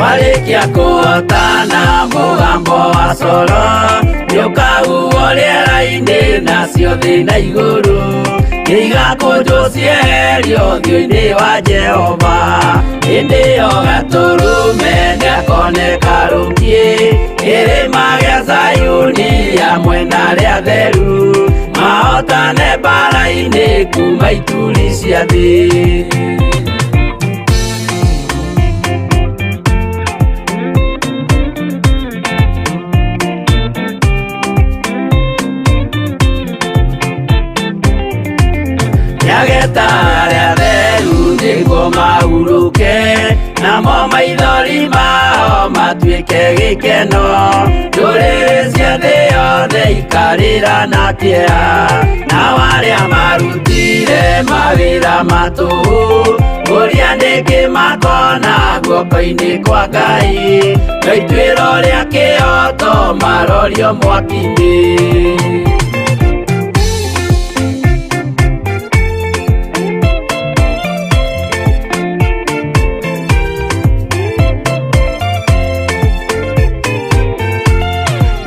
Twarĩkia kũhotana mũgambo wa coro nĩũkahuhwo rĩera-inĩ nacio thĩ na igũrũ nĩigakũnjwo cieherio ũthiũ-inĩ wa Jehova. Hĩndĩ ĩyo Gatũrũme nĩakoneka rũkiĩ kĩrĩma gĩa Zayuni hamwe na arĩa atheru mahotane mbara-inĩ kuma ituri cia thĩ. Nĩageta arĩa atheru nĩguo mahurũke namo maithori mao matuĩke gĩkeno. Ndũrĩrĩ cia thĩ yothe ikarĩra na kĩeha, nao arĩa marutire mawĩra ma tũhũ ũrĩa nĩkĩ makona guoko-inĩ kwa Ngai, no ituĩro rĩa kĩhooto marorio mwaki-inĩ.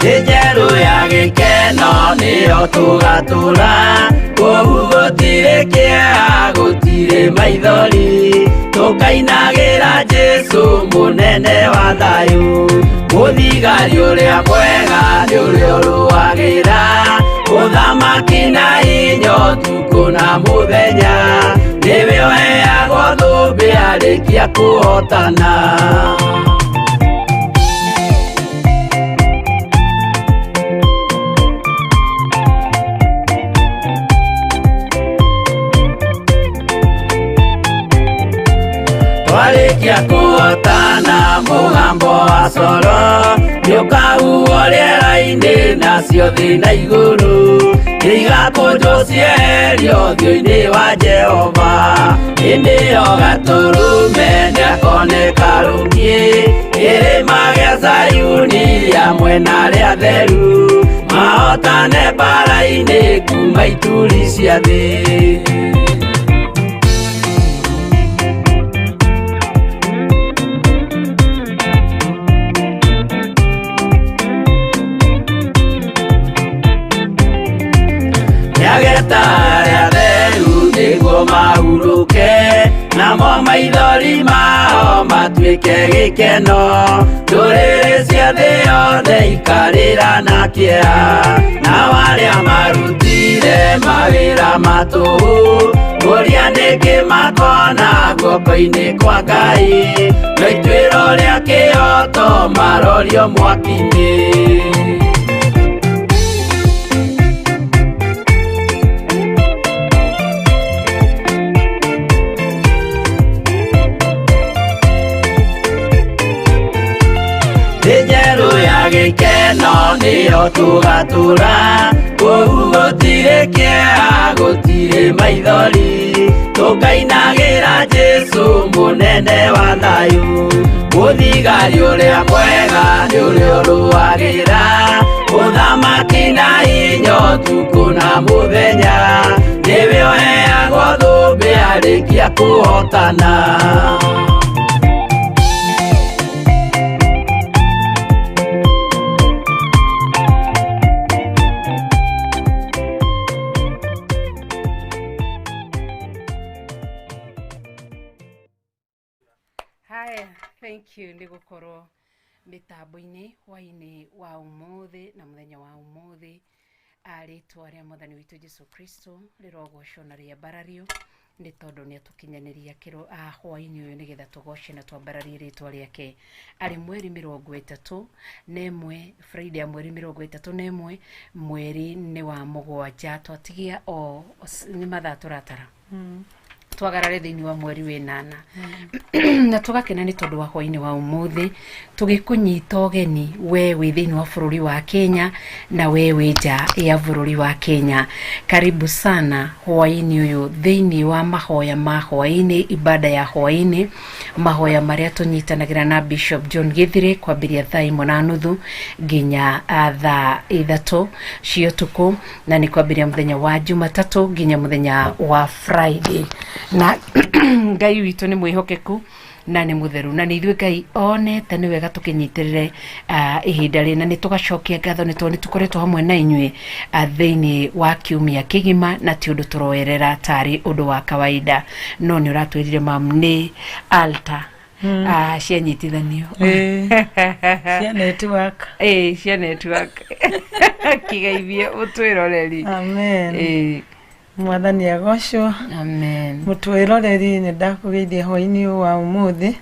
Thĩ njerũ ya gĩkeno nĩyo tũgatũra, kũu gũtirĩ kĩeha, gũtirĩ maithori, tũkainagĩra Jesũ mũnene wa thayũ. Mũthigari ũrĩa mwega nĩ ũrĩa ũrũagĩra ũthamaki na hinya ũtukũ na mũthenya, nĩwe ũheagwo thũmbĩ arĩkia kũhotana. Twarĩkia kũhotana mũgambo wa coro nĩũkahuhwo rĩera-inĩ nacio thĩ na igũrũ nĩigakũnjwo cieherio ũthiũ-inĩ wa Jehova. Hĩndĩ ĩyo Gatũrũme nĩakoneka rũkiĩ kĩrĩma gĩa Zayuni hamwe na arĩa atheru mahotane mbara-inĩ kuma ituri cia thĩ. Nĩageta arĩa atheru nĩguo mahurũke, namo maithori mao matuĩke gĩkeno. Ndũrĩrĩ cia thĩ yothe ikarĩra na kĩeha, nao arĩa marutire mawĩra ma tũhũ ũrĩa nĩkĩ makona guoko-inĩ kwa Ngai, no ituĩro rĩa kĩhooto marorio mwaki-inĩ. Thĩ njerũ ya gĩkeno nĩyo tũgatũra, kũu gũtirĩ kĩeha, gũtirĩ maithori, tũkainagĩra Jesũ mũnene wa thayũ. Mũthigari ũrĩa mwega nĩ ũrĩa ũrũagĩra ũthamaki na hinya ũtukũ na mũthenya, nĩwe ũheagwo thũmbĩ arĩkia kũhotana. Haya, thank you nĩ gũkorwo mĩtambo-inĩ hwainĩ wa ũmũthĩ na mũthenya wa ũmũthĩ. Rĩtwa rĩa mwathani witũ Jesu Kristo rĩrogocwo na rĩambarario nĩ tondũ nĩ atũkinyanĩria kĩro hwainĩ ũyũ nĩgetha tũgoce na twambararie rĩtwa rĩake. Arĩ mweri 31 Friday ya mweri 31 mweri nĩ wa mũgwanja, twatigia o nĩ mathaa tũratara twagarare thĩinĩ wa mweri wĩnana na tũgakena nĩ tondũ wa hwainĩ wa ũmũthĩ tũgĩkũnyita ũgeni we wĩ thĩinĩ wa bũrũri wa Kenya na we wĩ nja ya bũrũri wa Kenya. Karibu sana hwainĩ ũyũ thĩinĩ wa mahoya ma hwainĩ, ibada ya hwainĩ, mahoya marĩa tũnyitanagĩra na Bishop John Githire kwambĩrĩria thaa 1:30 nginya thaa 3 cia ũtukũ, na nĩ kwambĩrĩria mũthenya wa Jumatatũ nginya mũthenya wa Friday. Na Ngai witũ nĩ mwĩhokeku. Na nĩ mũtheru na nĩ ithuĩ Ngai onete nĩ wega tũkĩnyitĩrĩre ihinda rĩna nĩ tũgacokia ngatho nĩ tondũ nĩ tũkoretwo hamwe na inyuĩ thĩinĩ wa kiumia kĩgima na ti ũndũ tũroerera tarĩ ũndũ wa kawaida no nĩ ũratwĩrire mam nĩ altar cianyitithanio. Ĩĩ. Cia network. Ĩĩ, cia network kĩgeithie ũtwĩroreri. Amen. Ĩĩ. Mwathani agocwo. Amen. Mũtwĩroreri, nĩ ndakũgeithia hwaĩ-inĩ ũyũ wa ũmũthĩ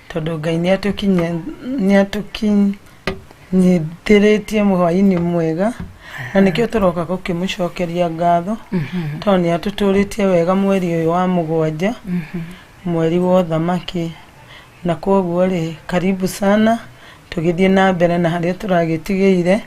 tondũ Ngai nĩ atũkinyithĩrĩtie hwaĩ-inĩ mwega na nĩkĩo tũroka gũkĩmũcokeria ngatho tondũ nĩ atũtũrĩtie wega mweri ũyũ wa 7, mweri wa ũthamaki, na kwoguo rĩ, karibu sana tũgĩthiĩ na mbere na harĩa tũragĩtigĩire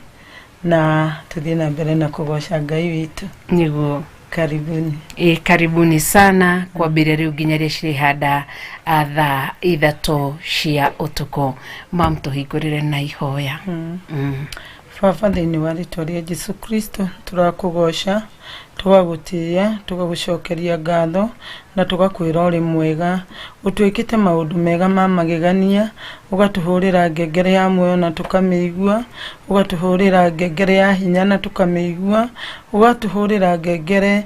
na tũthiĩ na mbere na kũgoca Ngai witũ. Nĩguo. Karibuni. Ĩ, karibuni sana kwambĩrĩria rĩu nginya rĩrĩa cirĩhanda thaa 3 cia ũtukũ. Mam, tũhingũrĩre na ihoya. Baba, thĩinĩ wa rĩtwa rĩa Jesu Kristo, tũrakũgoca, tũgagũtĩĩa, tũgagũcokeria ngatho na tũgakwĩra ũrĩ mwega. Ũtwĩkĩte maũndũ mega ma magegania, ũgatũhũrĩra ngengere ya muoyo na tũkamĩigua, ũgatũhũrĩra ngengere ya hinya na tũkamĩigua, ũgatũhũrĩra ngengere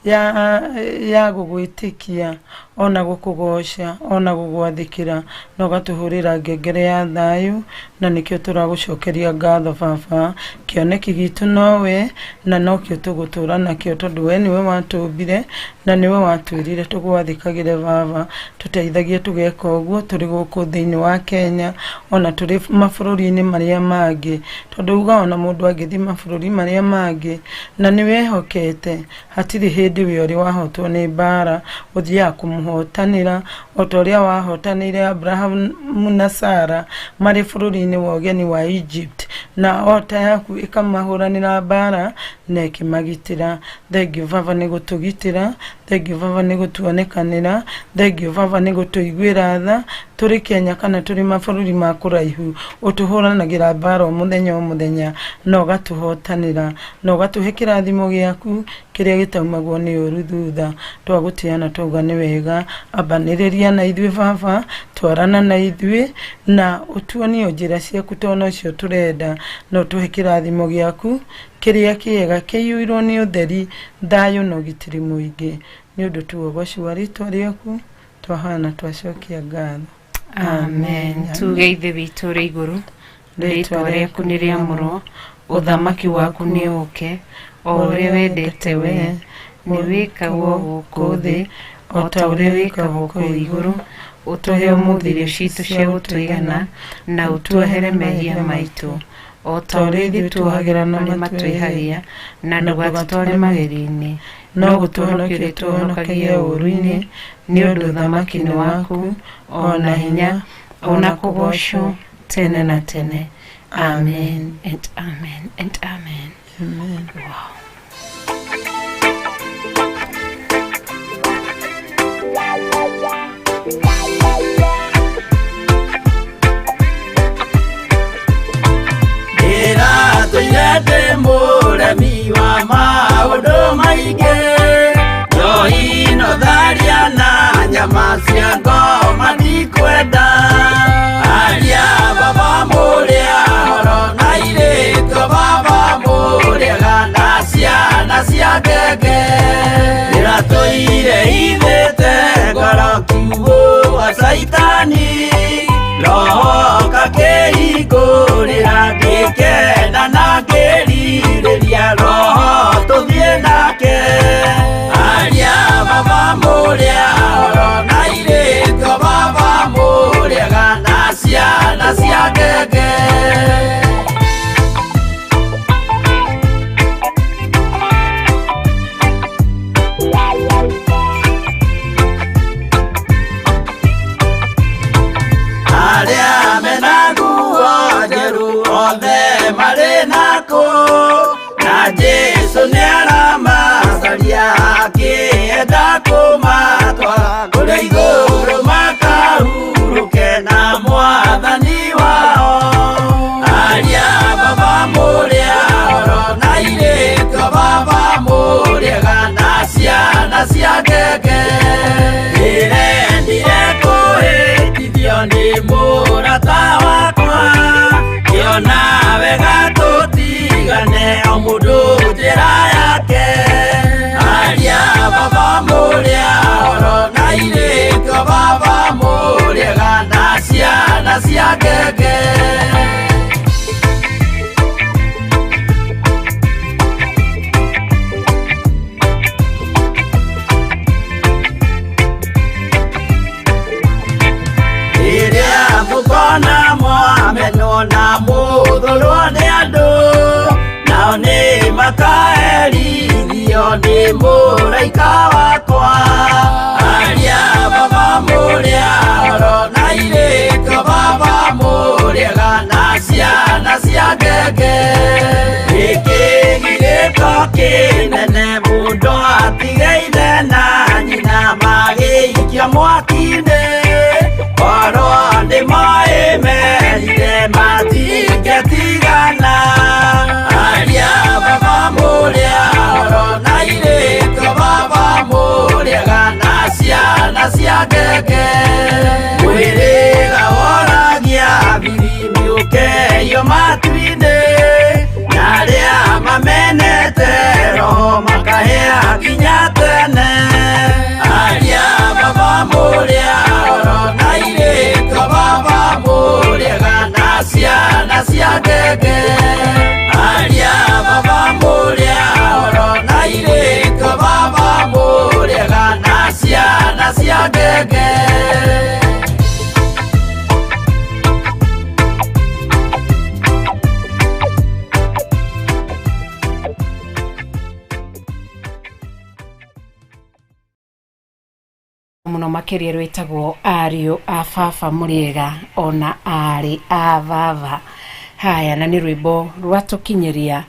ya gũgwĩtĩkia ona gũkũgoca ona gũgwathĩkĩra, na ũgatũhũrĩra ngengere ya thayũ, na nĩkĩo tũragũcokeria ngatho baba. Kĩoneki gitũ nowe na nokĩo tũgũtũra nakĩo tondũ we nĩwe watũmbire na nĩwe watwĩrire tũgwathĩkagĩre baba. Tũteithagie tũgeka ũguo tũrĩ gũkũ thĩinĩ wa Kenya ona tũrĩ mabũrũri-inĩ marĩa mangĩ, tondũ uga ona mũndũ angĩthiĩ mabũrũri marĩa mangĩ na nĩwehokete hatirĩ hĩndĩ we ũrĩ wahotwo nĩ mbara, ũthiaga kũmũhotanĩra o ta ũrĩa wahotanĩire Abrahamu na Sara marĩ bũrũri-inĩ wa ũgeni wa Egypt, na ota yaku ĩkamahũranĩra mbara na ĩkĩmagitĩra. Thengiũ baba nĩ gũtũgitĩra, thengiũ baba nĩ gũtuonekanĩra, thengiũ baba nĩ gũtũiguĩra tha tũrĩ Kenya kana tũrĩ mabũrũri ma kũraihu. Ũtũhũranagĩra mbara o mũthenya o mũthenya na ũgatũhotanĩra na ũgatũhe kĩrathimo gĩaku kĩrĩa gĩtaumagwo nĩ ũru thutha. Twagũtĩĩa na twauga nĩ wega, ambanĩrĩria na ithuĩ baba, twarana na ithuĩ na ũtuonie njĩra ciaku tondũ nocio tũrenda, na ũtũhe kĩrathimo gĩaku kĩrĩa kĩega kĩiyũirwo nĩ ũtheri, thayũ na ũgitĩri mũingĩ. Nĩ ũndũ tu ũgoci wa rĩtwa rĩaku twahoya na twacokia ngatho. Amen. Tuge Ithe witũ ũrĩ igũrũ, rĩtwa rĩaku nĩ rĩamũrwo, ũthamaki waku nĩ ũũke, o ũrĩa wendete we nĩ wĩkagwo gũkũ thĩ o ta ũrĩa wĩkagwo kũu igũrũ. Ũtũhe ũmũthĩ irio citũ cia gũtũigana, na ũtuohere mehia maitũ o ta ũrĩa ithuĩ tuohagĩra arĩa matwĩhagia, na ndũgatũtware magerio-inĩ, no gũtũhonokia ũrĩtũhonokagia ũũru-inĩ, nĩ ũndũ ũthamaki nĩ waku, o na hinya, o na kũgoocwo tene na tene. Amen and amen and amen. Amen. Wow. Ndĩratũire ndĩ mũremi wa maũndũ maingĩ, njohi no tharia na nyama cia ngoma ndikwenda. Aria baba mũrĩa horo na airĩtu a baba mũrĩaga na ciana cia ngenge. Ndĩratũire ithĩte ngoro kiugũ wa caitani, roho kakĩhingũrĩra ngĩkena na ngĩrirĩria roho tũthiĩ nake. Aria baba mũrĩa horo na airĩtu a baba mũrĩaga na ciana cia ngenge. cia ngenge. Rĩrĩa mũkona mwamenwo na mũthũrwo nĩ andũ, nao nĩ makaherithio nĩ mũraika wakwa. Aria baba mũrĩa oro na irĩko baba mũrĩega na ciana cia ngenge. Gĩkĩ gĩgĩko kĩnene mũndũ atige ithe na nyina magĩikio mwaki-inĩ. Korwo nĩ moĩ merire matingĩtigana. Aria baba mũrĩa oro na irĩko baba mũrĩega na ciana cia ngenge. Mwĩrĩga woragia biribiri ũkeio matu-inĩ, na arĩa mamenete roho makahĩa nginya tene. Aria baba mũrĩa oro na irĩko baba mũrĩega na ciana cia ngenge. Aria baba mũrĩa oro na irĩko baba mũrĩega na ciana cia ngenge. Muno makiria rwĩtagwo ariũ a baba mũrĩega ona arĩ a baba. Haya, na nĩ rwĩmbo rwatũkinyĩria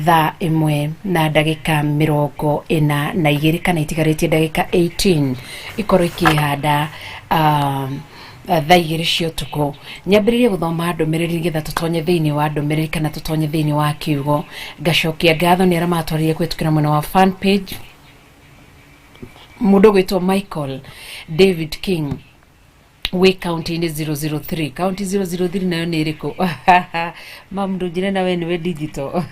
thaa 1 na ndagĩka 42 kana itigarĩtie ndagĩka 18 ikorwo ikĩhanda thaa 2 cia ũtukũ. Nyambĩrĩrie gũthoma ndũmĩrĩri nĩgetha tũtonye thĩinĩ wa ndũmĩrĩri kana tũtonye thĩinĩ wa kiugo. Ngacokia ngatho nĩ arĩa matwarire kũhĩtũkĩra mwena wa fan page. Mũndũ ũgwĩtwo Michael David King wĩ kaunti-inĩ 003, kaunti 003 nayo nĩ ĩrĩkũ? Mam, ndũnjĩre na we nĩwe digital.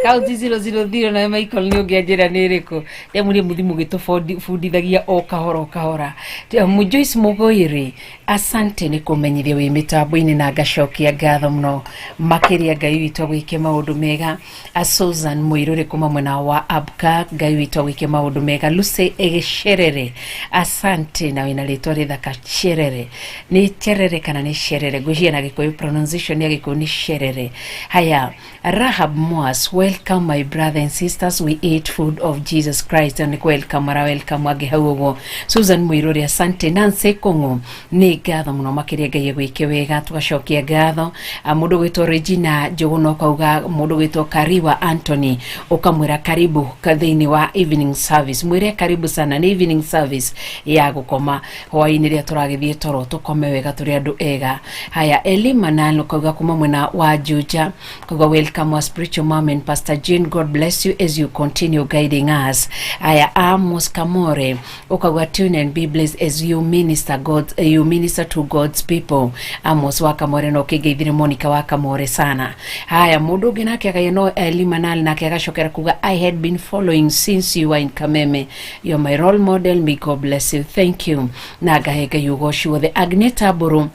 Kaunti 003 nayo Michael nĩ ũngĩanjĩra nĩ ĩrĩkũ? Rĩmwe mũthi mũgĩtũbundithagia o kahora o kahora. Joyce Mũgũĩrĩ, asante nĩ kũmenyithia wĩ mĩtambo-inĩ na ngacokia ngatho mũno makĩria. Ngai witũ agwĩke maũndũ mega. Susan Mũirũrĩ kuma mwena wa Abka, Ngai witũ agwĩke maũndũ mega. Lucy Egecerere, asante na wĩna rĩtwa rĩthaka Cerere. Nĩ Cerere kana nĩ Cerere? Ngwĩciria na Gĩkũyũ pronunciation ya Gĩkũyũ nĩ Cerere. Haya, Rahab Moas, welcome my brother and sisters, we eat food of Jesus Christ. Nĩ welcome ara welcome angĩ hau ũguo. Susan Mũirũrĩ, asante. Nancy Kũng'ũ, nĩ ngatho mũno makĩria, Ngai agwĩke wega, tũgacokia ngatho. Mũndũ gwĩtwo Regina Njũgũna ũkauga, mũndũ gwĩtwo Kariwa Anthony ũkamwĩra karibu thĩinĩ wa evening service, mwĩre karibu sana, nĩ evening service ya gũkoma hwaĩ-inĩ rĩrĩa tũragĩthiĩ toro tũkome wega tũrĩ andũ ega. Haya, Eli Manal ũkauga kuma mwena wa Juja, ũkauga welcome our spiritual mom and Pastor Jane, God bless you as you continue guiding us. Haya, Amos Kamore ukauga tune and be blessed as you minister God, you minister to God's people. Amos wa Kamore no kĩngeithire Monica wa Kamore sana. Haya, mũndũ ũngĩ nake akaiya no Eli Manal nake agacokera kuga I had been following since you were in Kameme, you're my role model, may God bless you, thank you, na ngahe Ngai ũgoci wothe. Agneta Mbũrũ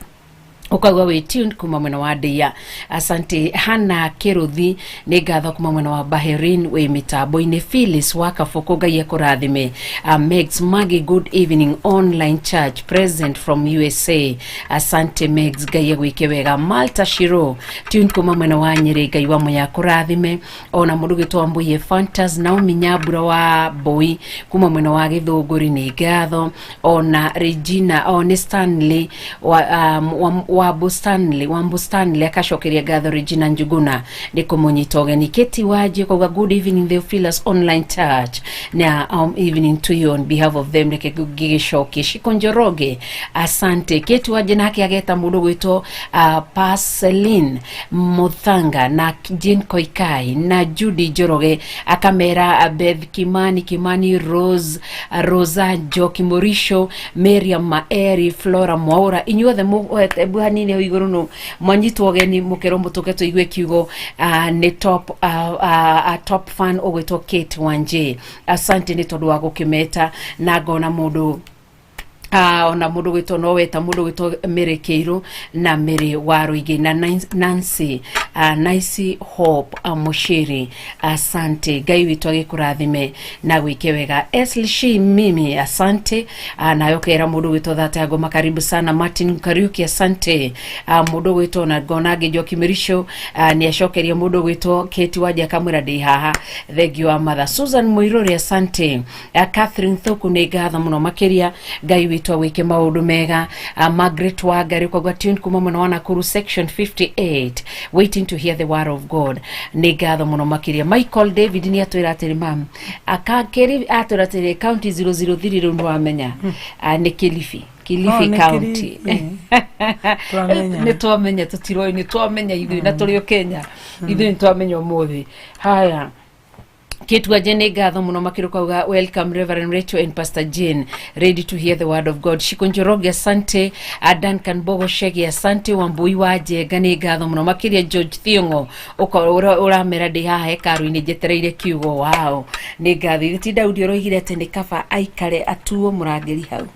ukauga wĩ tuned kuma mwena wa Ndeia, asante. Hana Kiruthi, nĩ ngatho kuma mwena wa Bahrain, wĩ mĩtambo-inĩ. Phyllis wa Kabũkũ, Ngai akũrathime. Megs Magi, good evening online church, present from USA, asante Megs, Ngai agwĩke wega. Malta Shiro, tuned kuma mwena wa Nyĩrĩ, Ngai wa mũya akũrathime. Ona mũndũ gwĩtwo Mbuye Fantas, Naomi Nyambura wa Mbui kuma mwena wa Gĩthũngũri, nĩ ngatho. Ona Regina o nĩ Stanley wa, Wambu Stanley, Wambu Stanley akacokeria ngatho Regina Njuguna nĩ kũmũnyita ũgeni. Keti Wanji kauga good evening Theophilus online church, na evening to you on behalf of them, reke ngĩgĩcokie. Shiko Njoroge, asante. Keti Wanji nake ageta mũndũ gwĩtwo Paselin Muthanga na Jane Koikai na Judy Njoroge, akamera Beth Kimani, Kimani Rose, Rosa Njoki, Morisho Miriam Maeri, Flora Mwaura, inyuothe mũhete hanini hau igũrũ no mwanyitwo ũgeni mũkerwo mũtũke tũigue kiugo. Nĩ top, top fan ũgwĩtwo Kate Wanje, asante nĩ tondũ wa gũkĩmeta. Na ngona mũndũ Ona mundu gwitwo no weta mundu gwitwo Mary Keiru na Mary Waruigi na Nancy Nancy Hope Mushiri, asante. Ngai witũ agĩkũrathime na gwĩke wega. Esli mimi, asante. Nayo kera mundu gwitwo Thata Ngoma, karibu sana. Martin Kariuki, asante. Mundu gwitwo na ngona Njoki Mirisho nĩ acokeria mundu gwitwo Kate Wanja akamwĩra ndĩ haha, thank you mother. Susan Muiruri, asante. Catherine Thuku, nĩ ngatho mũno makĩria, Ngai witũ agwĩke maũndũ mega. Margaret Wangari kwagwa tune kuma mwena wa Nakuru section 58, waiting to hear the word of God, nĩ ngatho mũno makĩria. Michael David nĩ atwĩra atĩrĩ, mam akakĩrĩ atwĩra atĩrĩ county 003 rĩu nĩ wamenya nĩ Kilifi. Kilifi Oh, nĩ County. Kilifi. Twamenya. Nĩ twamenya, tũtiroĩ, nĩ twamenya ithuĩ na tũrĩ o Kenya, ithuĩ nĩ twamenya ũmũthĩ. Haya, Kĩtwa nĩ ngatho mũno makĩria kauga welcome Reverend Rachel and Pastor Jane, ready to hear the word of God. Shiko Njoroge, asante. Duncan Bogo Shege, asante. Wambui wa Njenga, nĩ ngatho mũno makĩria. George Thiong'o ũramera ndĩ haha hekaru-inĩ njetereire kiugo wao, nĩ ngatho. Ithe ti Daudi ũroigire atĩ nĩ kaba aikare atuo mũrangĩri hau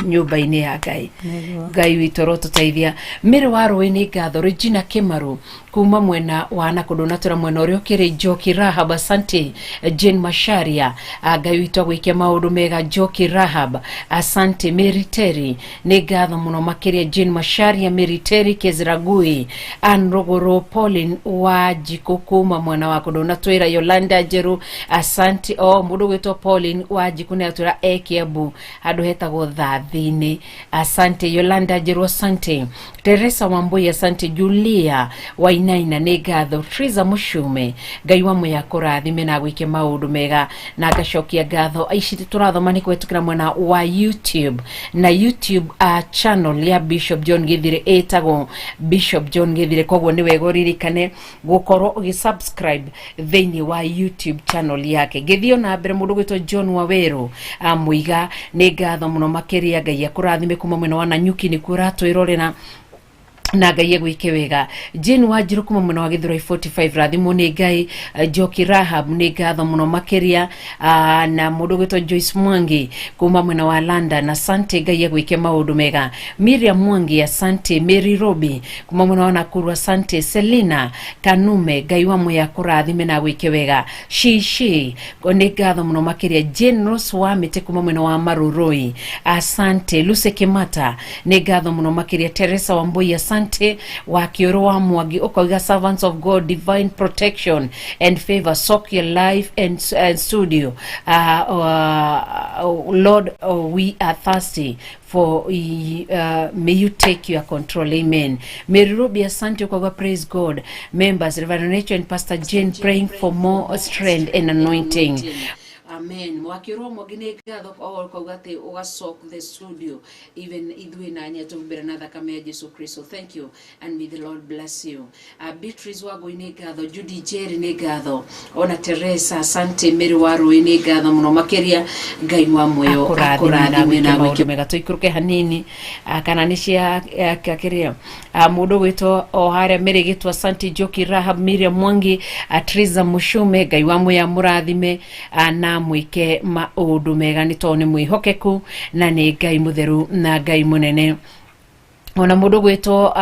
nyũmba-inĩ ya Ngai. Nĩguo. Ngai witũ ũrotũteithia. Mĩrĩ wa Rũĩ, nĩ ngatho. Regina Kĩmaru kuma mwena wa nakũndũ natũra mwena ũrĩa ũkĩrĩ. Njoki Rahab, asante. Jane Masharia, Ngai witũ agwĩke maũndũ mega. Njoki Rahab, asante. Mary Terry, nĩ ngatho mũno makĩria. Jane Masharia, Mary Terry, Kezragui, Ann Rũgũrũ, Pauline wa Njikũ kuma mwena wa kũndũ natwĩra. Yolanda Njeru, asante. O mũndũ gwĩtwo Pauline wa Njikũ nĩ atwĩra e Kiambu handũ hetagwo Thathi-inĩ, asante. Yolanda Njeru, asante. Teresa Wambui, asante. Julia Wainaina, nĩ ngatho. Triza Mushume, Ngai wa mwĩa kũrathime na gwĩke maũndũ mega. Na ngacokia ngatho ici tũrathoma nĩ kũhetũkĩra mwena wa YouTube na YouTube channel ya Bishop John Githire ĩtagwo Bishop John Githire, koguo nĩ wega ũririkane gũkorwo ũgĩsubscribe thĩinĩ wa YouTube channel yake. Ngĩthiĩ na mbere, mũndũ gwĩtwo John Waweru Mũiga, nĩ ngatho mũno makĩria, Ngai akũrathime kuma mwena wa Nanyuki nĩkuo ũratwĩrorera na Ngai agwĩke wega. Jane Wanjiru kuma mwena wa Githurai 45, rathimwo nĩ Ngai. Njoki Rahab, nĩ ngatho mũno makĩria. Na mũndũ gwĩtwo Joyce Mwangi kuma mwena wa London, asante, Ngai agwĩke maũndũ mega. Miriam Mwangi, asante. Mary Robi kuma mwena wa Nakuru, asante. Selina Kanume, Ngai wa mwĩa kũrathime na agwĩke wega. Shishi, nĩ ngatho mũno makĩria. Jane Rose wa Mĩtĩ kuma mwena wa Marurui, asante. Lucy Kimata, nĩ ngatho mũno makĩria. Teresa Wambui, asante. Wa Kĩũrũ wa Mwangi ũkauga servants of God, divine protection and favor soak your life and studio. Lord, we are thirsty for may you take your control, amen. Mary Ruby, asante. Ukauga praise God members, Reverend Rachel and Pastor Jane, praying for more strength and anointing, amen. Wakĩrwo Mwangi, nĩ ngatho o kauga atĩ ũgacoke the studio even ithuĩ na nyetũ mbere na thakame ya Jesu Kristo, thank you and may the Lord bless you. Beatrice Wangui, nĩ ngatho. Judy Jerry, nĩ ngatho. Ona Teresa, asante. Mary wa Rũĩ, nĩ ngatho mũno makĩria, Ngai wa muoyo akũrathime na gwĩke mega. Tũikũrũke hanini, kana nĩ cia kĩrĩa mũndũ gwĩtwo o harĩa Mary gĩtwo, asante. Njoki Rahab, Miriam Mwangi, Triza Mushume, Ngai wa muoyo amũrathime na mwĩke maũndũ mega nĩ tondũ nĩ mwĩhokeku na nĩ Ngai mũtheru na Ngai mũnene. Ona mũndũ gwĩtwo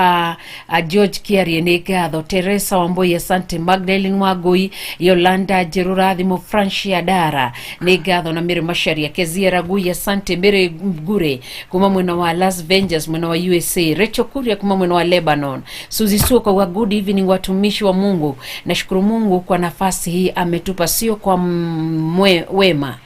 George Kiarie, nĩ ngatho. Teresa Wambui, asante. Magdalene Wangui, Yolanda Njerũrathimo, Francia Dara, nĩ ngatho. Na Mary Macharia, Kezia Ragui, asante. Mary Ngure kuma mwena wa Las Vegas, mwena wa USA. Rachel Kuria kuma mwena wa Lebanon. Suzy Suo kwa good evening watumishi wa Mungu, nashukuru Mungu kwa nafasi hii ametupa, sio kwa wema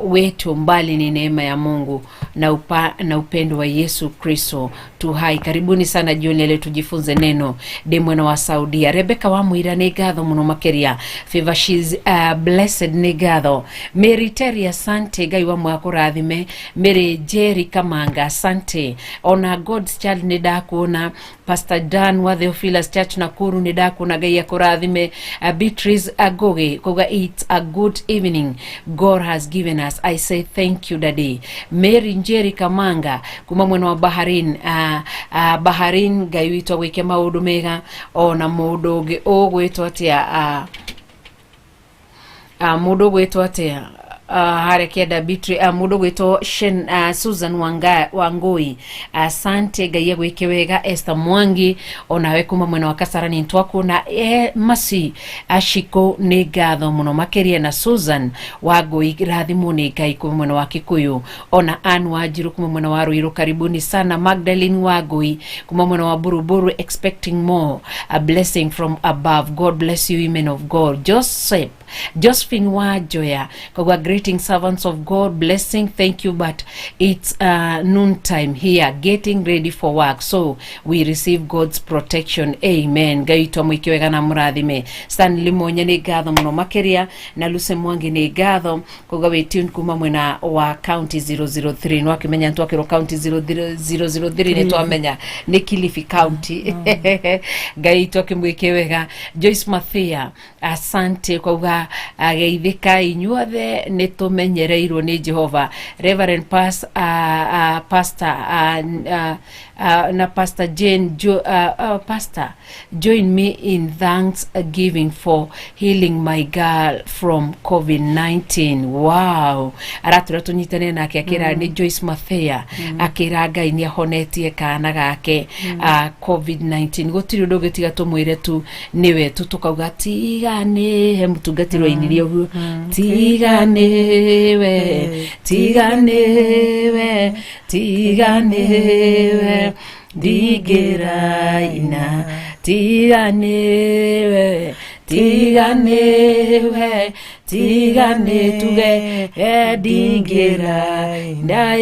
wetu mbali ni neema ya Mungu na upendo wa Yesu Kristo tu hai. Karibuni sana jioni ya leo tujifunze neno ndĩ mwena wa Saudia. Rebecca wa Mũira, nĩ ngatho mũno makĩria. Favor, she's blessed, nĩ ngatho. Mary Terry, asante, Ngai wa mwaka kũrathime. Mary Jerry Kamanga, asante. Ona God's Child, nĩ ndakuona. Pastor Dan wa Theophilus Church Nakuru, nĩ ndakuona, Ngai akũrathime. Beatrice Agoge kuga it's a good evening God has given us, I say thank you daddy. Mary Njeri Kamanga kuma mwena wa Baharin, Baharin, Ngai witũ agwĩke maũndũ mega. Ona mũndũ ũngĩ ũgwĩtwo atĩa, mũndũ ũgwĩtwo atĩa, Harĩa kĩanda bitri mũndũ gwĩtwo Susan Wangui, asante, Ngai agwĩke wega. Esther Mwangi, onawe kuma mwena wa Kasarani nĩtwakuona. Masi Ashiko, nĩ ngatho mũno makĩria. Na Susan Wangui, rathimwo nĩ Ngai kuma mwena wa Kikuyu. Ona Ann Wanjiru kuma mwena wa Ruiru, karibuni sana. Magdalene Wangui kuma mwena wa Buruburu, expecting more a blessing from above. God bless you, women of God. Joseph Josephine Wajoya kagwa, "Greeting, servants of God, blessing, thank you, but it's noon time here, getting ready for work, so we receive God's protection, amen." Ngai witũ amwĩke wega na mũrathime. Stanley Monye, nĩ ngatho mũno makĩria. Na Lucy Mwangi, nĩ ngatho kuga wĩ tune kuma mwena wa county 003. No akĩmenya twakĩrwo county 003, nĩ twamenya nĩ Kilifi County. Ngai witũ akĩmwĩke wega. Joyce Mathia, asante, kwauga geithĩka inyuothe, nĩ tũmenyereirwo nĩ Jehova. Reverend Pastor na Pastor Jane Pastor, join me in thanksgiving for healing my girl from COVID-19. Wow, aratwĩra tũnyitane nake, akĩra nĩ Joyce Mathia, akĩra Ngai nĩ ahonetie kana gake COVID-19. Gũtirĩ ũndũ ũngĩtiga tũmwĩre tu nĩwe tu, tũkauga tiga nĩ he mũtungatĩri wainirie ũguo, tiga nĩwe, tiga nĩwe, tiga nĩwe ndingĩraina, tiga nĩwe, tiga nĩwe, tiga nĩ tuge ndingĩraina.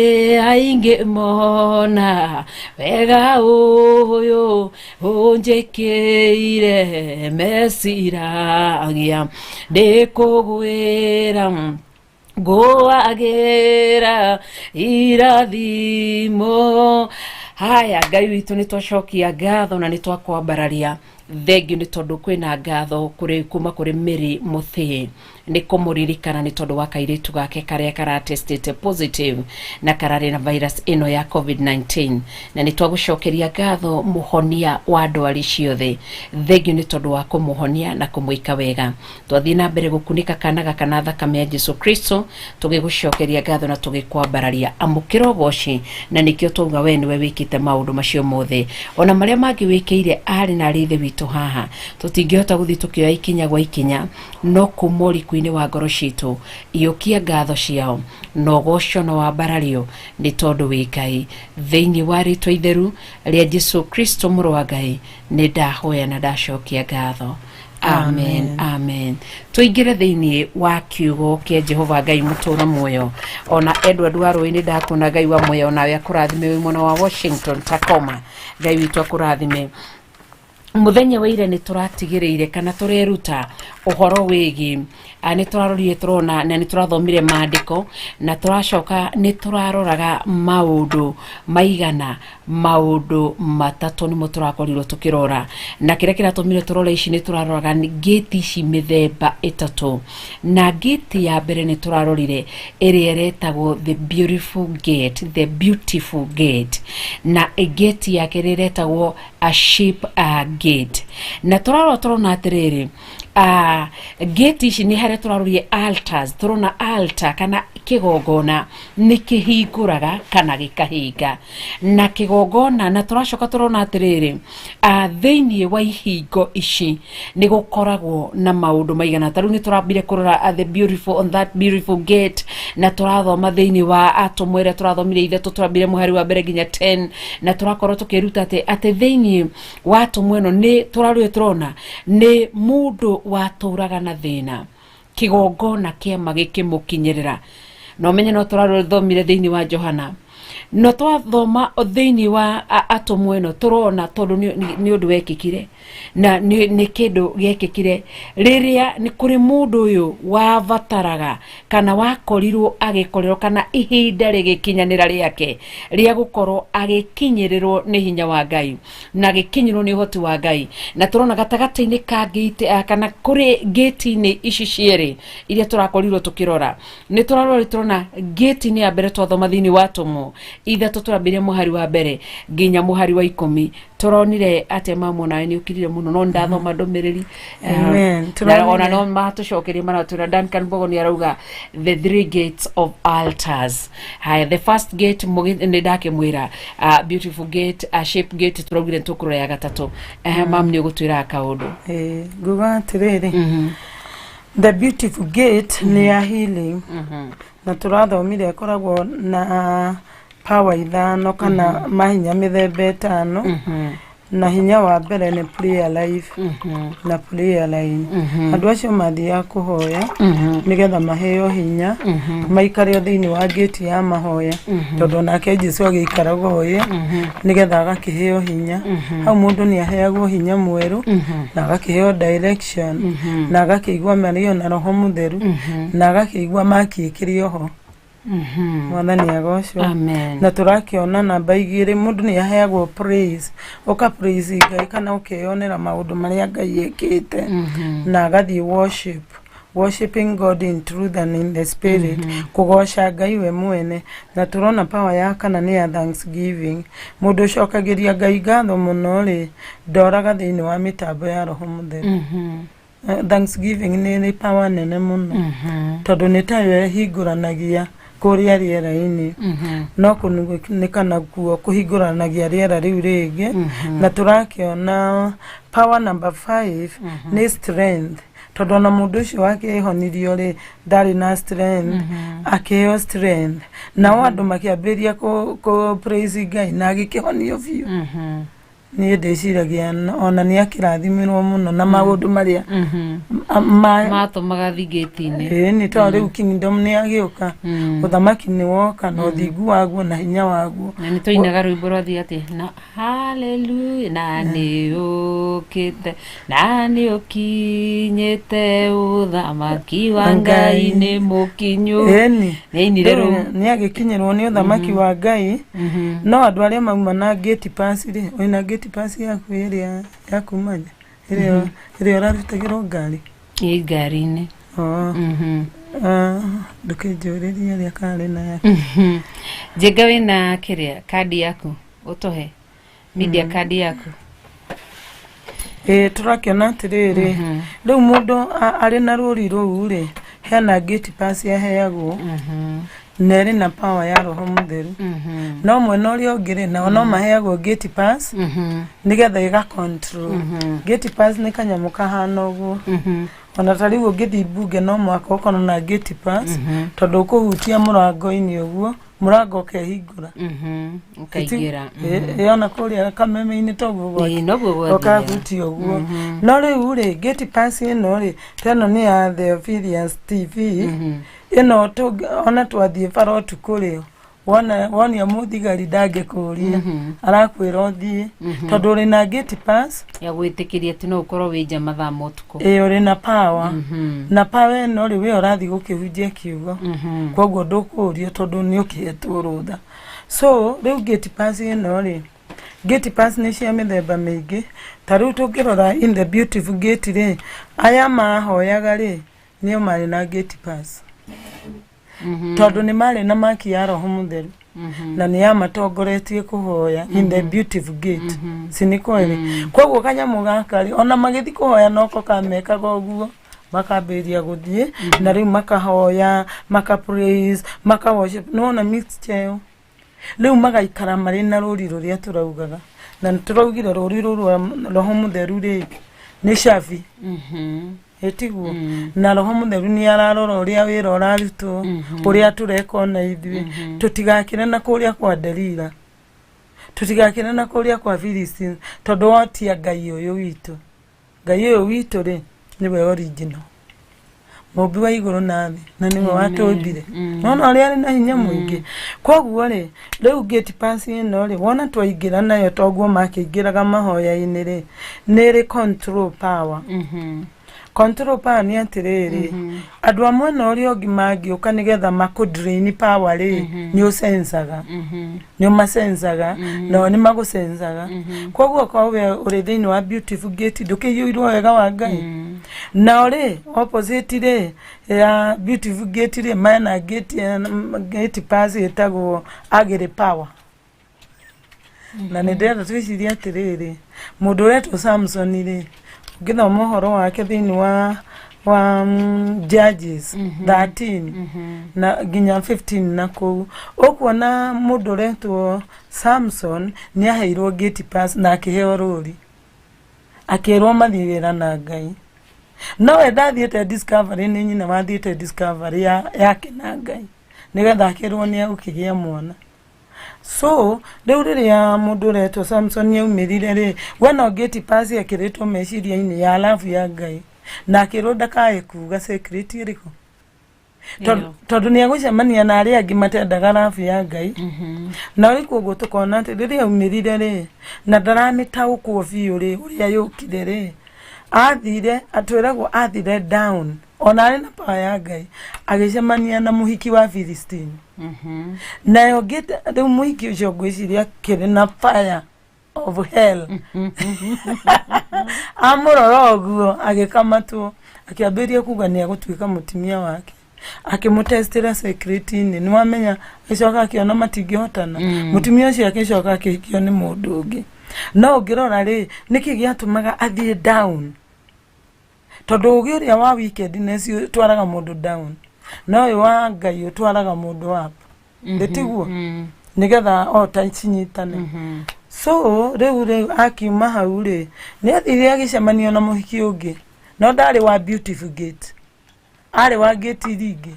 Aingĩ mona wega ũyũ ũnjĩkĩire meciragia ndĩkũgwĩra ngũagĩra irathimo. Haya, Ngai witũ, nĩ twacokia ngatho na nĩ twakwambararia. Thengiũ nĩ tondũ kwĩna ngatho kũrĩ kuma kũrĩ Mary Mũthĩ, nĩ kũmũririkana nĩ tondũ wa kairĩtu gake karĩa karatestĩte positive na kararĩ na virus ĩno ya COVID-19. Na nĩ twagũcokeria ngatho, mũhonia wa ndwari ciothe. Thengiũ nĩ tondũ wa kũmũhonia na kũmwĩka wega. Twathiĩ na mbere gũkunĩka kana gaka na thakame ya Jesu Kristo, tũgĩgũcokeria ngatho na tũgĩkwambararia. Amũkĩra ũgoci, na nĩkĩo twauga we nĩwe wĩkĩte maũndũ macio mothe, ona marĩa mangĩ wĩkĩire arĩ na arĩ ithe witũ haha tũtingĩhota gũthiĩ tũkĩoya ikinya gwa ikinya, no kuma ũriku-inĩ wa ngoro citũ iyũkia ngatho ciao na ũgoco na wambarario nĩ tondũ wĩ Ngai. Thĩinĩ wa rĩtwa itheru rĩa Jesu Kristo, mũrũ wa Ngai, nĩ ndahoya na ndacokia ngatho, amen, amen. Tũingĩre thĩinĩ wa kiugo kĩa Jehova Ngai mũtũra muoyo. Ona Edward Warũĩ, nĩ ndakuona. Ngai wa muoyo nawe akũrathime wĩ mwena wa Washington, Tacoma. Ngai witũ akũrathime. Muthenya wa ira nĩ tũratigĩrĩire kana tũreruta ũhoro wĩgiĩ nĩ tũrarorire tũrona na nĩ tũrathomire maandĩko na tũracoka nĩ tũraroraga maũndũ maigana maũndũ matatũ nĩmo tũrakorirwo tũkĩrora. Na kĩrĩa kĩratũmire tũrore ici, nĩ tũraroraga ngĩti ici mĩthemba ĩtatũ. Na ngĩti ya mbere nĩ tũrarorire ĩrĩa ĩretagwo the beautiful gate, the beautiful gate, na gate ya kerĩ ĩretagwo a sheep gate. Na tũrarora tũrona atĩrĩrĩ, gate ici nĩ harĩa tũrarorire altars. Tũrona altar kana kĩgongona nĩ kĩhingũraga kana gĩkahinga na kĩgongona. Na tũracoka tũrona atĩrĩrĩ, thĩinĩ wa ihingo ici nĩ gũkoragwo na maũndũ maigana. Ta rĩu nĩ tũrambire kũrora the beautiful on that beautiful gate, na tũrathoma thĩinĩ wa atũmwo ĩrĩa tũrathomire ithatũ, tũrambire mũhari wa mbere nginya 10, na tũrakorwo tũkĩruta atĩ thĩinĩ wa atũmwo ĩno nĩ tũrarũĩ tũrona nĩ mũndũ watũraga na thĩna, kĩgongona kĩama gĩkĩmũkinyĩrĩra. Na ũmenye no tũrathomire thĩinĩ wa Johana, no twathoma thĩinĩ wa atũmwo ĩno tũrona tondũ nĩ ũndũ wekĩkire na nĩ kĩndũ gĩekĩkire rĩrĩa nĩ kũrĩ mũndũ ũyũ wabataraga kana wakorirwo agĩkorerwo kana ihinda rĩgĩkinyanĩra rĩake rĩa gũkorwo agĩkinyĩrĩrwo nĩ hinya wa Ngai na agĩkinyĩrwo nĩ ũhoti wa Ngai. Na tũrona gatagatĩ-inĩ ka gate kana kũrĩ gate-inĩ ici cierĩ iria tũrakorirwo tũkĩrora, nĩ tũrarora tũrona gate-inĩ ya mbere twathoma thĩinĩ wa atũmwo. Ithano ithatũ, tũrambĩrĩria mũhari wa mbere nginya mũhari wa 10. Tũronire atĩa, mamu? Nawe nĩ ũkirire mũno, no nĩndathoma ndũmĩrĩri. Amen. Na Tũronire- ona no matũcokerie, maratwĩra Duncan Mbogo nĩ arauga the three gates of altars. Haya, the first gate nĩ ndakĩmwĩra, beautiful gate, shape gate, tũraugire tũkũrora ya gatatũ. Mam, nĩ ũgũtwĩra kaũndũ? Ĩĩ, nguga atĩrĩrĩ, the beautiful gate nĩ ya healing, na tũrathomire ĩkoragwo na power ithano kana mahinya mĩthemba 5, na hinya wa mbere nĩ prayer life na prayer line. Andũ acio mathiaga kũhoya nĩgetha maheo hinya maikare o thĩinĩ wa gate ya mahoya, tondũ onake Jesu agĩikaraga ũyũ nĩgetha agakĩheo hinya. Hau mũndũ nĩ aheagwo hinya mwerũ na agakĩheo direction na agakĩigua marĩo na Roho Mũtheru na agakĩigua makiĩkĩrĩ oho. Mwathani agocwo. Amen. Na tũrakĩona namba 2, mũndũ nĩ aheagwo praise, ũka praise Ngai kana ũkeyonera maũndũ marĩa Ngai ekĩte, na agathiĩ worship, worshiping God in truth and in the spirit, kũgoca Ngai we mwene. Na tũrona power ya kana nĩ ya thanksgiving. Mũndũ ũcokagĩria Ngai ngatho mũno rĩ, ndoraga thĩinĩ wa mĩtambo ya Roho Mũtheru. Thanksgiving nĩ ĩrĩ power nene mũno, tondũ nĩ tayo ĩhingũranagia kũrĩa rĩera-inĩ, no kũnĩka nakuo kũhingũranagia rĩera rĩu rĩngĩ. Na tũrakĩona power number 5 nĩ strength, tondũ ona mũndũ ũcio wakĩhonirio rĩ, ndarĩ na strength, akĩheo strength, nao andũ makĩambĩrĩria kũ praise Ngai na agĩkĩhonio biũ. Niĩ ndĩciragia ona nĩ akĩrathimirwo mũno na maũndũ marĩa matũmaga thingĩti-inĩ. Ĩĩ, nĩ tondũ rĩu kingdom nĩ yagĩũka, ũthamaki nĩ woka na ũthingu waguo na hinya waguo. Na nĩ tũinaga rwĩmbo rwathiĩ atĩ na haleluya, na nĩ ũkĩte na nĩ ũkinyĩte, ũthamaki wa Ngai nĩ mũkinyu. Ĩni. Nĩ ainire rũu. Nĩ agĩkinyĩrwo nĩ ũthamaki wa Ngai. No andũ arĩa mauma na gate pass rĩ, wĩna gate pass yaku ĩrĩa ya kuma nja, ĩrĩa ũrarutagĩrwo ngari? Ĩ, ngari-inĩ. Oh. Ah, ndũkĩnjũrĩrie ũrĩa karĩ na Njenga, wĩna kĩrĩa kandi yaku, ũtũhe media card yaku. Ĩĩ, tũrakĩona atĩrĩrĩ, rĩu mũndũ arĩ na rũri rũu rĩ, hena gate pass aheagwo na ĩrĩ na power ya Roho Mũtheru. No mwena ũrĩa ũngĩ rĩ, nao no maheagwo gate pass nĩgetha ĩga control. Gate pass nĩ kanyamũ kahana ũguo. Ona ta rĩu ũngĩthiĩ mbunge no mũhaka ũkorwo na gate pass, tondũ ũkũhutia mũrango-inĩ ũguo, mũrango ũkehingũra. Ũkaingĩra. Ĩ, ona kũrĩa kameme-inĩ toguo. Ĩĩ, noguo gwathiaga. Ũkahutia ũguo. No rĩu rĩ, gate pass ĩno rĩ, ta ĩno nĩ ya The Ophidians TV ĩno. Ona twathiĩ bara ũtukũ rĩ, wona wonia mũthigari ndangĩkũria, arakwĩra ũthiĩ tondũ ũrĩ na gate pass. Ya gwĩtĩkĩria atĩ no ũkorwo wĩ nja mathaa ma ũtukũ. Ĩ, ũrĩ na power, na power ĩno rĩ, we ũrathiĩ gũkĩhunjia kiugo, koguo ndũkũrio tondũ nĩ ũkĩhetwo rũtha. So rĩu gate pass ĩno rĩ, gate pass nĩ cia mĩthemba mĩingĩ. Ta rĩu tũngĩrora in the beautiful gate rĩ, aya mahoyaga rĩ, nĩo marĩ na gate pass, tondũ nĩ marĩ na maki ya Roho Mũtheru na nĩ yamatongoretie kũhoya in the beautiful gate. Si nĩ kweli? Koguo kanyamũ gaka rĩ, ona magĩthiĩ kũhoya noko kamekaga ũguo, makambĩrĩria gũthiĩ na rĩu makahoya, maka praise, maka worship. Nĩwona mixture ĩyo? Rĩu magaikara marĩ na rũri rũrĩa tũraugaga, na nĩ tũraugire rũri rũrũ rwa Roho Mũtheru rĩ, nĩ cabi. Ĩtiguo? Na Roho Mũtheru nĩ ararora ũrĩa wĩra ũrarutwo, ũrĩa tũreka, ona ithuĩ tũtigakĩre na kũrĩa kwa Delila, tũtigakĩre na kũrĩa kwa Philistines, tondũ wotia Ngai ũyũ witũ. Ngai ũyũ witũ rĩ, nĩwe original mũmbi wa igũrũ na thĩ, na nĩwe watũmbire. Nona ũrĩa arĩ na hinya mũingĩ. Koguo rĩ, rĩu gate pass ĩno rĩ, wona twaingĩra nayo toguo makĩingĩraga mahoya-inĩ rĩ, nĩ ĩrĩ control power. Control power nĩ atĩrĩrĩ, andũ a mwena ũrĩa ũngĩ mangĩũka nĩgetha makũ drain power rĩ, nĩ ũcenzaga, nĩ ũmacenzaga, nao nĩ magũcenzaga. Koguo korwo we ũrĩ thĩinĩ wa beautiful gate, ndũkĩiyũirwo wega wa Ngai. Nao rĩ, opposite rĩ ya Beautiful Gate rĩ, mena gate, gate pass ĩtagwo Agri Power. Na nĩ ndĩrenda twĩcirie atĩrĩrĩ, mũndũ ũretwo Samson rĩ, ũngĩthoma ũhoro wake thĩinĩ wa Judges 13 na nginya 15 na kũu, ũkuona mũndũ ũretwo Samson nĩ aheirwo gate pass na akĩheo rũri, akĩrwo mathiĩ wĩra na Ngai. No we ndathiĩte discovery, nĩ nyina wathiĩte discovery yake na Ngai, nĩgetha akĩrwo nĩ egũkĩgĩa mwana. So rĩu rĩrĩa mũndũ ũretwo Samson aumĩrire rĩ, we no gate pass ekĩrĩtwo meciria-inĩ ya love ya Ngai, na akĩrwo ndakae kuga secret ĩrĩkũ. Ĩyo. Tondũ nĩ egũcemania na arĩa angĩ matendaga love ya Ngai. Na rĩu koguo tũkona atĩ rĩrĩa aumĩrire rĩ, na ndaramĩtaũkwo biũ rĩ, ũrĩa yũkire rĩ, athire, atwĩragwo athire down ona arĩ na power ya Ngai, agĩcemania na mũhiki wa Philistine. Nayo ngĩte rĩu mũhiki ũcio, ngwĩciria akĩrĩ na fire of hell. Amũrora ũguo agĩkamatwo, akĩambĩrĩria kuga nĩ egũtuĩka mũtumia wake, akĩmũtestĩra secret-inĩ, nĩ wamenya. Agĩcoka akĩona matingĩhotana. Mũtumia ũcio agĩcoka akĩhikio nĩ mũndũ ũngĩ. No ũngĩrora rĩ, nĩkĩ gĩatũmaga athiĩ down? Tondũ ũgĩ ũrĩa wa wickedness ũtwaraga mũndũ down, no ũyũ wa Ngai ũtwaraga mũndũ up, ndĩtiguo? Nĩgetha ota cinyitane. So rĩu akiuma hau rĩ, nĩ athire agĩcemanio na mũhiki ũngĩ, no ndarĩ wa Beautiful Gate, arĩ wa gate iria ingĩ.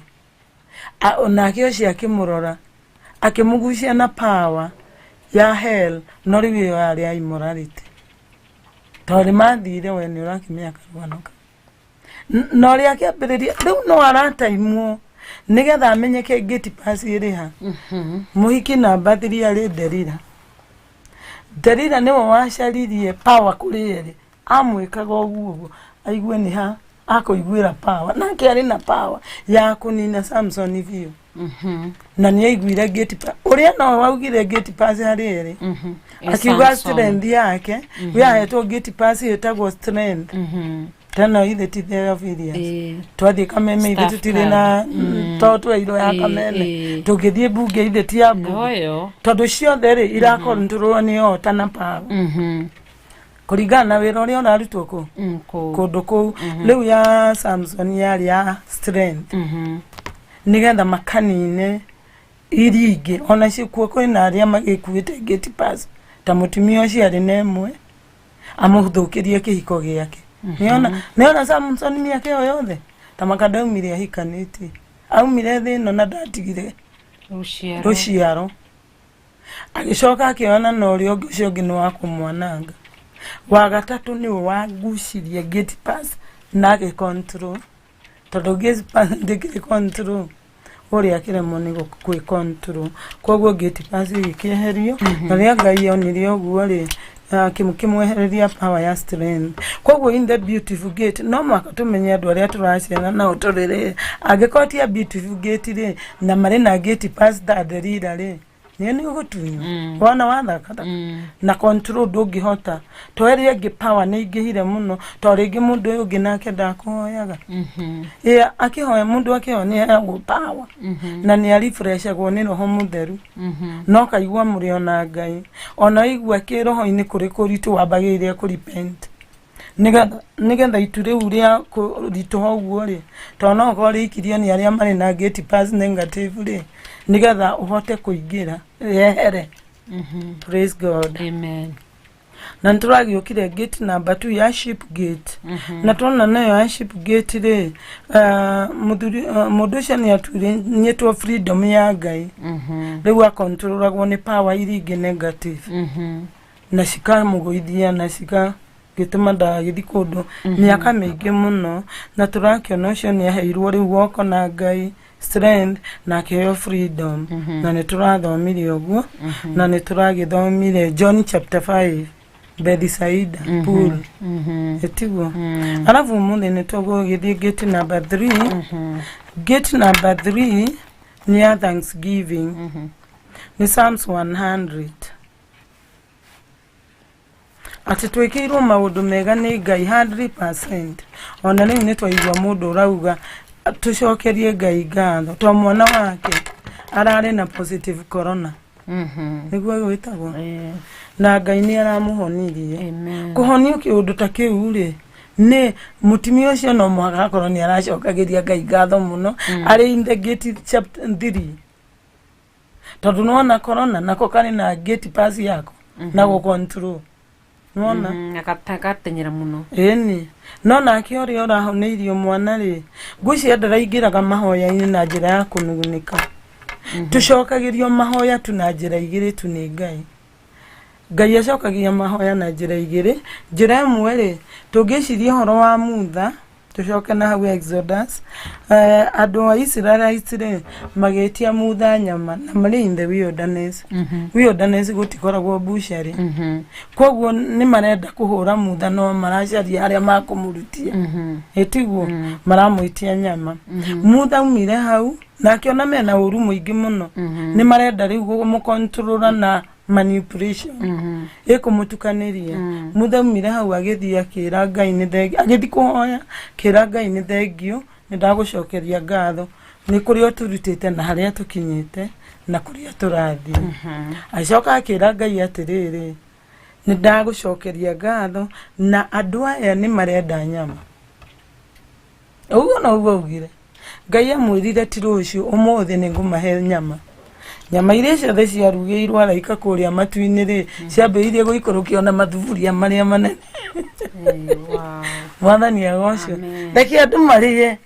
Nake ũcio akĩmũrora, akĩmũgucia na power ya hell, no rĩu ĩyo yarĩ ya immorality, tondũ nĩ mathire. We nĩ ũrakĩmenya karũgano kau. Na ũrĩa akĩambĩrĩria rĩu no arataimwo nĩgetha amenyeke gate pass ĩrĩ ha. Mũhiki namba 3 arĩ Delila. Delila nĩwe wacaririe power kũrĩ erĩ, amwĩkaga ũguo ũguo aigue nĩ ha akũiguĩra power, nake arĩ na power ya kũnina Samson biũ. Na nĩ aiguire gate pass ũrĩa no waugire gate pass harĩ erĩ, akiuga strength yake. We ahetwo gate pass ĩtagwo strength. Tena ithe ti Theophilus, twathiĩ Kameme ithe Staff tũtirĩ na to tweirwo ya Kameme. Tũngĩthiĩ mbunge ithe ti ya mbunge. Noyo. Tondũ ciothe rĩ, irakontrolwo nĩ ota na power kũringana na wĩra ũrĩa ũrarutwo kũ Kũu. Kũndũ kũu. Rĩu ya Samson yarĩ ya strength, nĩgetha makanine iria ingĩ ona kuo. Kwĩna arĩa magĩkuĩte gate pass ta mũtumia ũcio arĩ na ĩmwe, amũthũkĩrie kĩhiko gĩake. Nĩona Samson mĩaka ĩyo yothe ta maka ndaumire ahikanĩtie, aumire thĩ ĩno na ndatigire rũciaro. Rũciaro. Agĩcoka akĩona na ũrĩa ũngĩ, ũcio ũngĩ nĩ wa kũmwananga. Wa gatatũ nĩwe wagucirie gate pass na agĩ control, tondũ gate pass ndĩkĩrĩ control, ũrĩa akĩremwo nĩ gwĩ control. Koguo gate pass ĩgĩkĩeherio. Na rĩrĩa Ngai onire ũguo rĩ, akĩmwehereria power ya strength. Koguo in the Beautiful Gate no mũhaka tũmenye andũ arĩa tũraciana nao tũrĩ rĩ, angĩkorwo ti a Beautiful Gate rĩ, na marĩ na gate pass ta Delila rĩ, nĩ ũgũtunywo wona wathaka na control ndũngĩhota, to ĩrĩa ĩngĩ power nĩ ingĩhire mũno, to rĩngĩ mũndũ ũyũ ũngĩ nake ndakũhoyaga. Ĩ akĩhoya, mũndũ akĩhoya nĩ aheagwo power na nĩ arifreshagwo nĩ Roho Mũtheru, no kaigua mũrĩ ona Ngai ona igua kĩroho-inĩ kũrĩ kũritũ, wambagĩrĩria kũ repent nĩgetha itu rĩu rĩa kũritũha ũguo rĩ, tondũ no ũkorwo rĩikirio nĩ arĩa marĩ na gate pass negative rĩ, nĩgetha ũhote kũingĩra rĩehere. Praise God. Amen. Na nĩ tũragĩũkire gate number 2 ya Sheep Gate. Na tuona nayo ya Sheep Gate rĩ, mũthuri, mũndũ ũcio nĩ atunyĩtwo freedom ya Ngai. Rĩu akontrolagwo nĩ power iria ingĩ negative, na cikamũgũithia na cikagĩtũma ndagagĩthiĩ kũndũ mĩaka mĩingĩ mũno. Na tũrakĩona ũcio nĩ aheirwo rĩu guoko na Ngai strength na akĩheo freedom. Na nĩ tũrathomire ũguo, na nĩ tũragĩthomire John chapter 5, Bethisaida pool, ĩtiguo? Arabu ũmũthĩ nĩ tũgũgĩthiĩ gate number 3. Gate number 3 nĩ ya thanksgiving, nĩ Psalms 100. Atĩ twĩkĩirwo maũndũ mega nĩ Ngai 100%. Ona rĩu nĩ twaigua mũndũ ũrauga tũcokerie Ngai ngatho to mwana wake ararĩ na positive corona. Nĩguo gwĩtagwo. Na Ngai nĩ aramũhonirie. Amen. Kũhonio kĩũndũ ta kĩu rĩ, nĩ mũtumia ũcio no mũhaka akorwo nĩ aracokagĩria Ngai ngatho mũno arĩ in the gate chapter 3. Tondũ nĩwona corona nako karĩ na gate pass yako na gũ control. Nĩwona? Agatenyera mũno. Ĩni. No nake ũrĩa ũrahoneirio mwana rĩ, ngwĩciria ndaraingĩraga mahoya-inĩ na njĩra ya kũnugunĩka. Tũcokagĩrio mahoya tu na njĩra igĩrĩ tu nĩ Ngai. Ngai acokagia mahoya na njĩra igĩrĩ. Njĩra ĩmwe rĩ, tũngĩciria ũhoro wa Mutha, tũcoke na hau Exodus, andũ a Israelites rĩ, magĩtia Mutha nyama na marĩ in the wilderness. Wilderness gũtikoragwo bucharĩ. Koguo nĩ marenda kũhũra Mutha no maracaria harĩa makũmũrutia. Ĩtiguo maramwĩtia nyama. Mutha aumire hau na akĩona mena ũru mũingĩ mũno. Nĩ marenda rĩu kũmũkontrora na manipulation. Ĩkũmũtukanĩria. Mutha aumire hau agĩthiĩ akĩra Ngai nĩ thengiũ, agĩthiĩ kũhoya akĩra Ngai nĩ thengiũ, nĩ ndagũcokeria ngatho nĩ kũrĩa ũtũrutĩte na harĩa tũkinyĩte na kũrĩa tũrathiĩ. Agĩcoka akĩra Ngai atĩrĩrĩ, nĩ ndagũcokeria ngatho na andũ aya nĩ marenda nyama. Ũguo noguo augire. Ngai amwĩrire ti rũciũ, ũmũthĩ nĩ ngũmahe nyama. Nyama iria ciothe ciarugĩirwo araika kũrĩa matu-inĩ rĩ, ciambĩrĩirie gũikũrũkio na mathuburia marĩa manene. Mwathani agocwo. Reke andũ marĩe.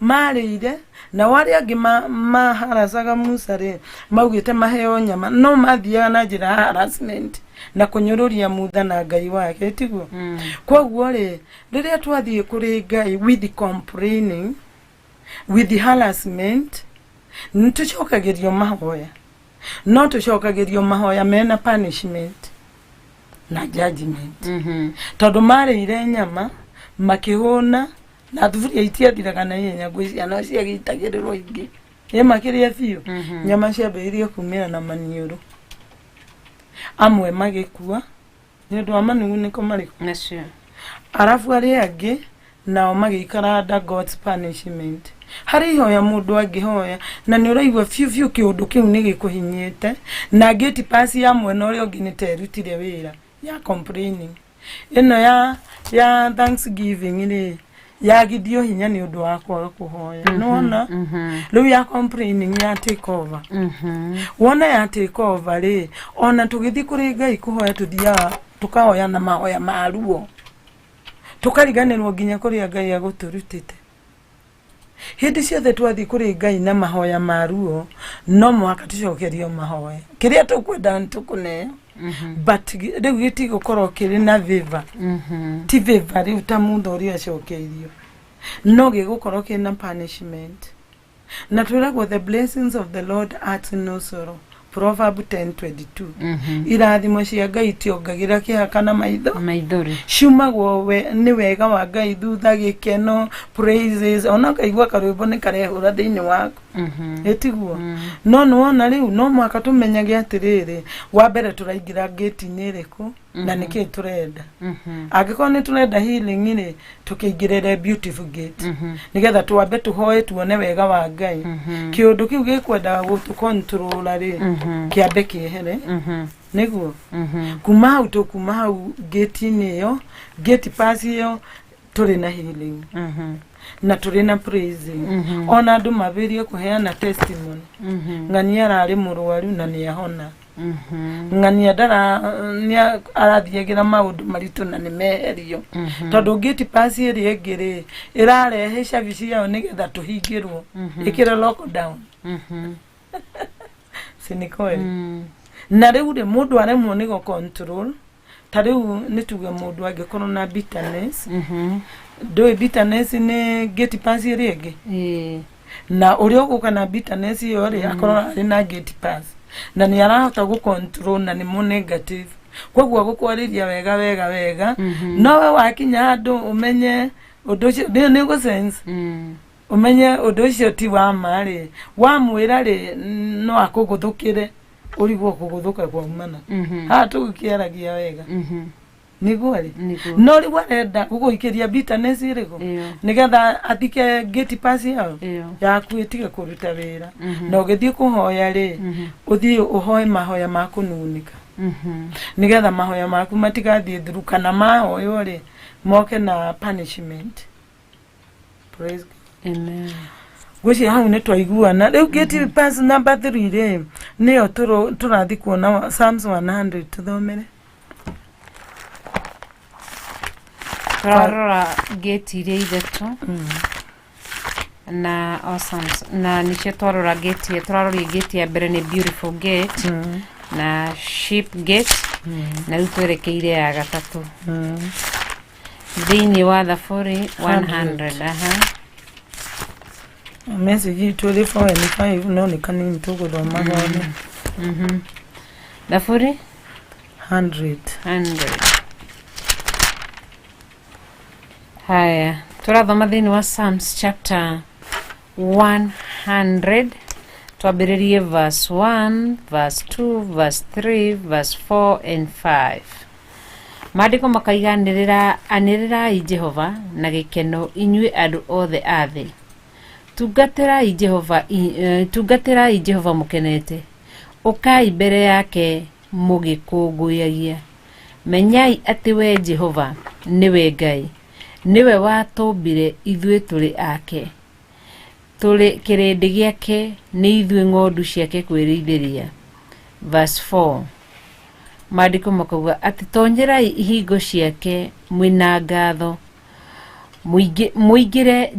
Marĩire, nao arĩa angĩ maharacaga Musa rĩ, maugĩte maheo nyama, no mathiaga na njĩra ya harassment na kũnyũrũria Mutha na Ngai wake, tiguo? Koguo rĩ, rĩrĩa twathiĩ kũrĩ Ngai with complaining, with harassment, nĩ tũcokagĩrio mahoya. No tũcokagĩrio mahoya mena punishment na judgment. Tondũ marĩire nyama, makĩhũna, na thuburia itiathiraga na ihenya, ngwĩciria no ciagĩitagĩrĩrwo ingĩ. Ĩ makĩrĩa biũ, nyama ciambĩrĩirie kumĩra na maniũrũ. Amwe magĩkua, nĩ ũndũ wa manugunĩko marĩkũ? Macio. Arabu arĩa angĩ nao magĩikara under God's punishment. Harĩ ihoya mũndũ angĩhoya na nĩ ũraigua biũ biũ kĩũndũ kĩu nĩ gĩkũhinyĩte, na gate pass ya mwena ũrĩa ũngĩ nĩ ta ĩrutire wĩra ya complaining. Ĩno ya thanksgiving rĩ, yagithio hinya nĩ ũndũ wa kwaga kũhoya. Nĩwona? Rĩu ya complaining ya take over. Wona ya take over rĩ, ona tũgĩthiĩ kũrĩ Ngai kũhoya tũthiaga tũkahoya na mahoya ma ruo. Tũkariganĩrwo nginya kũrĩa Ngai agũtũrutĩte. Hĩndĩ ciothe twathiĩ kũrĩ Ngai na mahoya ma ruo, no mũhaka tũcokerio mahoya. Kĩrĩa tũkwendaga nĩ tũkũneo. But rĩu gĩtigũkorwo kĩrĩ na favor. Ti favor rĩu ta mũndũ ũrĩa acokeirio. No gĩgũkorwo kĩna punishment. Na twĩragwo the blessings of the Lord adds no sorrow. Proverb 10:22. Irathimo cia Ngai itiongagĩrĩra kĩeha kana maitho. Maithori. Ciumagwo nĩ wega wa Ngai thutha gĩkeno, praises, ona ũkaigua karwĩmbo nĩ karehũra thĩinĩ waku. Ĩtiguo? No nĩwona rĩu no mũhaka tũmenyage atĩrĩrĩ, wa mbere tũraingĩra ngĩti-inĩ ĩrĩkũ na nĩkĩĩ tũrenda. Angĩkorwo nĩ tũrenda healing rĩ, tũkĩingĩrĩre beautiful gate. Nĩgetha twambe tũhoe tuone wega wa Ngai. Kĩũndũ kĩu gĩkwendaga gũtũkontrora rĩ, kĩambe kĩehere. Nĩguo? Kuma hau tũkuma hau gate-inĩ ĩyo, gate pass ĩyo tũrĩ na healing. Na tũrĩ na praising. Ona andũ mambĩrĩrie kũheana testimony. Ng'ania ararĩ mũrwaru na nĩ ahona. Ng'ania ndara nĩ arathiagĩra maũndũ maritũ na nĩ meherio. Tondũ gate pass ĩrĩa ĩngĩ rĩ, ĩrarehe cabi ciayo nĩgetha tũhingĩrwo. Ĩkĩre lockdown. Si ni kweli? Na rĩu rĩ, mũndũ aremwo nĩ gũ control, ta rĩu nĩ tuge mũndũ angĩkorwo na bitterness, ndũĩ bitterness nĩ gate pass ĩrĩa ĩngĩ? Na ũrĩa ũgũka na bitterness ĩyo rĩ, akorwo arĩ na gate pass. Na nĩ arahota gũ control na nĩ mũ negative. Koguo agũkwarĩria wega wega wega, no we wakinya handũ ũmenye ũndũ ũcio, nĩ ũgũ sense. Ũmenye ũndũ ũcio ti wa ma rĩ, wamwĩra rĩ, no akũgũthũkĩre, ũrigwo kũgũthũka kwaumana. Haha tũgĩkĩaragia wega. Nĩguo rĩ, Nĩguo. no rĩu arenda gũgũikĩria bitterness ĩrĩkũ? Ĩyo. Nĩgetha athike gate pass yao Ĩyo. yaku ĩtige kũruta wĩra. Na ũgĩthiĩ kũhoya rĩ, ũthiĩ ũhoe mahoya ma kũnunĩka, nĩgetha mahoya maku matigathiĩ through, kana mahoywo rĩ, moke na punishment. Praise God. Amen. Ngwĩciria hau nĩ twaiguana. Rĩu gate pass number 3 rĩ, nĩyo tũrathiĩ kuona Psalms 100. Tũthomere. Tũrarora gate iria ithatũ na awesome, na nĩcio twarora. Gate tũraroria, gate ya mbere nĩ Beautiful Gate na Sheep Gate, na rĩu twerekeire ya gatatũ thĩinĩ wa Thaburi 100. Aha. Message itũ ĩrĩ 4 and 5, no nĩ kanini tũgũthoma gothe. Thaburi 100. 100. Haya, tũrathoma thĩinĩ wa Psalms chapter 100, twambĩrĩrie verse 1, verse 2, verse 3, verse 4 and 5. Maandĩko makaiga, "Anĩrĩra, anĩrĩrai Jehova na gĩkeno, inyuĩ andũ othe a thĩ. Tungatĩrai Jehova, tungatĩrai Jehova mũkenete. Ũkai mbere yake mũgĩkũngũyagia. Menyai atĩ we Jehova nĩwe Ngai. Nĩwe watũmbire, ithuĩ tũrĩ ake. Tũrĩ kĩrĩndĩ gĩake, nĩ ithuĩ ng'ondu ciake kwĩrĩithĩria." Verse 4, maandĩko makauga atĩ, "Tonyerai ihingo ciake mwĩna ngatho, mũingĩre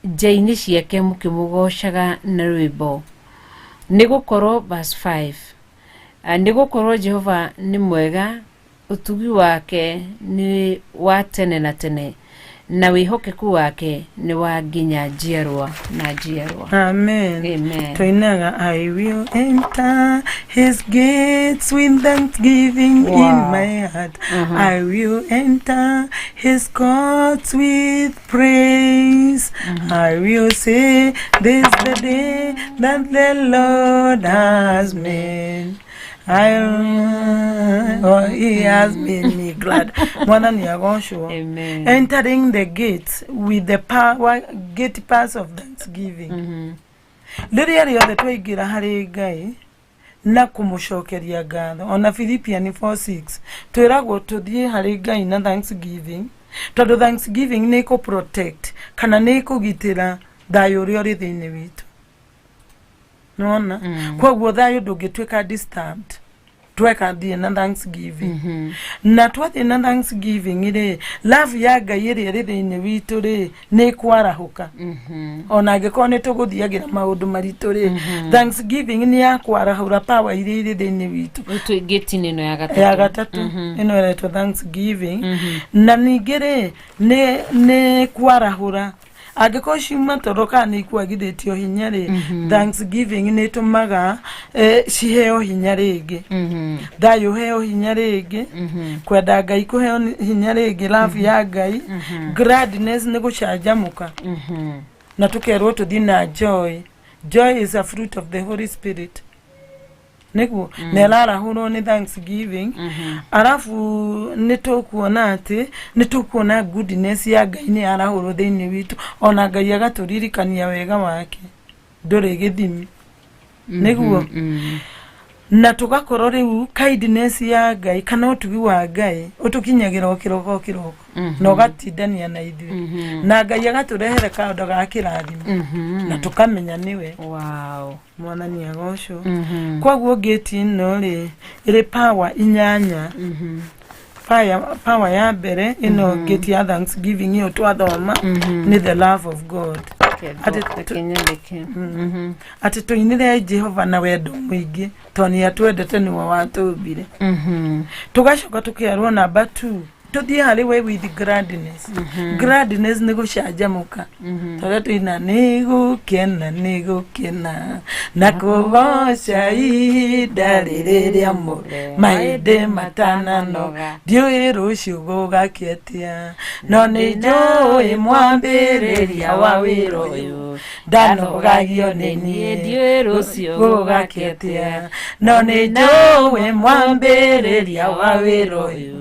nja-inĩ ciake mũkĩmũgoocaga na rwĩmbo. Nĩ gũkorwo," verse 5, "nĩ gũkorwo Jehova nĩ mwega, ũtugi wake nĩ wa tene na tene, na wĩhokeku wake nĩ wa nginya njiarwa na njiarwa." Amen. Amen. Tũinaga, "I will enter his gates with thanksgiving in my heart. I will enter his courts with praise. I will say, this the day that the Lord has made. I, oh, he has made me glad." Mwathani agocwo. Amen. Entering the gates with the power, gate pass of thanksgiving. Rĩrĩa rĩothe twaingĩra harĩ Ngai na kũmũcokeria ngatho, ona Philippian 4:6 twĩragwo tũthiĩ harĩ Ngai na thanksgiving, tondũ thanksgiving nĩ ĩkũ protect kana nĩ ĩkũgitĩra thayũ ũrĩa ũrĩ thĩinĩ witũ. Nona koguo thayũ ndũngĩtuĩka disturbed tweka thiĩ na thanksgiving. Na twathiĩ na thanksgiving rĩ, love ya Ngai ĩrĩa ĩrĩ thĩinĩ witũ rĩ, nĩ ĩkwarahũka. Ona angĩkorwo nĩ tũgũthiagĩra maũndũ maritũ rĩ, thanksgiving nĩ ya kwarahũra power iria irĩ thĩinĩ witũ. Rĩu twĩ gate-inĩ ĩno ya gatatũ. Ya gatatũ ĩno ĩretwo thanksgiving. Na ningĩ rĩ, nĩ kwarahũra angĩkorwo ciuma toro kana nĩ ikwagithĩtio hinya rĩ, thanksgiving nĩ ĩtũmaga ciheo hinya rĩngĩ, thayũ ũheo hinya rĩngĩ, kwenda Ngai kũheo hinya rĩngĩ, love ya Ngai, gladness nĩ gũcanjamũka, na tũkerwo tũthiĩ na joy. Joy is a fruit of the Holy Spirit, nĩguo na ĩrarahũrwo nĩ thanksgiving. Arabu nĩ tũkuona atĩ nĩ tũkuona goodness ya Ngai nĩ yarahũrwo thĩinĩ witũ, ona Ngai agatũririkania wega wake ndũrĩ gĩthimi, nĩguo na tũgakorwo rĩu kindness ya Ngai kana ũtugi wa Ngai ũtũkinyagĩra o kĩroko o kĩroko na ũgatindania na ithuĩ, na Ngai agatũrehere kaũndũ ga kĩrathimo na tũkamenya nĩwe. Mwathani agocwo. Koguo ngĩti ĩno rĩ, ĩrĩ power inyanya. Power ya mbere ĩno, ngĩti ya thanksgiving ĩyo twathoma, nĩ the love of God. Reke nyandĩke. Atĩ tũinĩre Jehova na wendo mũingĩ, tondũ nĩ atwendete, nĩwe watũmbire. Tũgacoka tũkerwo namba 2, tũthiĩ harĩ we with gladness. Gladness nĩ gũcanjamũka, tondũ tũina nĩ gũkena, nĩ gũkena na kũgoca ihinda rĩrĩ rĩa mahĩndĩ matananoga. Ndiũĩ rũciũ gũgakĩatia, no nĩ njũĩ mwambĩrĩria wa wĩra ũyũ. Ndanogagio nĩ niĩ. Ndiũĩ rũciũ gũgakĩa atĩa, no nĩ njũĩ mwambĩrĩria wa wĩra ũyũ.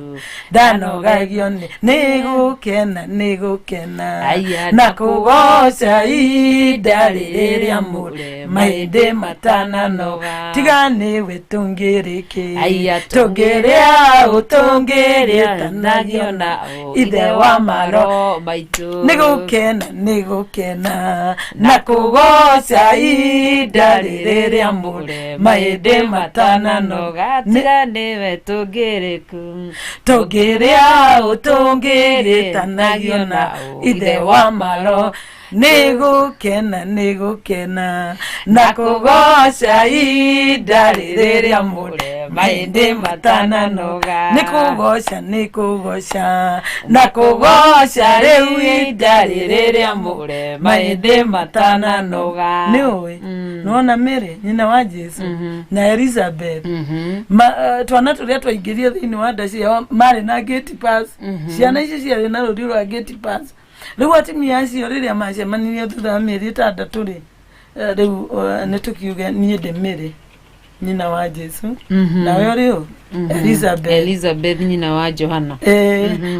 Ndanogagio nĩ nĩ gũkena, nĩ gũkena Aya, na kũgoca ihinda rĩrĩa mũre mahĩndĩ matananoga. Tiga nĩwe tũngĩrĩkĩ, Aya, tũngĩrĩa ũtũngĩrĩtanagio na ithe wa maro maitũ. Nĩ gũkena, nĩ gũkena na kũgoca ihinda rĩrĩa mũre mahĩndĩ matananoga. Tiga nĩwe tũngĩrĩku, Tũngĩrĩa ũtũngĩrĩtanagio na ithe wa maro. Nĩ gũkena, nĩ gũkena na kũgoca ihinda rĩrĩa mũre mahĩndĩ matananoga. Nĩ kũgoca, nĩ kũgoca na kũgoca rĩu ihinda rĩrĩa mũre mahĩndĩ matananoga. Nĩ ũĩ nĩwona Mary nyina wa Jesu na Elizabeth, twana tũrĩa twaingĩrie thĩinĩ wa nda ciao marĩ na gate pass. Ciana icio ciarĩ na rũri rwa gate pass. Rĩu atumia acio rĩrĩa macemanirie thutha wa mĩeri 6 rĩ, rĩu nĩ tũkiuge niĩ ndĩ Mary nyina wa Jesu, nawe ũrĩ ũ? Elizabeth. Elizabeth nyina wa Johana.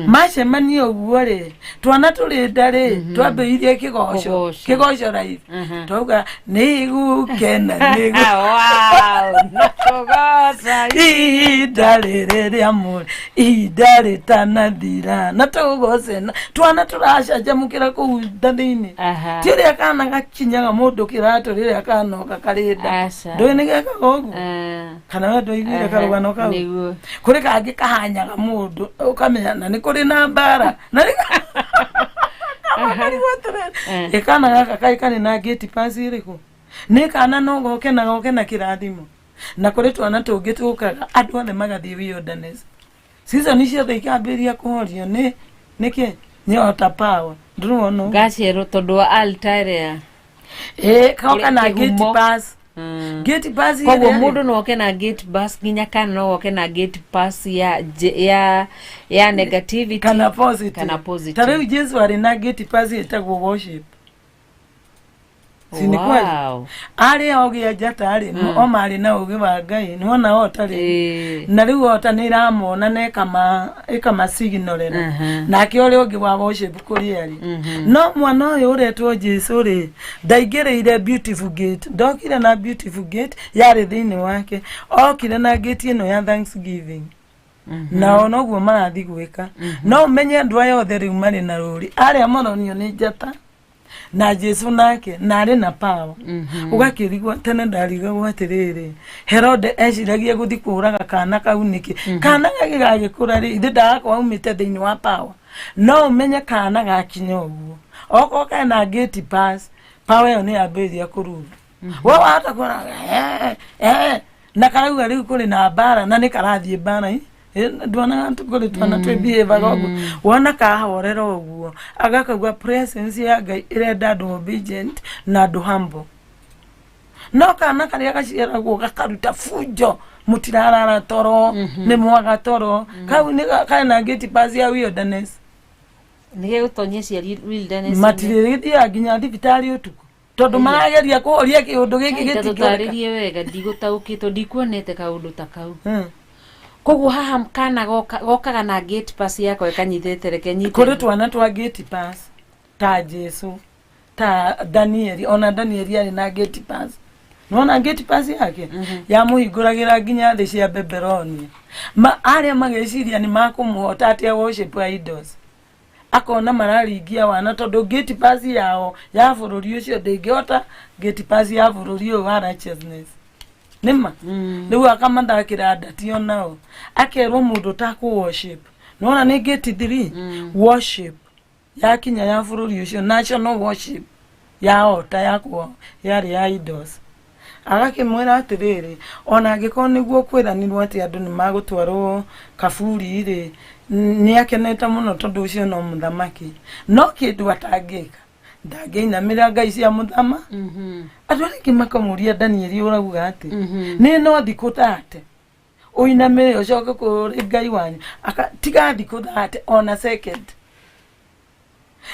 Macemania ũguo rĩ, twana tũrĩ nda rĩ, twambĩrĩirie kĩgoco. Kũgoca. Kĩgoco raithi twauga nĩ gũkena, nĩ Wow, na kũgoca ihinda rĩrĩ rĩa mũrĩ ihinda rĩtanathira na tũgoce na twana tũracanjamũkĩra kũu nda thĩinĩ. Ti ũrĩa kana gakinyaga mũndũ kĩratũ rĩrĩa kanoka karĩ nda. Aca. Ndũĩ nĩ gekaga ũguo, kana we ndũiguire karũgano kau? Nĩguo. Kũrĩ kangĩ kahanyaga mũndũ ũkamenya na nĩ kũrĩ na mbara na nĩ karigwo atĩrĩrĩ, ĩ kana gaka kaĩ karĩ na gate pass ĩrĩkũ? Nĩ kana no goke na goke na kĩrathimo. Na kũrĩ twana tũngĩ tũkaga andũ othe magathiĩ wilderness, season ciothe ikambĩrĩria kũhorio nĩ nĩkĩ? Nĩ ota power. Ndũrona ũguo? Gaciarwo tondũ wa altar ĩrĩa Ĩ koka na gate kĩhumo. pass, gate pass Koguo ĩrĩa rĩ, mũndũ no oke na gate pass nginya kana no oke na gate pass ya negativity kana positive. Kana positive. Ta rĩu Jesu arĩ na gate pass ĩtagwo worship. Si ni kweli? Wow. Arĩa ogĩ a njata rĩ, o marĩ na ũgĩ wa Ngai. Nĩwona ota rĩ, na rĩu ota nĩ ĩramona na ĩkamasignalĩra nake ũrĩa ũngĩ wa worship kũrĩa rĩ. No mwana ũyũ ũretwo Jesu rĩ, ndaingĩrĩire beautiful gate, ndokire na beautiful gate yarĩ thĩinĩ wake, okire na gate ĩno ya thanksgiving. Nao noguo marathiĩ gwĩka. No ũmenye andũ aya othe rĩu marĩ na rũri, arĩa maronio nĩ njata na Jesu nake na arĩ na power. Ũgakĩrigwo, tene ndarigagwo atĩrĩrĩ, Herode eciragia gũthi kũraga kana kau nĩkĩ? Kana gagĩgagĩkũra rĩ, ithe ndagakorwo aumĩte thĩinĩ wa power. No ũmenye kana gakinya ũguo, okorwo kena gate pass, power ĩyo nĩ yambĩrĩria kũrunda. We wahota kuona na karauga rĩu kũrĩ na mbara na nĩ karathiĩ mbara ĩ. Nduonaga kũrĩ twana twĩbihĩvaga ũguo, wona kahorera ũguo agakauga presence ya Ngai ĩrenda andũ obedient na andũ humble. No kana karĩa gaciaragwo gakaruta funjo, mũtirarara toro, nĩ mwaga toro, kau nĩ kena gate pass ya wilderness. Nĩgegũtonyia ciari wilderness. Matirĩthiaga nginya thibitarĩ ũtukũ tondũ marageria kũhoria kĩũndũ gĩkĩ Ta gĩtingĩhoreka. Tũtarĩrie wega, ndigũtaũkĩtwo, ndikuonete kaũndũ ta kau. Koguo haha kana gokaga na gate pass yakwa ĩkanyitĩte, reke nyite. Kũrĩ twana twa gate pass ta Jesu, ta Danieli. Ona Danieli arĩ na gate pass. Nĩwona gate pass yake yamũhingũragĩra nginya thĩ cia Beberonia. Ma arĩa mageciria nĩ makũmũhota atĩa worship idols, akona mararingia wana tondũ gate pass yao ya bũrũri ũcio ndĩngĩhota gate pass ya bũrũri ũyũ wa righteousness. Nĩma rĩu akamathakĩra ndati onao, akerwo mũndũ ũtakũ worship. Nĩwona nĩ gate 3 worship yakinya ya bũrũri ũcio, national worship ya ota yakwo yarĩ ya idols. Agakĩmwĩra atĩrĩrĩ, ona angĩkorwo nĩguo kwĩranirwo atĩ andũ nĩ magũtwarwo kaburi rĩ, nĩ akenete mũno tondũ ũcio no mũthamaki, no kĩndũ atangĩka, ndangĩinamĩra ngai cia mũthama. Andũ arĩa angĩ makamũria, Danieli, ũrauga atĩ nĩ no thikũ tate ũinamĩre ũcoke kũrĩ Ngai wanyu? Tiga thikũ 30 ona second.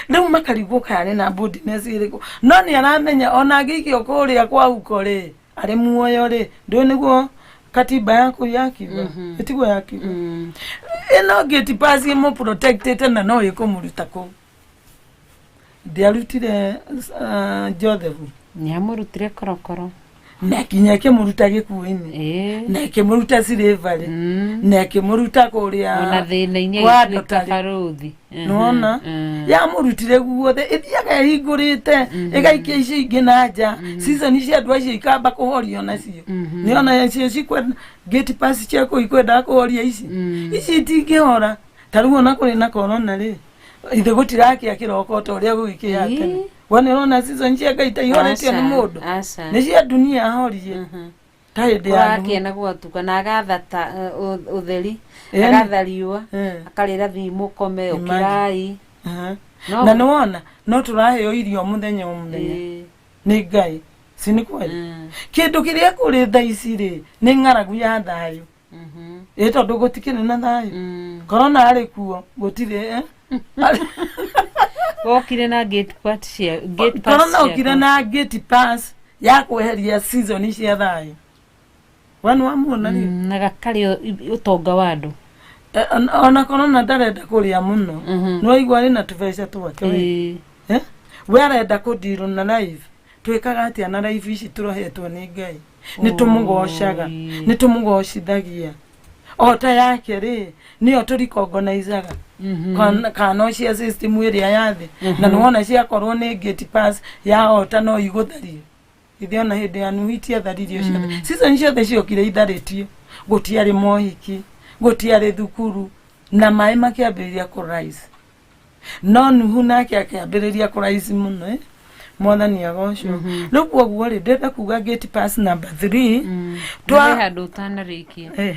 Rĩu makarigwo kana arĩ na boldness ĩrĩkũ, no nĩ aramenya ona angĩikio kũrĩa kwa huko rĩ, arĩ muoyo rĩ, ndũĩ nĩguo katiba ya kũu yakiuga, ĩtiguo yakiuga. Ĩno gate pass ĩmũprotectĩte na no ĩkũmũruta kũu. Ndiarutire Joseph. Nĩ amũrutire korokoro. Na nginya ĩkĩmũruta gĩkuũ-inĩ. Na ĩkĩmũruta slavery. Na ĩkĩmũruta kũrĩa Ona thĩna-inĩ kwa agĩtuĩka ndotari. barũthi. Nĩwona yamũrutire guothe, ĩthiaga ĩhingũrĩte ĩgaikia icio ingĩ na nja. Season cia andũ acio ikamba kũhorio nacio. Nĩona cio cikwenda gate pass cia kũu, ikwendaga kũhoria ici, ici itingĩhora. Ta rĩu ona kũrĩ na corona rĩ, ithe gũtirakĩa kĩroko ta ũrĩa gũgĩkĩa tene. We nĩ ũrona season cia Ngai ta ihoretio nĩ mũndũ? Aca. Nĩ cia dunia ahorie ta hĩndĩ ya Nuhu. Kũrakĩa na gwatuka na agatha ta ũtheri. Agatha riũa. Akarĩra thiĩ mũkome. Imagine. Ũkĩrai. Na nĩ wona no tũraheo irio mũthenya o mũthenya nĩ Ngai, si nĩ kweli? Kĩndũ kĩrĩa kũrĩ thaa ici rĩ, nĩ ng'aragu ya thayũ. Ĩ tondũ gũtikĩrĩ na thayũ. Korona arĩ kuo gũtirĩ, eh? Wokire na gate pass cia gate pass. Korona okire ciaku. Na gate pass ya kweheria season cia thayũ. We nĩ wamuona rĩ? Na gakarĩa ũtonga wa andũ. Ona korona ndarenda kũrĩa mũno. Nĩwaigua arĩ na tũbeca twake we. Eh? We arenda kũndirwo na life. Twĩkaga atĩa na life ici tũrohetwo nĩ Ngai? Nĩ tũmũgocaga, nĩ tũmũgocithagia. O ta yake rĩ, nĩyo tũrikongonaicaga kana no cia system ĩrĩa ya thĩ. Na nĩwona ciakorwo nĩ gate pass ya ota no igũthario. Ithe ona hĩndĩ ya Nuhu itiatharirio ciothe. Season ciothe ciokire itharĩtio. Gũtiarĩ mohiki, gũtiarĩ thukuru, na maĩ makĩambĩrĩria kũ rise. No Nuhu nake akĩambĩrĩria kũ rise mũno, eh? Mwathani agocwo. Rĩu koguo rĩ, ndĩrenda kuga gate pass number 3. Twa handũ ũtanarĩkia.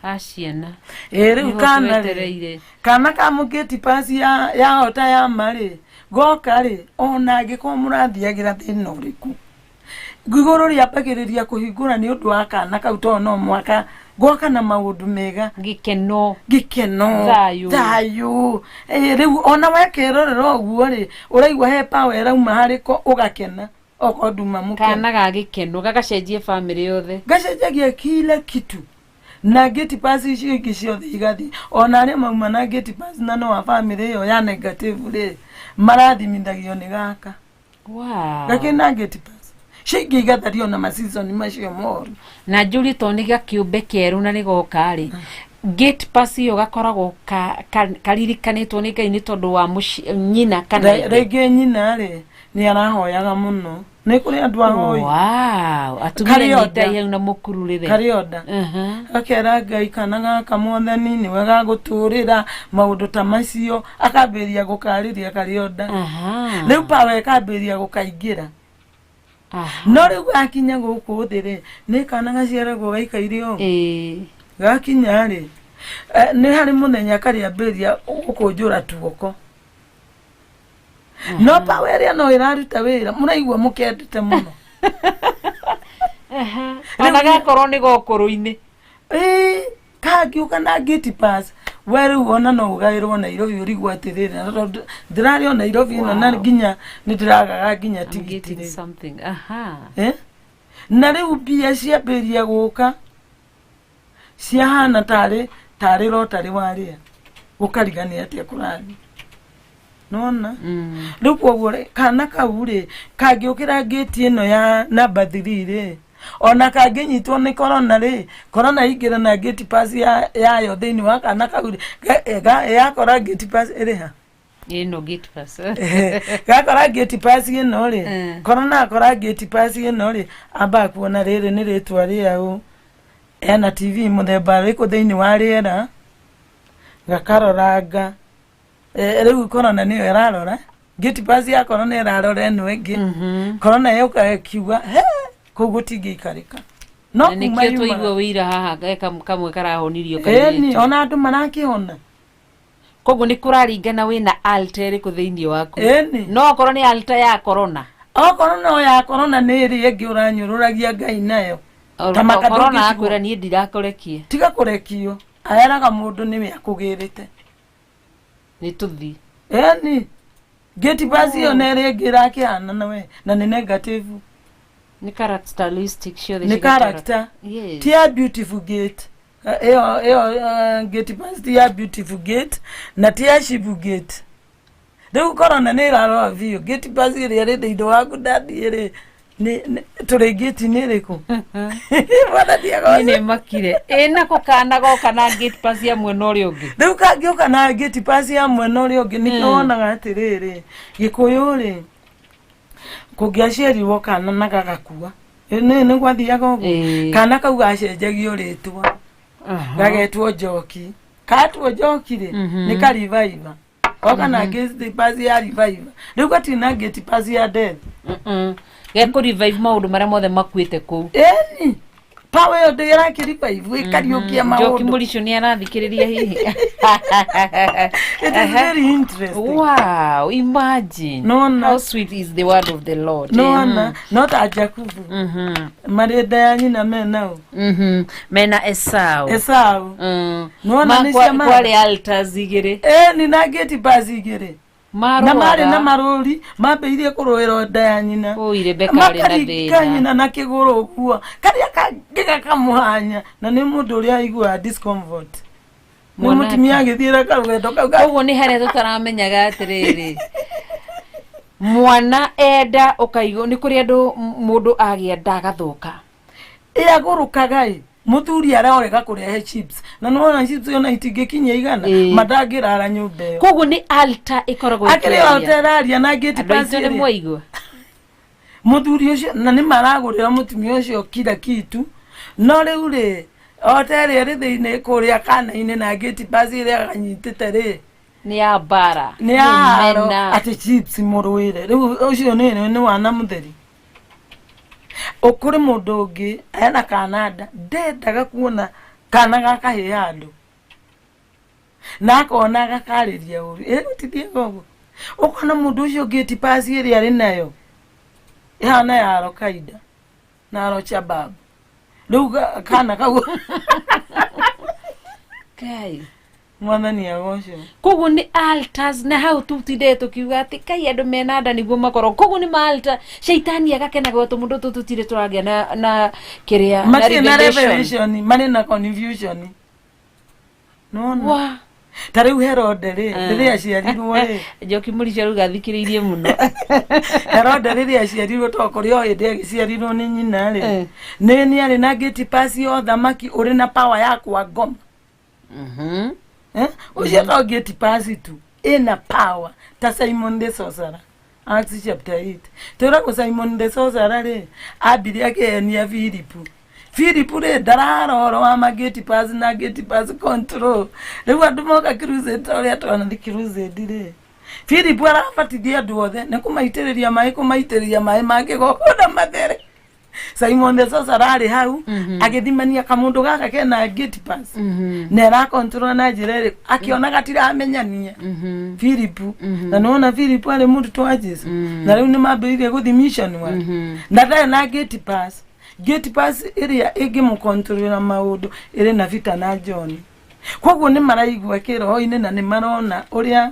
Ha ciana. Ĩ rĩu Nĩho kana rĩ, twetereire. Kana ka mũgate pass ya ota ya ma rĩ, goka rĩ, ona angĩkorwo mũrathiagĩra thĩna ũrĩkũ, igũrũ rĩambagĩrĩria kũhingũra nĩ ũndũ wa kana kau, tondũ no mwaka goka na maũndũ mega. Gĩkeno. Gĩkeno. Thayũ. Thayũ. Rĩu ona wekĩrorera ũguo rĩ, ũraigua he power ĩrauma harĩ ko, ũgakena okorwo nduma mũkenu. Kana ga gĩkeno gagacenjia bamĩrĩ yothe. Gacenjagia kila kitu. Na gate pass icio ingĩ ciothe igathiĩ. Ona arĩa mauma na gate pass na no wa bamĩrĩ ĩyo ya negative rĩ, marathimithagio nĩ gaka. Gakĩna gate pass icio ingĩ igathario na ma season macio moru. Na njũrie, tondũ nĩ gakĩũmbe kĩerũ na nĩ goka rĩ, gate pass ĩyo gakoragwo karirikanĩtwo nĩ Ngai nĩ tondũ wa nyina kana ithe? Rĩngĩ nyina rĩ, nĩ arahoyaga mũno. Nĩ kũrĩ andũ ahoi. Wow, atumia Karĩ nyitai onda. hau na mũkururĩre. Karĩ onda. Akera Ngai kana gaka, Mwathani nĩwe gagũtũrĩra maũndũ ta macio, akambĩrĩria gũkarĩria karĩ onda. Rĩu power ĩkambĩrĩria gũkaingĩra. No rĩu gakinya gũkũ thĩ rĩ, nĩ kana gaciaragwo gaikaire ũũ. Gakinya rĩ, nĩ harĩ mũthenya karĩambĩrĩria gũkũnjũra tuoko, no power ĩrĩa no ĩraruta wĩra, mũraigua mũkendete mũno. Ona gakorwo nĩ gokũrũ-inĩ. Ĩĩ, kangĩũka na gate pass, we rĩu ona no ũgaĩrwo Nairobi, ũrigwo atĩrĩrĩ, na tondũ ndĩrarĩ o Nairobi ĩno na nginya nĩ ndĩragaga nginya I'm tigiti getting rĩ. something. Aha. Eh? Na rĩu mbia ciambĩrĩria gũka ciahana tarĩ rotary warĩa, ũkarigania atĩa kũrathiĩ. Nona rĩu koguo rĩ, kana kau rĩ, kangĩũkĩra ngĩti ĩno ya namba 3 rĩ, ona kangĩnyitwo nĩ korona rĩ, korona ingĩra na gate pass yayo thĩinĩ wa kana kau rĩ, yakora gate pass ĩrĩ ha? Ĩno gate pass. Gakora gate pass ĩno rĩ, korona akora gate pass ĩno rĩ, ambaga kuona rĩrĩ nĩ rĩtwa rĩaũ, ena TV mũthemba ũrĩkũ thĩinĩ wa rĩera, gakaroranga. Rĩu korona nĩyo ĩrarora gate pass ya korona, ĩrarora ĩno ĩngĩ. Korona yũka ĩkiuga he kũu gũtingĩikarĩka no Na kuma nĩkĩo twaigua yumaga. wĩira haha kamwe karahonirio Ĩni kairĩtu. ona andũ marakĩhona. Koguo nĩ kũraringana wĩna altar ĩrĩkũ thĩinĩ waku. Ĩni. No okorwo nĩ altar ya corona. Okorwo no ya korona, nĩ ĩrĩa ĩngĩ ũranyũrũragia Ngai nayo. Ta maka Corona ndũngĩcigwo. akwĩra niĩ ndirakũrekia. Tiga kũrekio, aeraga mũndũ nĩwe akũgĩrĩte. Nĩ tũthi. Ĩni. Gate pass ĩyo na ĩrĩa ĩngĩ ĩrakĩhana na we na nĩ negative. Nĩ characteristic ciothe Nĩ cigatwara- character. Yes. Ti ya beautiful gate. Ĩyo ĩyo gate pass ti ya beautiful gate na ti ya shibu gate. Rĩu korona nĩ ĩrarora biũ gate pass ĩrĩa ĩrĩ thĩinĩ waku ndathiĩ rĩ tũrĩ gate-inĩ ĩrĩkũ? Mwathani Niĩ agocwo. nĩ makire ĩ nako kana goka na gate pass ya mwena ũrĩa ũngĩ. Rĩu kangĩũka na gate pass ya mwena ũrĩa ũngĩ nĩkĩo wonaga atĩrĩrĩ gĩkũyũ rĩ kũngĩaciarirwo kana na gagakua nĩ nĩ gwathiaga ũguo. Ĩĩ. Kana kau gacenjagio rĩtwa gagetwo njoki katwo njoki rĩ nĩ ka reviver oka na gate pass ya reviver rĩu gatirĩ na gate pass ya death. Gekũ revive maũndũ marĩa mothe makuĩte kũu. Ĩni power ĩyo ndĩ ĩrakĩ revive ĩkariũkia Njoki maũndũ. Mũricio nĩ arathikĩrĩria hihi. It is very interesting. Wow, imagine. Nona. How sweet is the word of the Lord. Nona no ta Jakubu marĩ nda ya nyina menao. Mena Esau. Esau. Nona nĩ cia Kwarĩ altars igĩrĩ. Ĩni na gate pass igĩrĩ na marĩ na Marũaga. marũri mambĩrĩirie kũrũĩra nda ya nyina. Oi, Rebecca arĩ na Makaringa thĩna. nyina na kĩgũrũ ũguo karĩa kangĩ gakamũhanya na nĩ mũndũ ũrĩa aiguaga discomfort nĩ Mwanake. mũtumia agĩthiĩra karũgendo kau Koguo nĩ harĩa tũtaramenyaga atĩrĩrĩ mwana enda ũkaigua nĩ kũrĩ andũ mũndũ agĩa nda agathũka. Ĩagũrũkaga ĩ mũthuri arorega kũrehe chips na nĩwona chips ona itingĩkinyia 100 matangĩrara nyũmba ĩyo. Koguo nĩ altar ĩkoragwo Akĩrĩ ĩkĩaria. oteraria na gate Andũ pass aitũ nĩ ĩrĩa mwaigua. Mũthuri ũcio na nĩ maragũrĩra mũtumia ũcio kila kitu no rĩu rĩ ote ĩrĩa ĩrĩ thĩinĩ kũrĩa kana-inĩ na gate pass ĩrĩa anyitĩte rĩ Nĩ ya mbara. Nĩ ya haro. Mena. Atĩ chips mũrũĩre rĩu ũcio nĩ wana mũtheri ũkũrĩ mũndũ ũngĩ ena kana nda ndendaga kuona kana gakahĩ handũ na akona gakarĩria ũru ĩ gũtithiaga ũguo ũkona mũndũ ũcio gate pass ĩrĩa arĩ nayo ĩhana ya Al-Qaeda na Al-Shabaab rĩu kana kau. Ngai. Mwathani agocwo. Koguo nĩ altars na hau tutindĩte tũkiuga atĩ kai andũ mena nda nĩguo makorwo koguo nĩ ma altar shaitani agakenaga tũ mũndũ tũ tũtirĩ tũragĩa na kĩrĩa na Matirĩ na revelation. Revelation marĩ na confusion nona Wa. Ta rĩu Herode rĩ rĩrĩa aciarirwo rĩ Njoki Mũricio rĩu athikĩrĩirie mũno. Herode rĩrĩa aciarirwo to kũrĩ o hĩndĩ agĩciarirwo nĩ nyina rĩ Eh. nĩ arĩ na gate pass ya ũthamaki ũrĩ na power ya kwa ngoma. Eh? Ũcio to gate pass tu ĩna power ta Simon the Sorcerer. Acts chapter 8 twĩragwo Simon the Sorcerer rĩ ambire akĩhenia Philip. Philip rĩ ndarara ũhoro wa ma gate pass na gate pass control rĩu andũ moka crusade ta ũrĩa twanathi crusade rĩ Philip arabatithia andũ othe nĩ kũmaitĩrĩria maĩ kũmaitĩrĩria maĩ ma kĩgongona mathere. Simon the Sorcerer arĩ hau agĩthimania kamũndũ gaka kena gate pass na ĩrakontrol na njĩra ĩrĩkũ akĩona gatiramenyania Philip na nĩwona Philip arĩ mũrutwo wa Jesu na rĩu nĩ mambĩrĩirie gũthiĩ mission work na ndarĩ na gate pass. Gate pass ĩrĩa ĩngĩmũkontrolera maũndũ ĩrĩ na Peter na John koguo nĩ maraigua kĩroho-inĩ na nĩ marona ũrĩa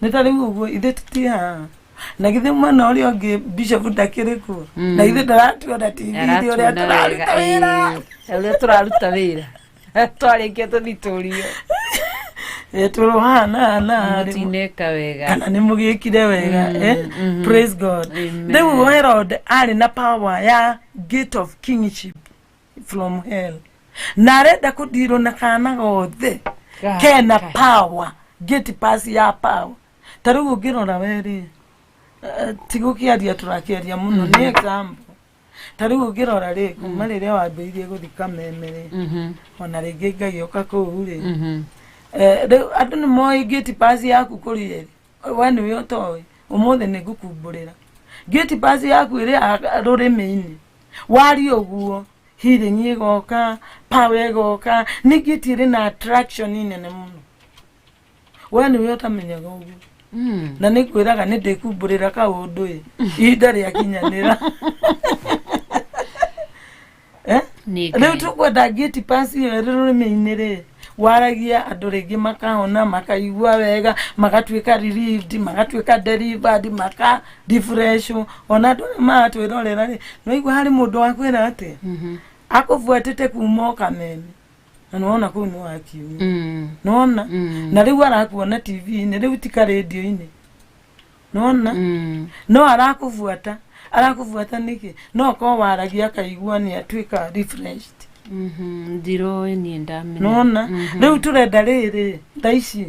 nĩ ta rĩu ũguo ithuĩ tũtirĩ haha na githĩ mwena ũrĩa ũngĩ bishop ndakĩrĩ kuo na githĩ ndaratuona TV-inĩ ũrĩa Aratuona wega, tũraruta wĩra. Ĩĩ, ũrĩa tũraruta wĩra twarĩkia tũthitũrio. Tũrũhana na Mũtineka wega. Kana nĩ mũgĩkire wega eh? Praise God. Amen. Rĩu Herod arĩ na power ya gate of kingship from hell na arenda kũndirwo na kana gothe kena power gate pass ya power ta rĩu ũngĩrora werĩ ti gũkĩaria tũrakĩaria mũno nĩ example ta rĩu ũngĩrora rĩ kuma rĩrĩa wambĩrĩirie gũthiĩ kameme rĩ ona rĩngĩ ngagĩũka kũu rĩ rĩu andũ nĩ moĩ gate pass yaku kũrĩ ĩrĩ we nĩwe ũtoĩ ũmũthĩ nĩ ngũkumbũrĩra gate pass yaku ĩrĩ rũrĩmĩ-inĩ waria ũguo healing ĩgoka power ĩgoka nĩ gate ĩrĩ na attraction nene mũno we nĩwe ũtamenyaga ũguo na nĩ ngwĩraga nĩ ndĩkumbũrĩra kaũndũ ĩ ihinda rĩakinyanĩra. Eh? Nĩ Rĩu Ngai. tũkwenda gate pass ĩyo ĩrĩ rũrĩmĩ-inĩ rĩ Waragia andũ rĩngĩ makahona, makaigua wega, magatuĩka relieved, magatuĩka delivered, maka refresh. Ona andũ arĩa maratwĩrorera rĩ, nĩwaigua harĩ mũndũ wakwĩra atĩa? Akũbuatĩte kuma o Kameme, na nĩwona kũu nĩ wakiumia. Nĩwona? Na rĩu arakuona TV-inĩ, rĩu ti karendio-inĩ, nĩwona? No arakũbuata, arakũbuata nĩkĩ? No okorwo waragia akaigua nĩ atuĩka refreshed. Ndiroĩ niĩ, ndamenya. Nĩwona? Rĩu tũrenda rĩrĩ thaa ici.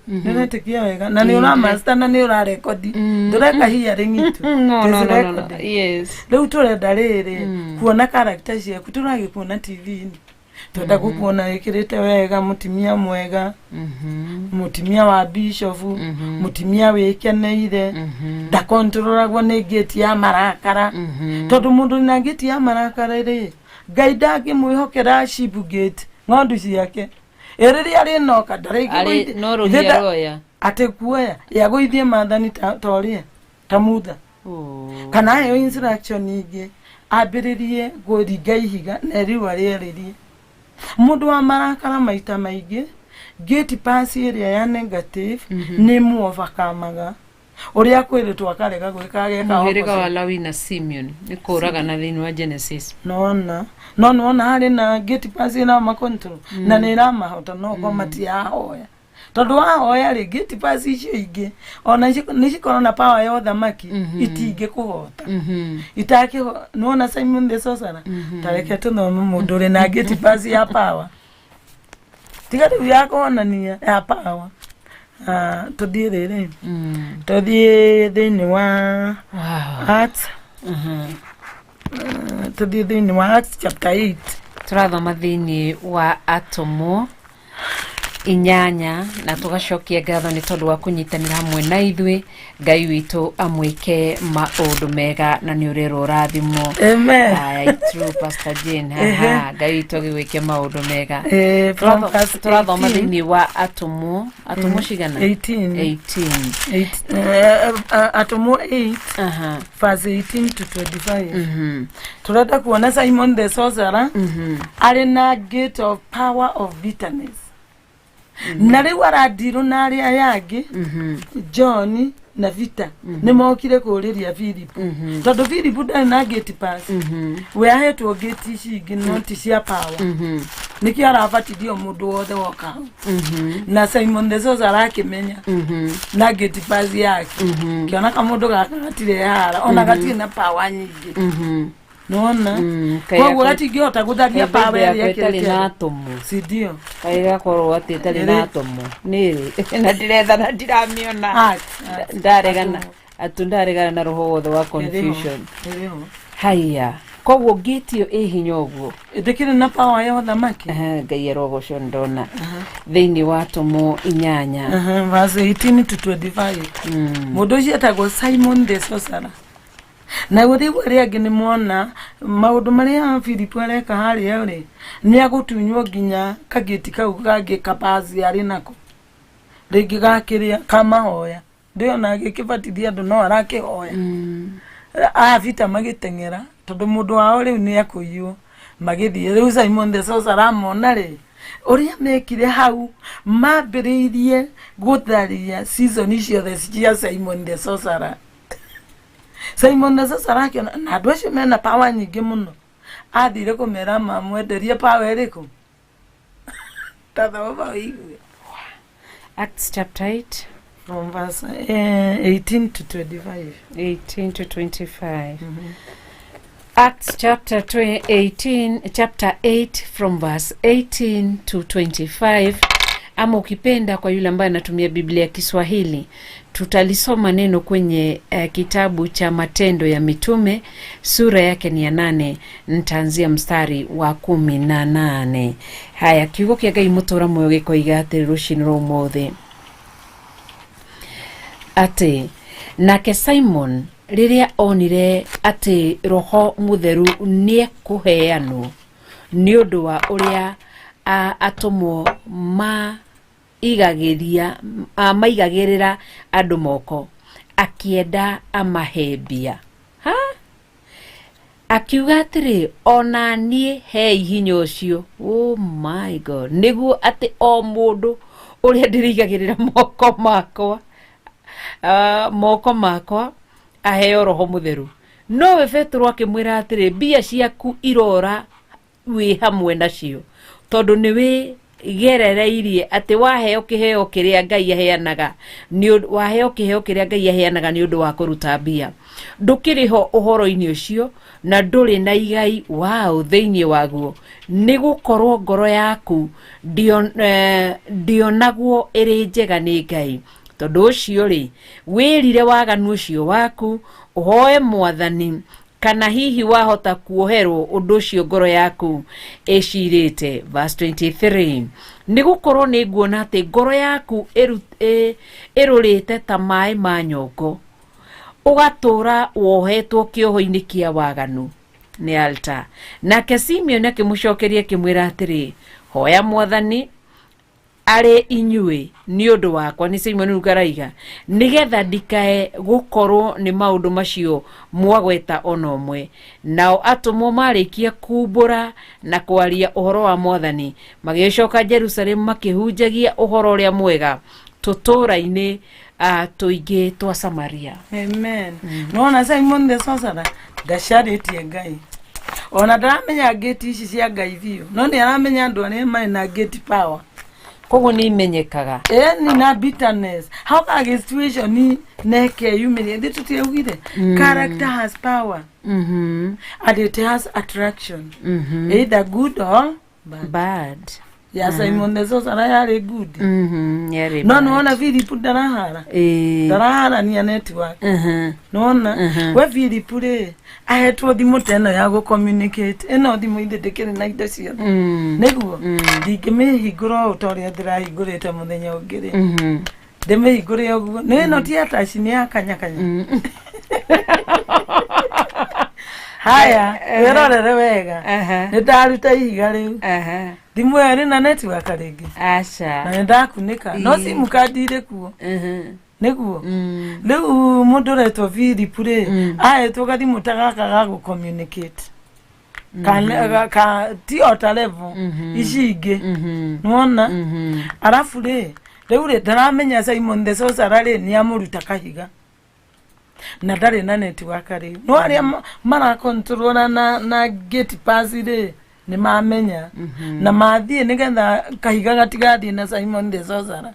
Nĩũretĩkia wega na nĩ ũramaster na nĩ ũrarekodi, ndũreka hearing itu. No, no, It is no, no, no. recording. Yes. Rĩu tũrenda rĩrĩ kuona character ciaku, tũragĩkuona TV-inĩ, twenda gũkuona wĩkĩrĩte wega, mũtumia mwega, mũtumia wa bishop, mũtumia wĩkeneire, ndakontrolagwo nĩ ngĩti ya marakara, tondũ mũndũ na ngĩti ya marakara rĩ, Ngai ndangĩmwĩhokera sheep gate, ng'ondu ciake ĩ rĩrĩa rĩnoka. Arĩ no rũhia roya. Atĩ kuoya yagũithie maathani ta ũrĩa ta mutha. Oh. Kana aheo instruction ingĩ, ambĩrĩrie kũringa ihiga na riũa rĩarĩrie. Mũndũ wa marakara maita maingĩ gate pass ĩrĩa ya negative nĩ muovakamaga ũrĩa kwĩrĩtwo akarega gwĩka, ageka Mũhĩrĩga wa opposite. Lawi na Simeon nĩ kũragana thĩinĩ wa Genesis. Nona no nĩwona harĩ na gate pass ĩrama control na nĩ ĩramahota, no ko matirahoya, tondũ wahoya rĩ, gate pass icio ingĩ ona nĩ cikorwo na power ya ũthamaki, itingĩkũhota. Itakĩho nĩwona Simon the Sorcerer. Ta reke tũthome mũndũ ũrĩ na gate pass ya power, tiga rĩu ya kuonania, ya power. Ah, tũthiĩ rĩrĩ, tũthiĩ thĩinĩ wa Acts, tũthiĩ thĩinĩ wa Acts chapter 8. Tũrathoma thĩinĩ wa Atũmwo 8, na tũgacokia ngatho nĩ tondũ wa kũnyitanĩra hamwe na ithuĩ. Ngai witũ amwĩke maũndũ mega na nĩ ũrerwo ũrathimwo. Amen. Aya, true, Pastor Jane, haha Ngai witũ agĩgwĩke maũndũ mega. From verse Tũrathoma 18. Thĩinĩ wa Atũmwo cigana? 18. 18. Eight, Atũmwo 8, verse 18 to 25. Tũrenda kuona Simon the Sorcerer arĩ na gate of power of bitterness, na rĩu arandirwo na arĩa aya angĩ, John na Peter, nĩ mokire kũũrĩria Philip, tondũ Philip ndarĩ na gate pass. We ahetwo gate ici ingĩ, no ti cia power. Nĩkĩo arabatithio mũndũ wothe woka hau, na Simon the Sorcerer arakĩmenya na gate pass yake, kĩona kamũndũ gaka gatirĩ hara, ona gatirĩ na power nyingĩ, nona koguo gatingĩhota gũtharia power ĩrĩa yakwa ĩtarĩ ĩkĩrĩte na andũ. atũmwo. Si ndio? Kaĩ gakorwo atĩ ĩtarĩ na Ĩrĩ. atũmwo nĩrĩ na ndiretha na ndiramĩona. Acts, Acts. Ndaregana atũ, ndaregana na roho wothe wa confusion. Ĩrĩho. Haya, koguo ngĩti ĩyo ĩ hinya ũguo? Ndĩkĩrĩ na power ya ũthamaki. Aha, Ngai arogocwo, ndona thĩinĩ wa Atũmwo 8. Aha, verse 18 to 25. Mũndũ ũcio etagwo Simon the Sorcerer, na rĩu arĩa angĩ nĩ mona maũndũ marĩa Philip areka harĩa rĩ, nĩ agũtunywo nginya kagĩti kau kangĩ kapasi arĩ nako rĩngĩ gakĩrĩa kamahoya, ndĩona agĩkĩbatithia andũ no arakĩhoya. Abita magĩteng'era tondũ mũndũ wao rĩu nĩ akũiywo, magĩthiĩ. Rĩu Simon the Sorcerer amona rĩ, ũrĩa mekire hau, mambĩrĩirie gũtharia season ciothe cia Simon the Sorcerer. Simon the Sorcerer akĩona na andũ acio mena power nyingĩ mũno, athire kũmera mamwenderie power ĩrĩkũ. Ta thoma ũigue. Acts chapter 8. From verse 18 to 25. 18 to 25. Acts chapter 18, chapter 8 from verse 18 to 25, ama ukipenda kwa yule ambaye anatumia Biblia ya Kiswahili, tutalisoma neno kwenye kitabu cha Matendo ya Mitume, sura yake ni ya 8, nitaanzia mstari wa 18. Haya, kiugo kĩa Ngai mũtũra muoyo gĩkoiga atĩrĩ rũcinĩ rwa ũmũthĩ atĩ, nake Simon rĩrĩa onire atĩ Roho Mũtheru nĩekũheanwo nĩ ũndũ wa ũrĩa atũmwo maigagĩria maigagĩrĩra andũ moko, akĩenda amahe mbia. Ha? Akiuga atĩrĩ, ona niĩ hei hinya ũcio. Oh my God, nĩguo atĩ o mũndũ ũrĩa ndĩrĩigagĩrĩra moko makwa, moko makwa aheo roho mũtheru. Nowe Petero akĩmwĩra atĩrĩ, mbia ciaku irora wĩ hamwe nacio, tondũ nĩ wĩgerereirie atĩ waheo kĩheo kĩrĩa Ngai aheanaga waheo kĩheo kĩrĩa Ngai aheanaga nĩ ũndũ wa kũruta mbia, ndũkĩrĩ ho ũhoro-inĩ ũcio na ndũrĩ na igai wao thĩinĩ waguo, nĩ gũkorwo ngoro yaku ndĩonagwo ĩrĩ njega nĩ Ngai. Tondũ ũcio rĩ, wĩrire waganu ũcio waku, ũhoe Mwathani, kana hihi wahota kuoherwo ũndũ ũcio ngoro yaku ĩcirĩte. Verse 23, nĩ gũkorwo nĩ nguona atĩ ngoro yaku ĩrũrĩte ta maĩ ma nyongo, ũgatũũra wohetwo kĩoho-inĩ kĩa waganu nĩ altar. Nake Simeon akĩmũcokeria akĩmwĩra atĩrĩ, hoya Mwathani arĩ inyuĩ nĩ ũndũ wakwa, nĩ Simon rĩu ngaraiga, nĩgetha ndikae gũkorwo nĩ maũndũ macio mwagweta ona ũmwe. Nao atũmwo marĩkia kumbũra na kwaria ũhoro wa Mwathani, magĩcoka Jerusalemu makĩhunjagia ũhoro ũrĩa mwega tũtũũra-inĩ tũingĩ twa Samaria. Amen. Nona Simon the Sorcerer ndacarĩtie Ngai, ona ndaramenya ngĩti ici cia Ngai biũ, no nĩ aramenya andũ arĩa marĩ na gate power. Koguo nĩ imenyekaga. Ĩni na bitterness how ka situation neke yumĩrie thĩ tũtiaugire character has power and it has attraction, either good or bad. Bad. Ya Simon the Sorcerer yarĩ good. Yarĩ no bad. Nĩwona Philip ndarahara, ndaraharania network. Nĩwona we Philip rĩ, ahetwo thimũ ta ĩno ya gũ-communicate, ĩno thimũ ithe ndĩkĩrĩ na indo ciothe, nĩguo ndingĩmĩhingũra ũũ ta ũrĩa ndĩrahingũrĩte mũthenya ũngĩ rĩ, ndĩmĩhingũre ũguo nĩ ĩno ti ataci, nĩ ya kanyakanya. Haya, wĩrorere wega. Nĩ ndaruta ihiga rĩu. Thimũ ĩyo ĩrĩ na network rĩngĩ? Aca. Na nĩ ndakunĩka, no SIM card irĩ kuo, nĩguo rĩu mũndũ ũretwo Philip rĩ, ahetwo gathimũ ta gaka ga gũ-communicate kana ti o ta level ici ingĩ, nĩwona? Arabu rĩ, rĩu rĩ, ndaramenya Simon the Sorcerer rĩ, nĩ amũruta kahiga na ndarĩ na network rĩu, no arĩa marakontrora na gate pass rĩ, nĩ mamenya na mathiĩ nĩgetha kahiga gatigathiĩ na Simon the Sorcerer.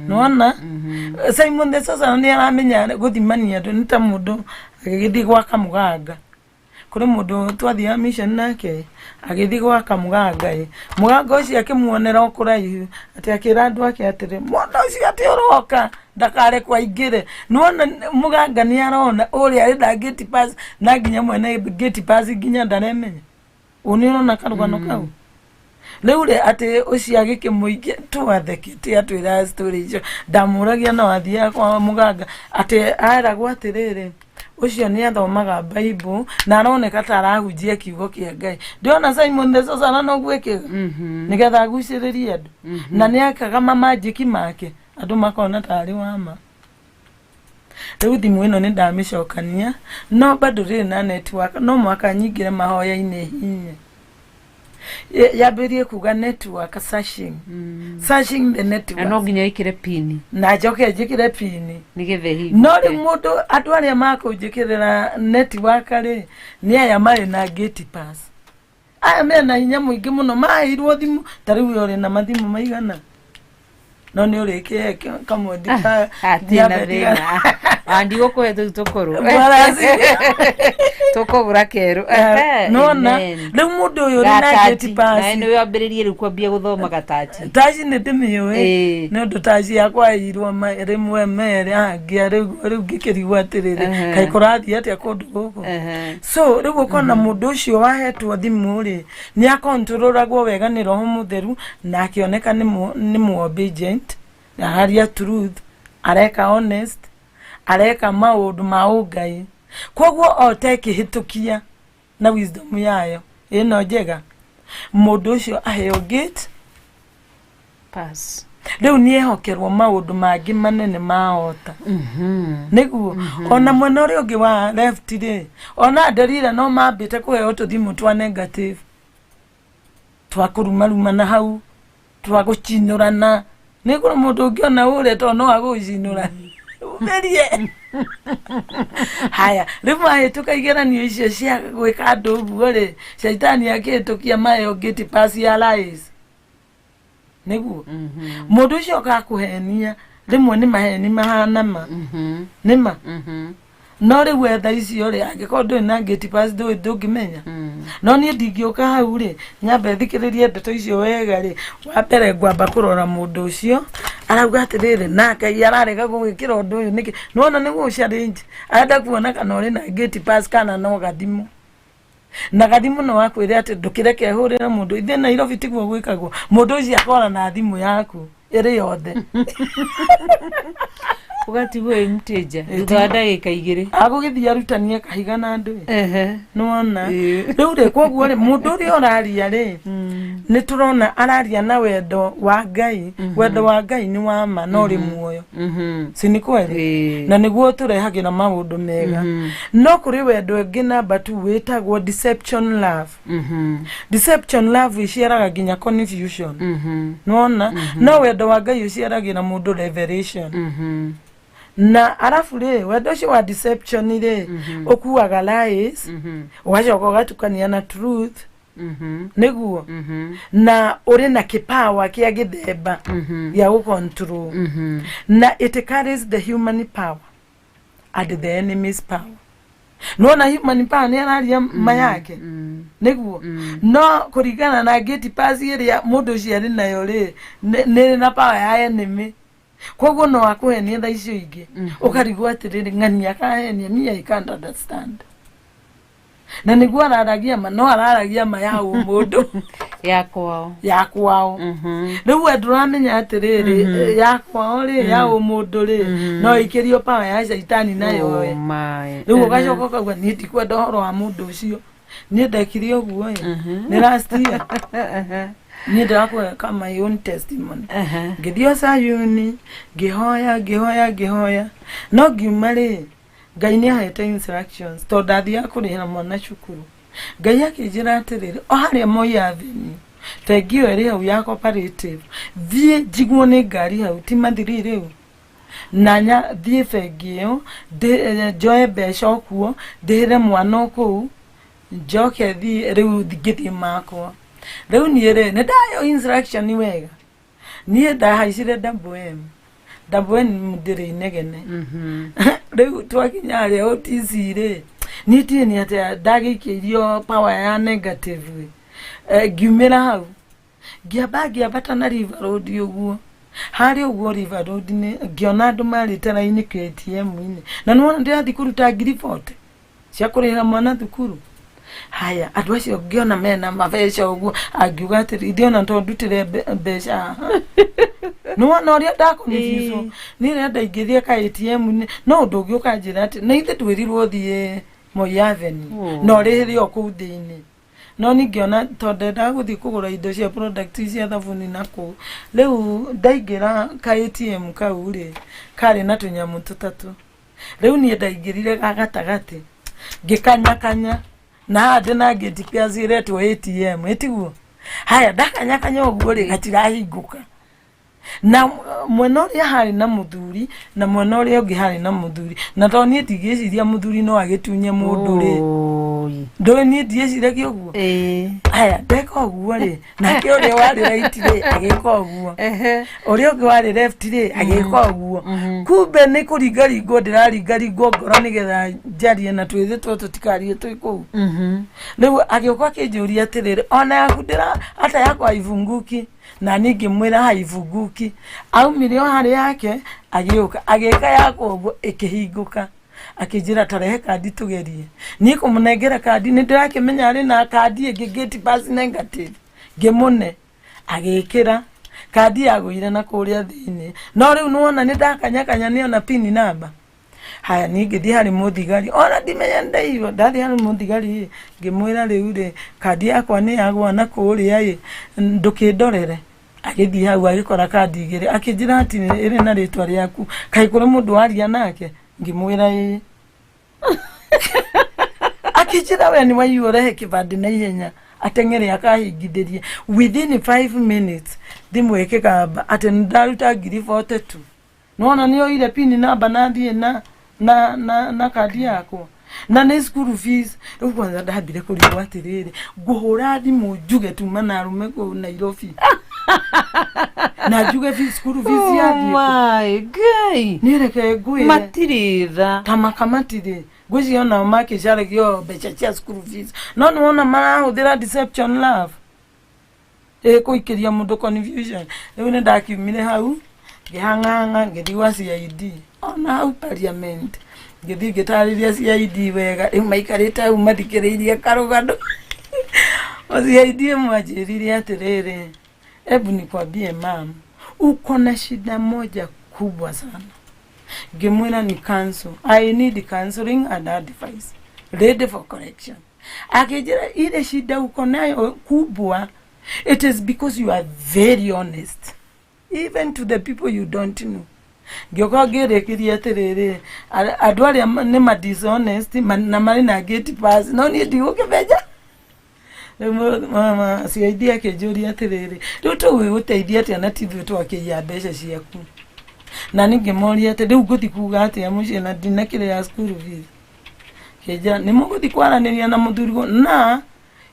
Nĩwona Simon the Sorcerer nĩ aramenya gũthimania andũ, nĩ ta mũndũ agĩgĩthiĩ gwaka mũganga. Kũrĩ mũndũ twathiaga mission nake, agĩthiĩ gwaka mũganga ĩ, mũganga ũcio akĩmuonera o kũraihu, atĩ akĩra andũ ake atĩrĩ, mũndũ ũcio atĩ ũroka ndakarekwo aingĩre. Nĩwona mũganga nĩ arona ũrĩa arĩ gate pass, na nginya mwene gate pass nginya ndaremenya ũ. Nĩ ũrona karũgano kau rĩu rĩ, atĩ ũcio agĩkĩmũikia twathekete atwĩra story icio, ndamũragia no athiaga kwa mũganga, atĩ aragwo atĩrĩrĩ, ũcio nĩ athomaga Bible na aroneka ta arahunjia kiugo kĩa Ngai. Ndĩrona Simon the Sorcerer noguo ĩkĩga nĩgetha agucĩrĩrie andũ, na nĩ akaga mamanjĩki make andũ makona tarĩ wama. Rĩu thimũ ĩno nĩ ndamĩcokania, no bado rĩrĩ na network, no mwaka nyingĩre mahoya-inĩ hinye yambĩrĩrie kuga network searching, searching the Na network. No nginya ĩkĩre pini. Na njoke njĩkĩre pini. Nĩgetha No ĩhingũke. rĩu mũndũ, andũ arĩa makũnjĩkĩrĩra network rĩ, nĩ aya marĩ na gate pass, aya mena hinya mũingĩ mũno, maheirwo thimũ ta rĩu we ũrĩ na mathimũ maigana, no nĩ ũrĩkĩhe kamwe. Hatirĩ na thĩna, ndigũkũhe tũu tũkũrũ. Tũkũgũra kerũ. Nona rĩu mũndũ ũyũ ũrĩ na gate pass nĩ wambĩrĩrie rĩu kwambia gũthoma gatachi. Taci nĩ ndĩmĩũĩ. Nĩ ũndũ taci yakwa ĩirwo rĩmwe merĩ angĩa rĩu rĩu ngĩkĩrigwo atĩrĩrĩ, kaĩ kũrathiĩ atĩa kũndũ gũkũ? So rĩu ũkona mũndũ ũcio wahetwo thimũ rĩ, nĩ akontrolagwo wega nĩ roho mũtheru, na akĩoneka nĩ mũ obedient, na aria truth, areka honest, areka maũndũ ma ũngai, koguo o tekĩhĩtũkia na wisdom yayo ĩno njega, mũndũ ũcio aheo gate pass. Rĩu nĩehokerwo maũndũ mangĩ manene ma ota. Nĩguo ona mwena ũrĩa ũngĩ wa left rĩ, ona Delila no mambĩte kũheo tũthimũ twa negative, twa kũrumarumana hau, twa gũcinũrana. Nĩ kũrĩ mũndũ ũngĩona ũrĩa tondũ no agũcinũra umĩrie. Haya, rĩu mahĩtũka igeranio icio cia gwĩka andũ ũguo rĩ, caitani akĩhĩtũkia maheo gate pass ya lies. Nĩguo mũndũ ũcio ũkakũhenia rĩmwe nĩ maheni mahana ma nĩma, no rĩu wetha icio rĩ, angĩkorwo ndũrĩ na gate pass ndũĩ ndũngĩmenya. No niĩ ndingĩũka hau rĩ, nyambe thikĩrĩrie ndeto icio wega rĩ. Wa mbere ngwamba kũrora mũndũ ũcio arauga atĩrĩrĩ, na Ngai ararega gũgĩkĩra ũndũ ũyũ nĩkĩ? Nĩwona nĩ gũ challenge, arenda kuona kana ũrĩ na gate pass kana no gathimũ. Na gathimũ no akwĩre atĩ ndũkĩreke hũrĩre mũndũ. Ithuĩ Nairobi tiguo gwĩkagwo, mũndũ ũcio akora na thimũ yaku ĩrĩ yothe. Ũgatigwo wĩ mteja thutha wa ndagĩka 2. Agũgĩthiĩ arutanie kahiga na ndũĩ. Nĩwona rĩu rĩ, koguo rĩ, mũndũ ũrĩa ũraria rĩ, nĩ tũrona araria na wendo wa Ngai. Wendo wa Ngai nĩ wa ma na ũrĩ muoyo, si nĩ kweli? Na nĩguo tũrehagĩra maũndũ mega. No kũrĩ wendo ũngĩ namba tu wĩtagwo deception love. Deception love ĩciaraga nginya confusion, nĩwona? No wendo wa Ngai ũciaragĩra mũndũ revelation. Na arabu rĩ, wendo ũcio wa deception rĩ, ũkuaga lies, ũgacoka ũgatukania na truth, nĩguo na ũrĩ na kĩpawa kĩa gĩthemba gĩa gũcontrol, na it carries the human power and the enemy's power. Nona human power nĩ araria ma yake, nĩguo, no kũringana na gate pass ĩrĩa mũndũ ũcio arĩ nayo rĩ, nĩ na power ya enemy. Koguo no akũhenie thaa icio ingĩ ũkarigwo atĩrĩrĩ, ng'ania akahenia, me I can't understand. Na nĩguo araragia ma, no araragia ma ya ũmũndũ. Ya kwao. Ya kwao. Rĩu we ndũramenya atĩrĩrĩ, ya kwao rĩ, ya ũmũndũ rĩ, no ĩkĩrio power ya caitani nayo. Oh we my. Rĩu ũgacoka ũkauga niĩ ndikwenda ũhoro wa mũndũ ũcio, niĩ ndekire ũguo ĩ nĩ last year. Niĩ ndĩrakũheka my own testimony. Ngĩthiĩ o Sayuni, ngĩhoya, ngĩhoya, ngĩhoya, no ngiuma rĩ, Ngai nĩ ahete instructions tondũ ndathiaga kũrĩhĩra mwana cukuru. Ngai akĩnjĩra atĩrĩrĩ, o harĩa Moi Avenue, bengi ĩyo ĩrĩ hau ya cooperative, thiĩ njiguo nĩ ngari hau ti mathiri rĩu na nya thiĩ bengi ĩyo, njoe mbeca o kuo, ndĩhĩre mwana o kũu, njoke thiĩ rĩu ngĩthiĩ makwa. Rĩu niĩ rĩ, nĩ ndaheo instruction wega. Niĩ ndahaicire double M, double M ndĩrĩ inegene. Rĩu twakinya harĩa OTC rĩ, niĩ tiĩ nĩ atĩa ndagĩikĩirio power ya negative ĩ. Ngiumĩra hau, ngĩamba ngĩambata na River Road ũguo, harĩa ũguo River Road nĩ ngĩona andũ marĩte raini kĩ ATM-inĩ, na nĩwona ndĩrathiĩ kũruta ngiri 40 cia kũrĩhĩra mwana thukuru. Haya, andũ acio ngĩona mena mabeca ũguo, angiuga atĩrĩ, ithuĩ ona to ndutĩre mbeca haha. Nĩwona ũrĩa ndakonifuswo? Niĩ rĩrĩa ndaingĩrire ka ATM-inĩ, no ũndũ ũngĩ ũkanjĩra atĩ na ithuĩ twĩrirwo ũthiĩ Moi Avenue na ũrĩhĩre o kũu thĩinĩ. No niĩ ngĩona tondũ ndendaga gũthiĩ kũgũra indo cia product cia thabuni na kũu. Rĩu ndaingĩra ka ATM kau rĩ, karĩ na tũnyamũ tũtatũ. Rĩu niĩ ndaingĩrire ga gatagatĩ, ngĩkanyakanya, na haha ndĩna gate pass ĩretwo ATM, ĩtiguo? Haya, ndakanyakanya ũguo rĩ, gatirahingũka. Na mwena ũrĩa harĩ na mũthuri, na mwena ũrĩa ũngĩ harĩ na mũthuri. Na tondũ niĩ ndigĩciria mũthuri no agĩtunye mũndũ rĩ, Oi. ndũĩ niĩ ndiĩciragia ũguo. Haya, ndeka ũguo rĩ, nake ũrĩa warĩ right rĩ, agĩka ũguo. Ũrĩa ũngĩ warĩ left rĩ, agĩka ũguo. Kumbe nĩ kũringaringwo ndĩraringaringwo ngoro nĩgetha njarie na twĩthĩ two tũtikarie twĩ kũu. Rĩu agĩũka akĩnjũria atĩrĩrĩ, ona yaku ndĩra hata yakwa haifunguki? Na niĩ ngĩmwĩra haifunguki. Aumire o harĩ yake, agĩũka agĩka yakwa ũguo, ĩkĩhingũka. Akĩnjĩra tarehe kandi tũgerie. Niĩ kũmũnengera kandi, nĩ ndĩrakĩmenya arĩ na kandi ĩngĩ gate pass negative. Ngĩmũne, agĩkĩra kandi, yagũire na kũrĩa thĩinĩ. No rĩu nĩwona nĩ ndakanyakanya, nĩona pin number. Haya, niĩ ngĩthiĩ harĩ mũthigari, ona ndimenya nĩndaiywo. Ndathiĩ harĩ mũthigari ĩ, ngĩmwĩra rĩu rĩ, kandi yakwa nĩ yagwa na kũrĩa ĩ, ndũkĩndorere. Agĩthiĩ hau agĩkora kandi igĩrĩ, akĩnjĩra atĩ ĩrĩ na rĩtwa rĩaku, kaĩ kũrĩ mũndũ waria nake? Ngĩmwĩra ĩĩ. Akĩnjĩra we nĩ waiywo, ũrehe kĩbandĩ na ihenya, ateng'ere akahingithĩrie. Within 5 minutes thimũ ĩkĩgamba atĩ nĩ ndaruta ngiri 42. Nĩwona nĩ oire pin namba na thiĩ na kandi yakwa na nĩ school fees. Rĩu kwanza ndambire kũrigwo atĩrĩrĩ, ngũhũra thimũ njuge tuma na arũme kũu Nairobi na njuge school fees Oh yathiĩ kũ? My Ngai. Niĩ reke ngwĩre, matirĩ tha. Ta makamatirĩ, ngwĩciria onao makĩcaragio mbeca cia school fees, no nĩ wona marahũthĩra deception love ĩkũikĩria mũndũ confusion. Rĩu nĩ ndakiumire hau ngĩhang'ang'a ngĩthiĩ gwa CID, ona hau parliament ngĩthiĩ ngĩtarĩria CID wega. Rĩu maikarĩte hau mathikĩrĩirie karũgano. O CID ĩmwe anjĩrire atĩrĩrĩ, "Ebu nikwambie mam, uko na shida moja kubwa sana." Ngĩmwĩra ni counsel, I need counseling and advice, ready for correction. Akĩnjĩra ile shida uko nayo kubwa, it is because you are very honest even to the people you don't know. Ngĩũka ngĩrĩkĩria atĩrĩrĩ, andũ arĩa nĩ ma dishonest na marĩ na gate pass, no niĩ ndigũkĩmenya. Rĩu mama CID akĩnjũria atĩrĩrĩ, rĩu tũgũgĩgũteithia atĩa na ti ithuĩ twakĩiya mbeca ciaku? Na niĩ ngĩmoria atĩ rĩu ngũthiĩ kuga atĩa mũciĩ na ndinakĩrĩha school fees? Kĩnjĩra nĩ mũgũthiĩ kwaranĩria na mũthuriguo, na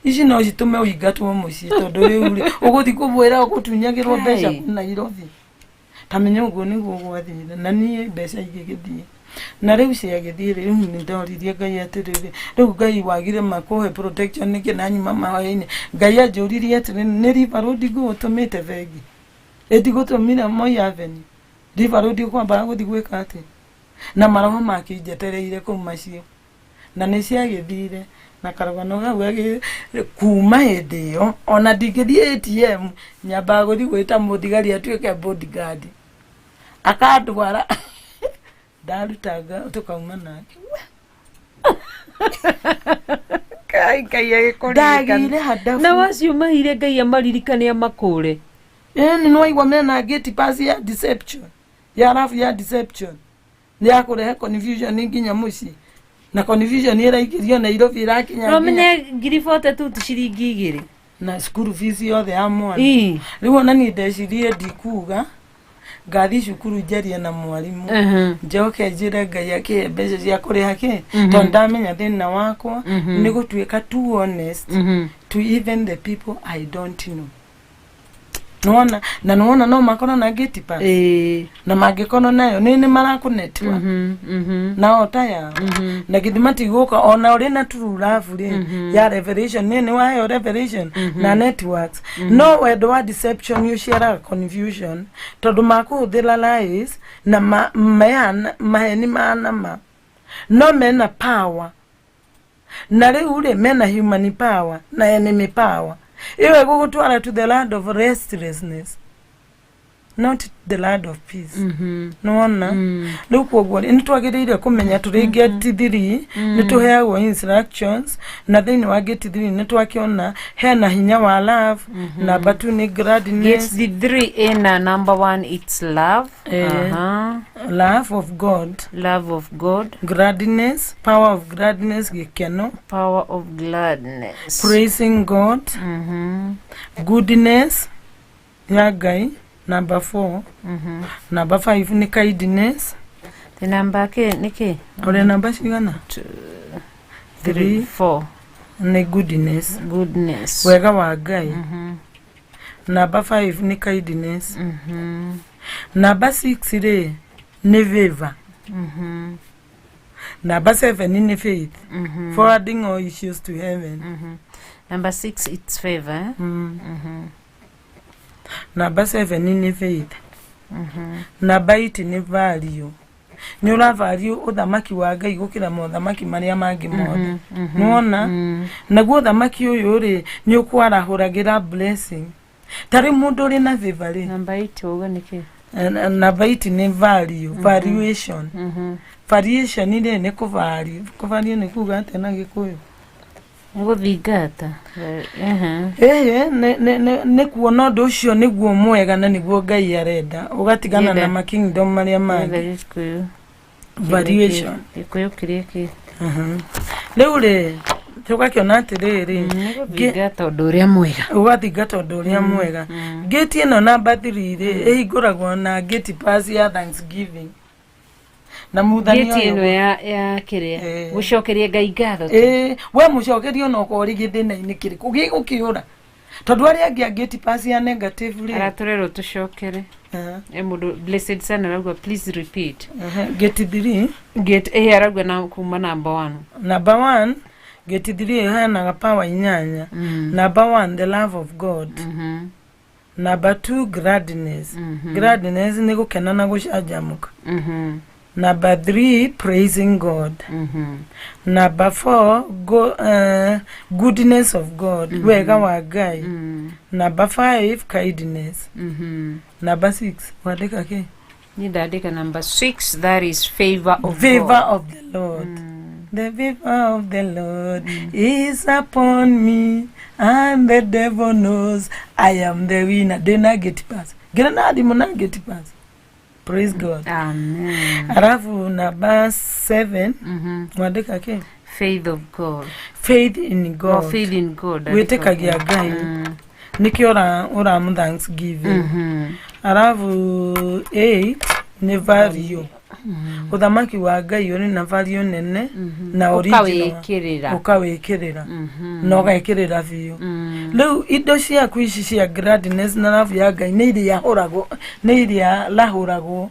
ici no citũme ũingatwo mũciĩ, tondũ rĩu rĩ ũgũthiĩ kũmwĩra ũgũtunyagĩrwo mbeca Kai. kũ Nairobi. Ta menya ũguo nĩguo gwathire, na niĩ mbeca igĩgĩthiĩ, na rĩu ciagĩthiĩ rĩ, rĩu nĩ ndoririe Ngai atĩrĩrĩ, rĩu Ngai wagire makũhe protection nĩkĩ? Na nyuma mahoya-inĩ Ngai anjũririe atĩrĩ, nĩ River Road ngũgũtũmĩte bengi ĩndigũtũmire Moi Avenue? River Road ũkwambaga gũthiĩ gwĩka atĩ na maroho makĩnjetereire kũu macio, na nĩ ciagĩthire na karũgano kau kuma hĩndĩ ĩyo ona ndingĩthiĩ ATM, nyambaga gũthiĩ gwĩta mũthigari atuĩke bodyguard, akandwara, ndarutanga tũkauma nake. Ngai, Ngai agĩkũririkana. Ndagĩire handabu. Na wacio mahire, Ngai amaririkane amakũre. Ĩni nĩwaigua mena gate pass ya deception, ya arabu ya deception, nĩ ya kũrehe confusion nginya mũciĩ, na confusion ĩraingĩrio Nairobi ĩrakinya no menye ngiri 42 ti ciringi igĩrĩ. Na school fees yothe ya mwana. Ii. Rĩu ona niĩ ndecirie ndikuga, ngathiĩ cukuru njarie na mwarimũ, njoke njĩre Ngai akĩhe mbeca cia kũrĩha kĩ, tondũ ndamenya thĩna wakwa nĩ gũtuĩka too honest to even the people I don't know. Nĩwona, na nĩwona no makorwo na gate pass, na mangĩkorwo nayo nĩ marakũnetua na ota yao, na githĩ matigũka ona ũrĩ na true love rĩ ya revelation, nĩ waheo revelation na networks, no wendo wa deception nĩ ũciaraga confusion, tondũ makũhũthĩra lies na maheni mana ma no mena power, na rĩu rĩ mena human power na enemy power ĩyo ĩgũgũtwara to the land of restlessness, not the land of peace. Nĩwona rĩu koguo rĩ, nĩ twagĩrĩire kũmenya tũrĩ gate 3 nĩ tũheagwo instructions, na thĩinĩ wa gate 3 nĩ twakĩona hena hinya wa love. Number 2 nĩ gladness. Gate 3 ina number 1, it's love. Love of God. Love of God. Gladness, power of gladness, gĩkeno. Power of gladness. Praising God. Goodness ya Ngai, number 4. Number 5 nĩ kindness. The number ke nĩ Ũrĩa namba cigana? 3 3. 4. Nĩ goodness. Goodness. Wega wa Ngai. Number 5 nĩ kindness. Number 6 rĩ nĩ favor. Number 7 nĩ faith, forwarding all issues to heaven. Number 6, it's favor, eh? Number 7 nĩ faith. Number 8 nĩ value, nĩ ũra value ũthamaki wa Ngai gũkĩra mothamaki marĩa mangĩ mothe. Nĩwona naguo ũthamaki ũyũ rĩ nĩ ũkwarahũragĩra blessing, ta rĩu mũndũ ũrĩ na favor rĩ. Number 8 wauga nĩ kĩ? Number 8 nĩ value, valuation. Variation rĩ nĩ kũvalue. Kũvalue nĩ kuga atĩa na Gĩkũyũ? Gũthingata. Ehe. Ĩĩ, nĩ kuona ũndũ ũcio nĩguo mwega na nĩguo Ngai arenda, ũgatigana na Ngĩenda- makingdom marĩa Ngĩenda mangĩ. Gĩkũyũ. Variation. Gĩkũyũ kĩrĩa kĩ. Rĩu rĩ, tũgakĩona atĩrĩrĩ, Nĩ gũthingata ũndũ ũrĩa mwega. Ũgathingata ũndũ ũrĩa mwega. Ngĩti ĩno namba 3 rĩ, ĩhingũragwo na gate pass ya thanksgiving na muthani Gĩti ĩno ũyũ. ya kĩrĩa. Ĩĩ. Gũcokeria Ngai ngatho. tu. Ĩĩ, we mũcokerie onokorwo ũrĩ gĩthĩna-inĩ kĩrĩkũ gĩgũkĩũra, tondũ arĩa angĩ a gate pass ya negative rĩ. Aratũrerwo tũcokere. E mũndũ Blessed sana arauga, "Please repeat." Gate 3. Gate A arauga na kuma number 1. Number 1, gate 3 ĩheanaga power inyanya. Number 1, the love of God. Number 2, gladness. Gladness nĩ gũkena na gũcanjamũka. Number 3, praising God. Number 4, goodness of God, wega wa Ngai. Number 5, kindness. Number 6, wandĩka kĩ? Niĩ ndandĩka number 6, that is favor of Favor God. of the Lord. The favor of the Lord is upon me, and the devil knows I am the winner. Ndĩna gate pass, ngĩrĩ na thimũ na gate pass. Praise God. Amen. Alafu namba 7, mwandĩka kĩ? Faith of God. Faith in Oh, God. faith in God. Wĩtĩkagia Ngai. Nĩkĩo ũra thanksgiving. Alafu 8 nĩ value. Ũthamaki wa Ngai ũrĩ na value nene na original. Ũkawĩkĩrĩra. Ũkawĩkĩrĩra na ũgekĩrĩra biũ. Rĩu indo ciaku ici cia gladness na love ya Ngai nĩ iria hũragwo, nĩ iria lahũragwo.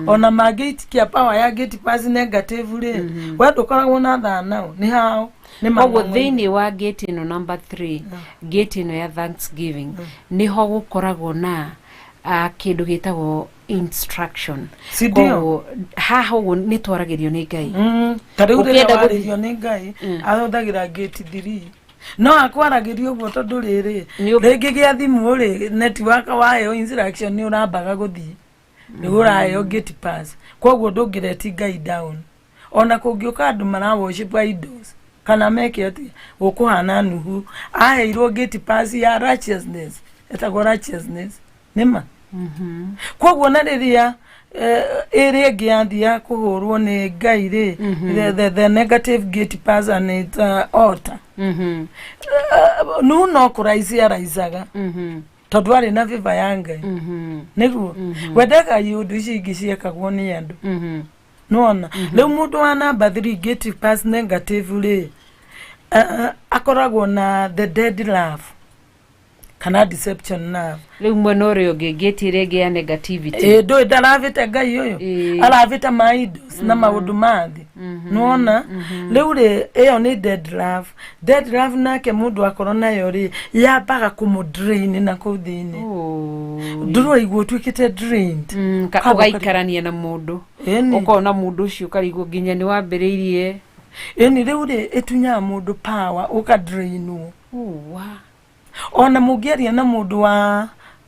Ona mangĩitikia power ya gate pass negative rĩ, we ndũkoragwo na thaa nao, nĩ hao nĩ Koguo mang'ang'o. Thĩinĩ wa gate ĩno number 3, gate ĩno ya thanksgiving, nĩho gũkoragwo na kĩndũ gĩtagwo instruction. Si ndio? Koguo haha ũguo nĩ twaragĩrio nĩ Ngai. Ta rĩu rĩrĩa Ũkĩenda warĩrio nĩ Ngai, ahũthagĩra gate 3, no akwaragĩria ũguo tondũ rĩrĩ rĩngĩ gĩa thimũ rĩ, network waheo instruction nĩ ũrambaga gũthiĩ nĩ ũraheo gate pass, koguo ndũngĩreti Ngai down. Ona kũngĩũka andũ mara worship idols kana meke atĩa, gũkũhana Nuhu aheirwo gate pass ya righteousness, ĩtagwo righteousness nĩma. Koguo na rĩrĩa ĩrĩa ĩngĩ yathiaga kũhũrwo nĩ Ngai rĩ, the negative gate pass and it altar, Nuhu no kũraisi araicaga tondũ arĩ na favor ya Ngai. Nĩguo wendaga iũndũ icio ingĩ ciekagwo nĩ andũ. Nĩwona rĩu mũndũ wa namba 3, gate pass negative rĩ, akoragwo na the dead love kana deception love. Rĩu mwena ũrĩa ũngĩ, gate ĩrĩa ĩngĩ ya negativity. Ĩ, ndũĩ ndaravĩte Ngai ũyũ. Aravĩte ma idols na maũndũ ma thĩ. Nĩwona rĩu rĩ, ĩyo nĩ dead love. Dead love nake mũndũ akorwo nayo rĩ, yambaga kũmũ drain na kũu thĩinĩ. Oh. Ndũraigua ũtuĩkĩte drained. Ũgaikarania na mũndũ, Ĩni. ũkona mũndũ ũcio ũkarigwo nginya nĩ wambĩrĩirie. Ĩni, rĩu rĩ, ĩtunyaga mũndũ power, ũkadrainwo. Uwa. Ona mũngĩaria na mũndũ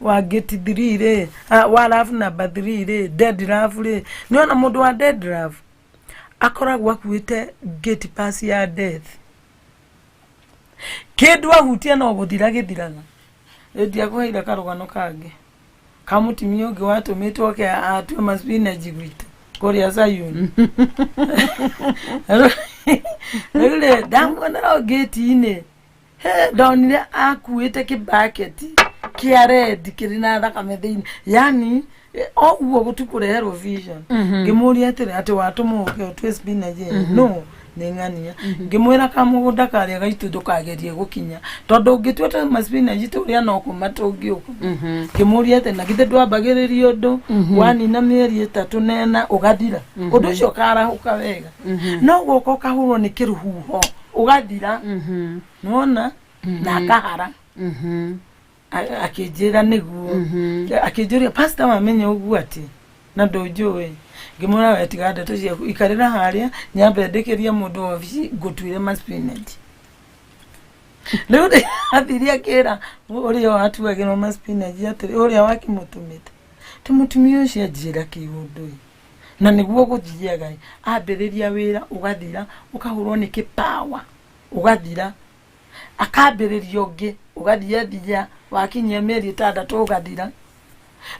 wa gate 3 rĩ, wa love number 3 rĩ, dead love rĩ, nĩona mũndũ wa dead love akoragwo akuĩte gate pass ya death. Kĩndũ ahutia no gũthira gĩthiraga. Ndiakũheire karũgano kangĩ ka mũtumia ũngĩ watũmĩtwo oke atue maspinach gwitũ kũrĩa Sayuni. Rĩu rĩ, ndamuonera o ngĩti-inĩ. He, ndonire akuĩte kĩbaketi kĩa red kĩrĩ na thakame thĩinĩ, yani o ũguo gũtukũreherwo vision. Ngĩmũria atĩrĩ, atĩ watũmwo ũke ũtue spinach ĩyo no nĩ ng'ania? Ngĩmwĩra kamũgũnda karĩa gaitũ ndũkagerie gũkinya, tondũ ũngĩtua ta maspinach tũrĩa no kũma tũngĩũka. Ngĩmũria atĩ na githĩ ndwambagĩrĩria ũndũ wanina mĩeri 3 na 4 ũgathira, ũndũ ũcio ũkarahũka wega, no gũka ũkahũrwo nĩ kĩrũhuho ũgathira. Nĩwona na akahara. Akĩnjĩra nĩguo, akĩnjũria, "Pastor, wamenya ũguo atĩ na ndũnjũĩ?" Ngĩmwĩra, "We tiga ndeto ciaku, ikarĩra harĩa nyambe ndĩkĩrie mũndũ wabici ngũtuĩre maspinach." Rĩu rĩ, athire akĩra ũrĩa watuagĩrwo maspinach atĩrĩ, ũrĩa wakĩmũtũmĩte ti mũtumia ũcio anjĩra kĩũndũ ĩ, na nĩguo gũthiaga ĩ, ambĩrĩria wĩra ũgathira, ũkahũrwo nĩ kĩpawa ũgathira. Akambĩrĩria ũngĩ, ũgathiathia, wakinyia mĩeri 6 ũgathira.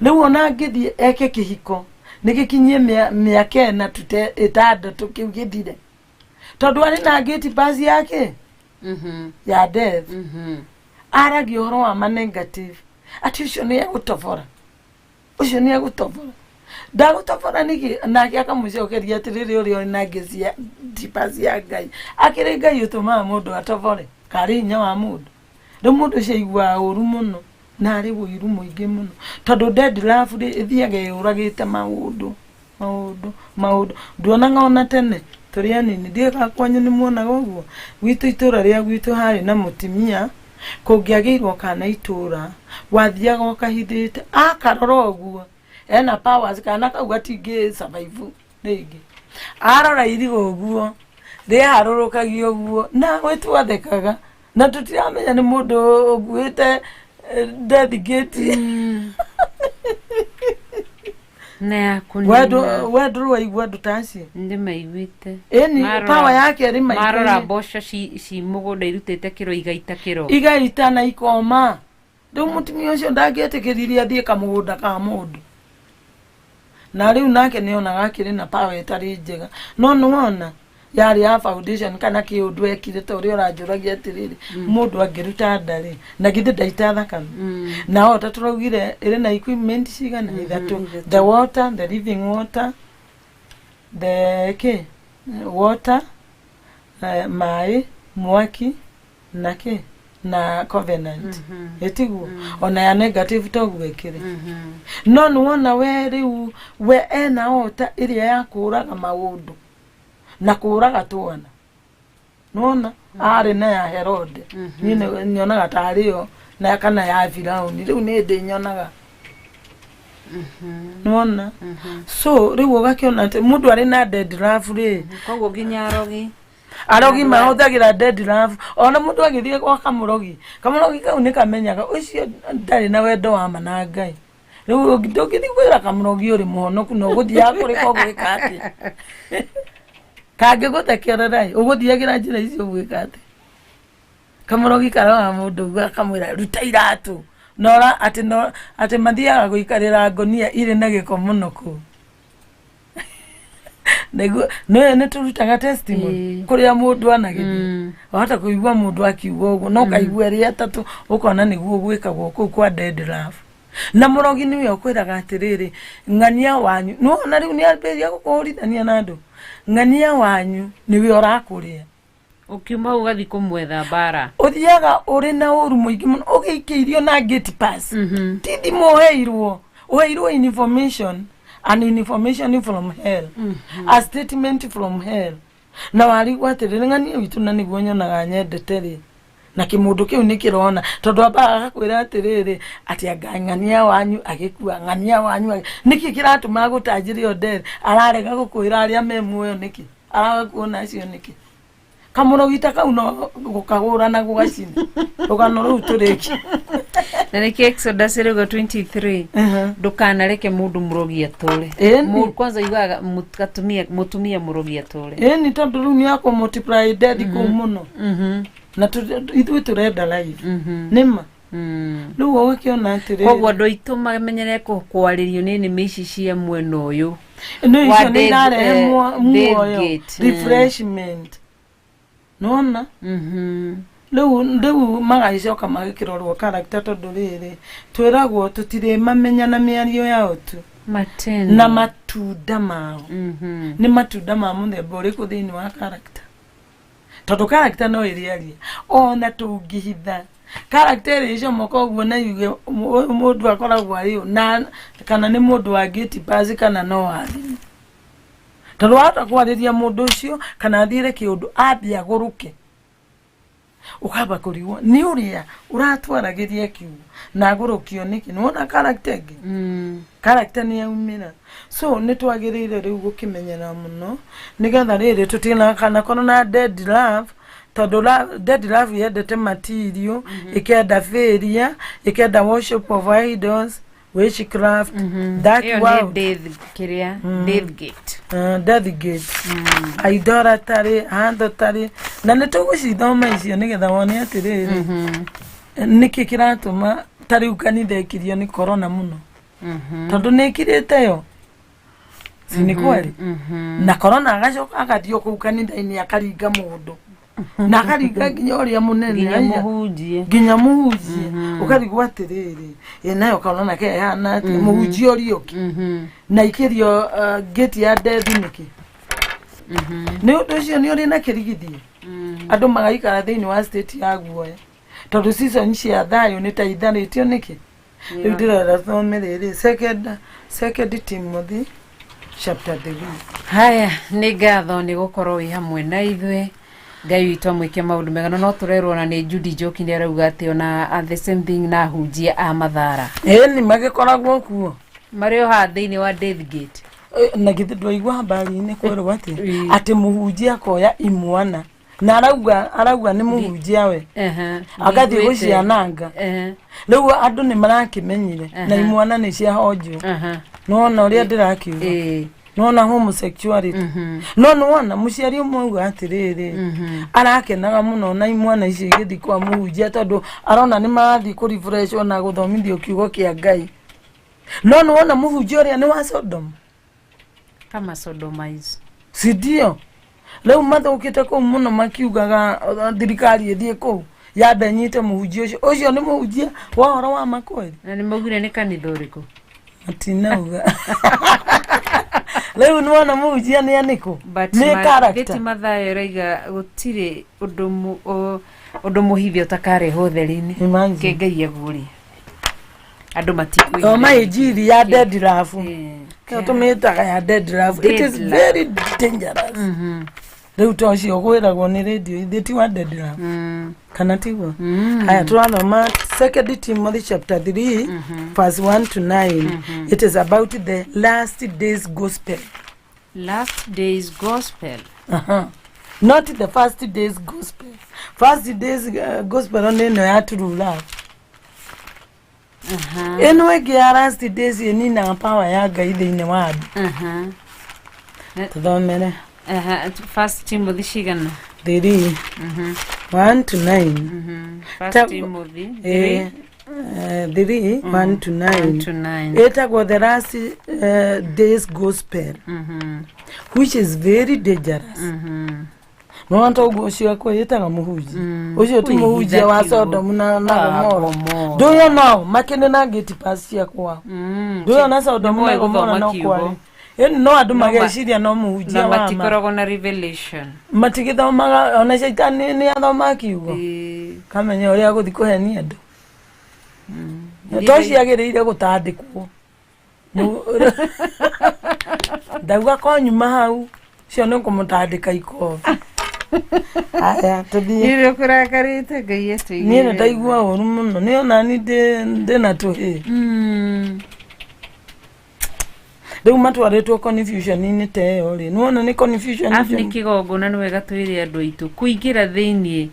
Rĩu ona angĩthiĩ eke kĩhiko, nĩ gĩkinyie mĩaka 4 tute 6 kĩu gĩthire. Tondũ arĩ na gate pass yake ya death. Aragia ũhoro wa ma negative. Atĩ ũcio nĩ egũtobora. Ũcio nĩ egũtobora. Ndagũtobora nĩkĩ? Nake akamũcokeria atĩrĩrĩ, ũrĩa ũrĩ na gate pass ya Ngai. Akĩrĩ Ngai ũtũmaga mũndũ atobore. Karĩ hinya wa mũndũ. Rĩu mũndũ ũcio aiguaga ũru mũno. Na arĩ ũiru mũingĩ mũno. Tondũ dead love rĩ, ĩthiaga ĩũragĩte maũndũ. Maũndũ, maũndũ. Nduonaga ona tene, tũrĩ anini. Ndiũĩ kana kwanyu nĩ muonaga ũguo. Gwitũ itũra rĩa gwitũ harĩ na mũtumia, kũngĩagĩirwo kana itũra, wathiaga ũkahithĩte, akarora ũguo, ena powers, kana kau gatingĩ survive rĩngĩ. Arora iriga ũguo, rĩharũrũkagia ũguo, nawe twathekaga. Na tũtiramenya nĩ mũndũ ũkuĩte death gate. Na ya kũnina. We ndũrĩ waigua andũ ta acio? Nĩ maiguĩte. Ĩni, power yake ĩrĩ maitho-inĩ. Marora mboco ci mũgũnda irutĩte kĩro igaita kĩro. Igaita na ikoma. Rĩu mũtumia ũcio ndangĩetĩkĩririe athiĩ kamũgũnda ka mũndũ. Na rĩu nake nĩonaga akĩrĩ na power ĩtarĩ njega. No nĩwona yarĩ ya foundation kana kĩũndũ ekire ta ũrĩa ũranjũragia atĩrĩrĩ, mũndũ angĩruta nda rĩ, na githĩ ndaita thakame. Na o ta tũraugire ĩrĩ na equipment cigana? 3. The water, the living water, the kĩ? Water, maĩ, mwaki, na kĩ? Na covenant. Ĩtiguo? Ona ya negative toguo ĩkĩrĩ. No nĩwona we rĩu, we ena ota ĩrĩa ya kũraga maũndũ. Na kũraga twana. Nĩwona? Arĩ na ya Herode. Niĩ nyonaga tarĩ yo, na kana ya Firauni. Rĩu nĩ ndĩ nyonaga. Nĩwona? So rĩu ũgakĩona atĩ mũndũ arĩ na dead love rĩ. Koguo nginya arogi. Arogi mahũthagĩra dead love. Ona mũndũ agĩthiĩ gwa kamũrogi, kamũrogi kau nĩ kamenyaga ũcio ndarĩ na wendo wa ma na Ngai. Rĩu ndũngĩthiĩ kwĩra kamũrogi ũrĩ mũhonoku na ũgũthiaga kũrĩ ko gwĩka atĩa? Kangĩgũthekerera ĩ, ũgũthiagĩra njĩra icio gwĩka atĩa? Kamũrogi karoraga mũndũ ũguo akamwĩra ruta iratũ. Nora atĩ no atĩ mathiaga gũikarĩra ngũnia irĩ na gĩko mũno kũu. Nĩguo nĩũĩ nĩ tũrutaga testimony kũrĩa mũndũ anagĩthiĩ. Wahota kũigua mũndũ akiuga ũguo no ũkaigua ĩrĩ atatũ ũkona nĩguo gwĩkagwo kũu kwa dead love. Na mũrogi nĩwe ũkwĩraga atĩrĩrĩ, ng'ania wanyu, nĩwona rĩu nĩambĩrĩria gũkũhũrithania na andũ. Ng'ania wanyu nĩwe ũrakũrĩa. Ũkiuma hau ũgathiĩ kũmwetha mbara. Ũthiaga ũrĩ na ũru mũingĩ mũno, ũgĩikĩirio na gate pass. Ti thimũ ũheirwo, ũheirwo information, an information from hell. A statement from hell. Na warigwo atĩrĩrĩ, ng'ania witũ na nĩguo nyonaga nyendete rĩ. Na kĩmũndũ kĩu nĩ kĩrona, tondũ ambaga agakwĩra atĩrĩrĩ, atĩ anga ng'ania wanyu agĩkua, ng'ania wanyu nĩkĩ kĩratũma agũtanjĩre o death? Ararega gũkwĩra arĩa me muoyo nĩkĩ? Araga kuona acio nĩkĩ? Kamũrogi ta kau no gũkagũra na gũgacina. Rũgano rũu tũrĩkie. Na nĩkĩo Exodus ĩrauga 23. Ndũkanareke mũndũ mũrogi atũre. Kwanza yugaga mũtumia mũrogi atũre. Ĩni, tondũ rĩu nĩ akũ multiply death kũu mũno. Na ithuĩ tũrenda life. Nĩma. Rĩu ũgakĩona atĩrĩrĩ. Koguo andũ aitũ mamenyere kwarĩrio nĩ nĩmĩ ici cia mwena ũyũ. Nĩ Wa icio nĩ irarehe death muoyo, gate. refreshment. Nĩwona? Rĩu magagĩcoka magĩkĩrorwo character tondũ rĩrĩ, twĩragwo tũtirĩmamenya na mĩario yao tu. Matendo. Na matunda mao. Nĩ matunda ma mũthemba ũrĩkũ thĩinĩ wa character? Tondũ character no ĩrĩaria. Ona tũngĩhitha. Character ĩrĩ ĩcomoka ũguo na yuge ũyũ mũndũ akoragwo arĩ ũ, na kana nĩ mũndũ wa gate pass kana no wa thimũ. Tondũ wahota kwarĩria mũndũ ũcio kana athiĩre kĩũndũ ambie agũrũke. Ũkamba kũrigwo nĩ ũrĩa ũratwaragĩria kiugo na agũrũkio nĩkĩ. Nĩwona character ĩngĩ? Character nĩ yaumĩra. So nĩ twagĩrĩire rĩu gũkĩmenyera mũno nĩgetha rĩrĩ tũtikanakorwo na dead love, tondũ dead love yendete material, ĩkenda failure, ĩkenda worship of idols. Witchcraft, dark Ĩyo nĩ world. death kĩrĩa, death gate. Death gate, idolatry, harlotry, na nĩ tũgũcithoma icio nĩgetha wone atĩrĩrĩ, nĩkĩ kĩratũma ta rĩu kanitha ĩkirio nĩ corona mũno, tondũ nĩ ĩkirĩte yo, si nĩ kweli? Na corona agacoka agathiĩ o kũu kanitha-inĩ akaringa mũndũ na akaringa nginya ũrĩa mũnene. Nginya Aya. mũhunjie. Nginya mũhunjie, ũkarigwo atĩrĩrĩ, ĩ nayo corona ke ĩhana atĩa mũhunjia ũrĩa ũngĩ na ikĩrio gate ya death nĩkĩ? Nĩ ũndũ ũcio nĩ ũrĩ na kĩrigithio, andũ magaikara thĩinĩ wa state ya guoya, tondũ season cia thayũ nĩ ta itharĩtio nĩkĩ? Rĩu ndĩrenda thome rĩrĩ, Second Timothy chapter 3. Haya, nĩ ngatho nĩ gũkorwo wĩ hamwe na ithuĩ. Ngai witũ amwĩke maũndũ mega. Na no tũrerwo na nĩ Judy Njoki, nĩ arauga atĩ ona the same thing na ahunjia a Mathara. Ĩni magĩkoragwo kuo. Marĩ o haha thĩinĩ wa death gate. Na githĩ ndwaigua habari-inĩ kwĩrwo atĩ atĩ mũhunjia akoya imwana na arauga nĩ mũhunjia we, agathiĩ Nĩiguĩte. gũciananga. Rĩu andũ nĩ marakĩmenyire na imwana nĩ ciahonjwo. Nĩwona ũrĩa ndĩrakiuga? Nĩwona homosexuality? No nĩwona mũciari ũmwe auga atĩrĩrĩ, arakenaga mũno na imwana icio igĩthiĩ kwa mũhunjia, tondũ arona nĩ marathiĩ kũ refresh na gũthomithio kiugo kĩa Ngai. No nĩwona mũhunjia ũrĩa nĩ wa Sodom. Kama sodomize. Si ndio? Rĩu mathũkĩte kũu mũno, makiugaga thirikari ĩthiĩ kũu yambe nyite mũhunjia ũcio. Ũcio nĩ mũhunjia wa ũhoro wa makweli? Na nĩ maugire nĩ kanitha ũrĩkũ? Matinauga. Rĩu nĩwona mũhunjia nĩ anĩkũ? But nĩ character. Gĩti Mathayo ĩraiga gũtirĩ ũndũ ũndũ mũhithe ũtakarehwo ũtheri-inĩ. Imagine. Ke Ngai aguũrie, andũ matikwĩhitha. Thoma injiri ya dead love. Kĩo tũmĩtaga ya dead love. It is Dead love. very dangerous. Rĩu to ũcio gwĩragwo nĩ radio ithuĩ ti wa dead love, kana tiguo? Haya, tũrathoma Second Timothy chapter 3 verse 1 to 9. It is about the last days gospel. Last days gospel. Not the first days gospel. First days gospel nĩ ĩno ya true love. Ĩno ĩngĩ ya last days ĩninaga power ya Ngai thĩinĩ wa andũ. Tũthomere. First Timothy cigana? 3, 1 to 9. First Timothy 3, 1 to 9. 1 to 9. Ĩtagwo the last days gospel, which is very dangerous. Nona to ũguo ũcio akwĩĩtaga mũhunjia ũcio ti mũhunjia wa Kwĩhitha. Sodomu na Ah, Gomora. Gomora. Ndũyo nao makĩnĩ na gate pass cia kwao. Ndũyo na Sodomu na Nĩmoĩ Gomora gũthoma no kiugo. kwarĩ. Ĩni no andũ No ma- mageciria no mũhunjia na wa ma. Matikoragwo na revelation. Matigĩthomaga, ona caitani nĩ athomaga kiugo, kamenya ũrĩa agũthiĩ kũhenia andũ. To ciagĩrĩire gũtandĩkwo. Ndauga konyuma hau cio nĩ kũmũtandĩka ikobi. Aya, tũthiĩ. Nĩ ũkũrakarĩte, Ngai atũigĩre. Niĩ nĩ ndaigua ũru mũno, nĩ onani ndĩ na tũhĩ. Rĩu matwarĩtwo confusion-inĩ ta ĩyo rĩ, nĩwona nĩ confusion. Arabu nĩ kĩgongona, nĩ wega twĩre andũ aitũ kũingĩra thĩinĩ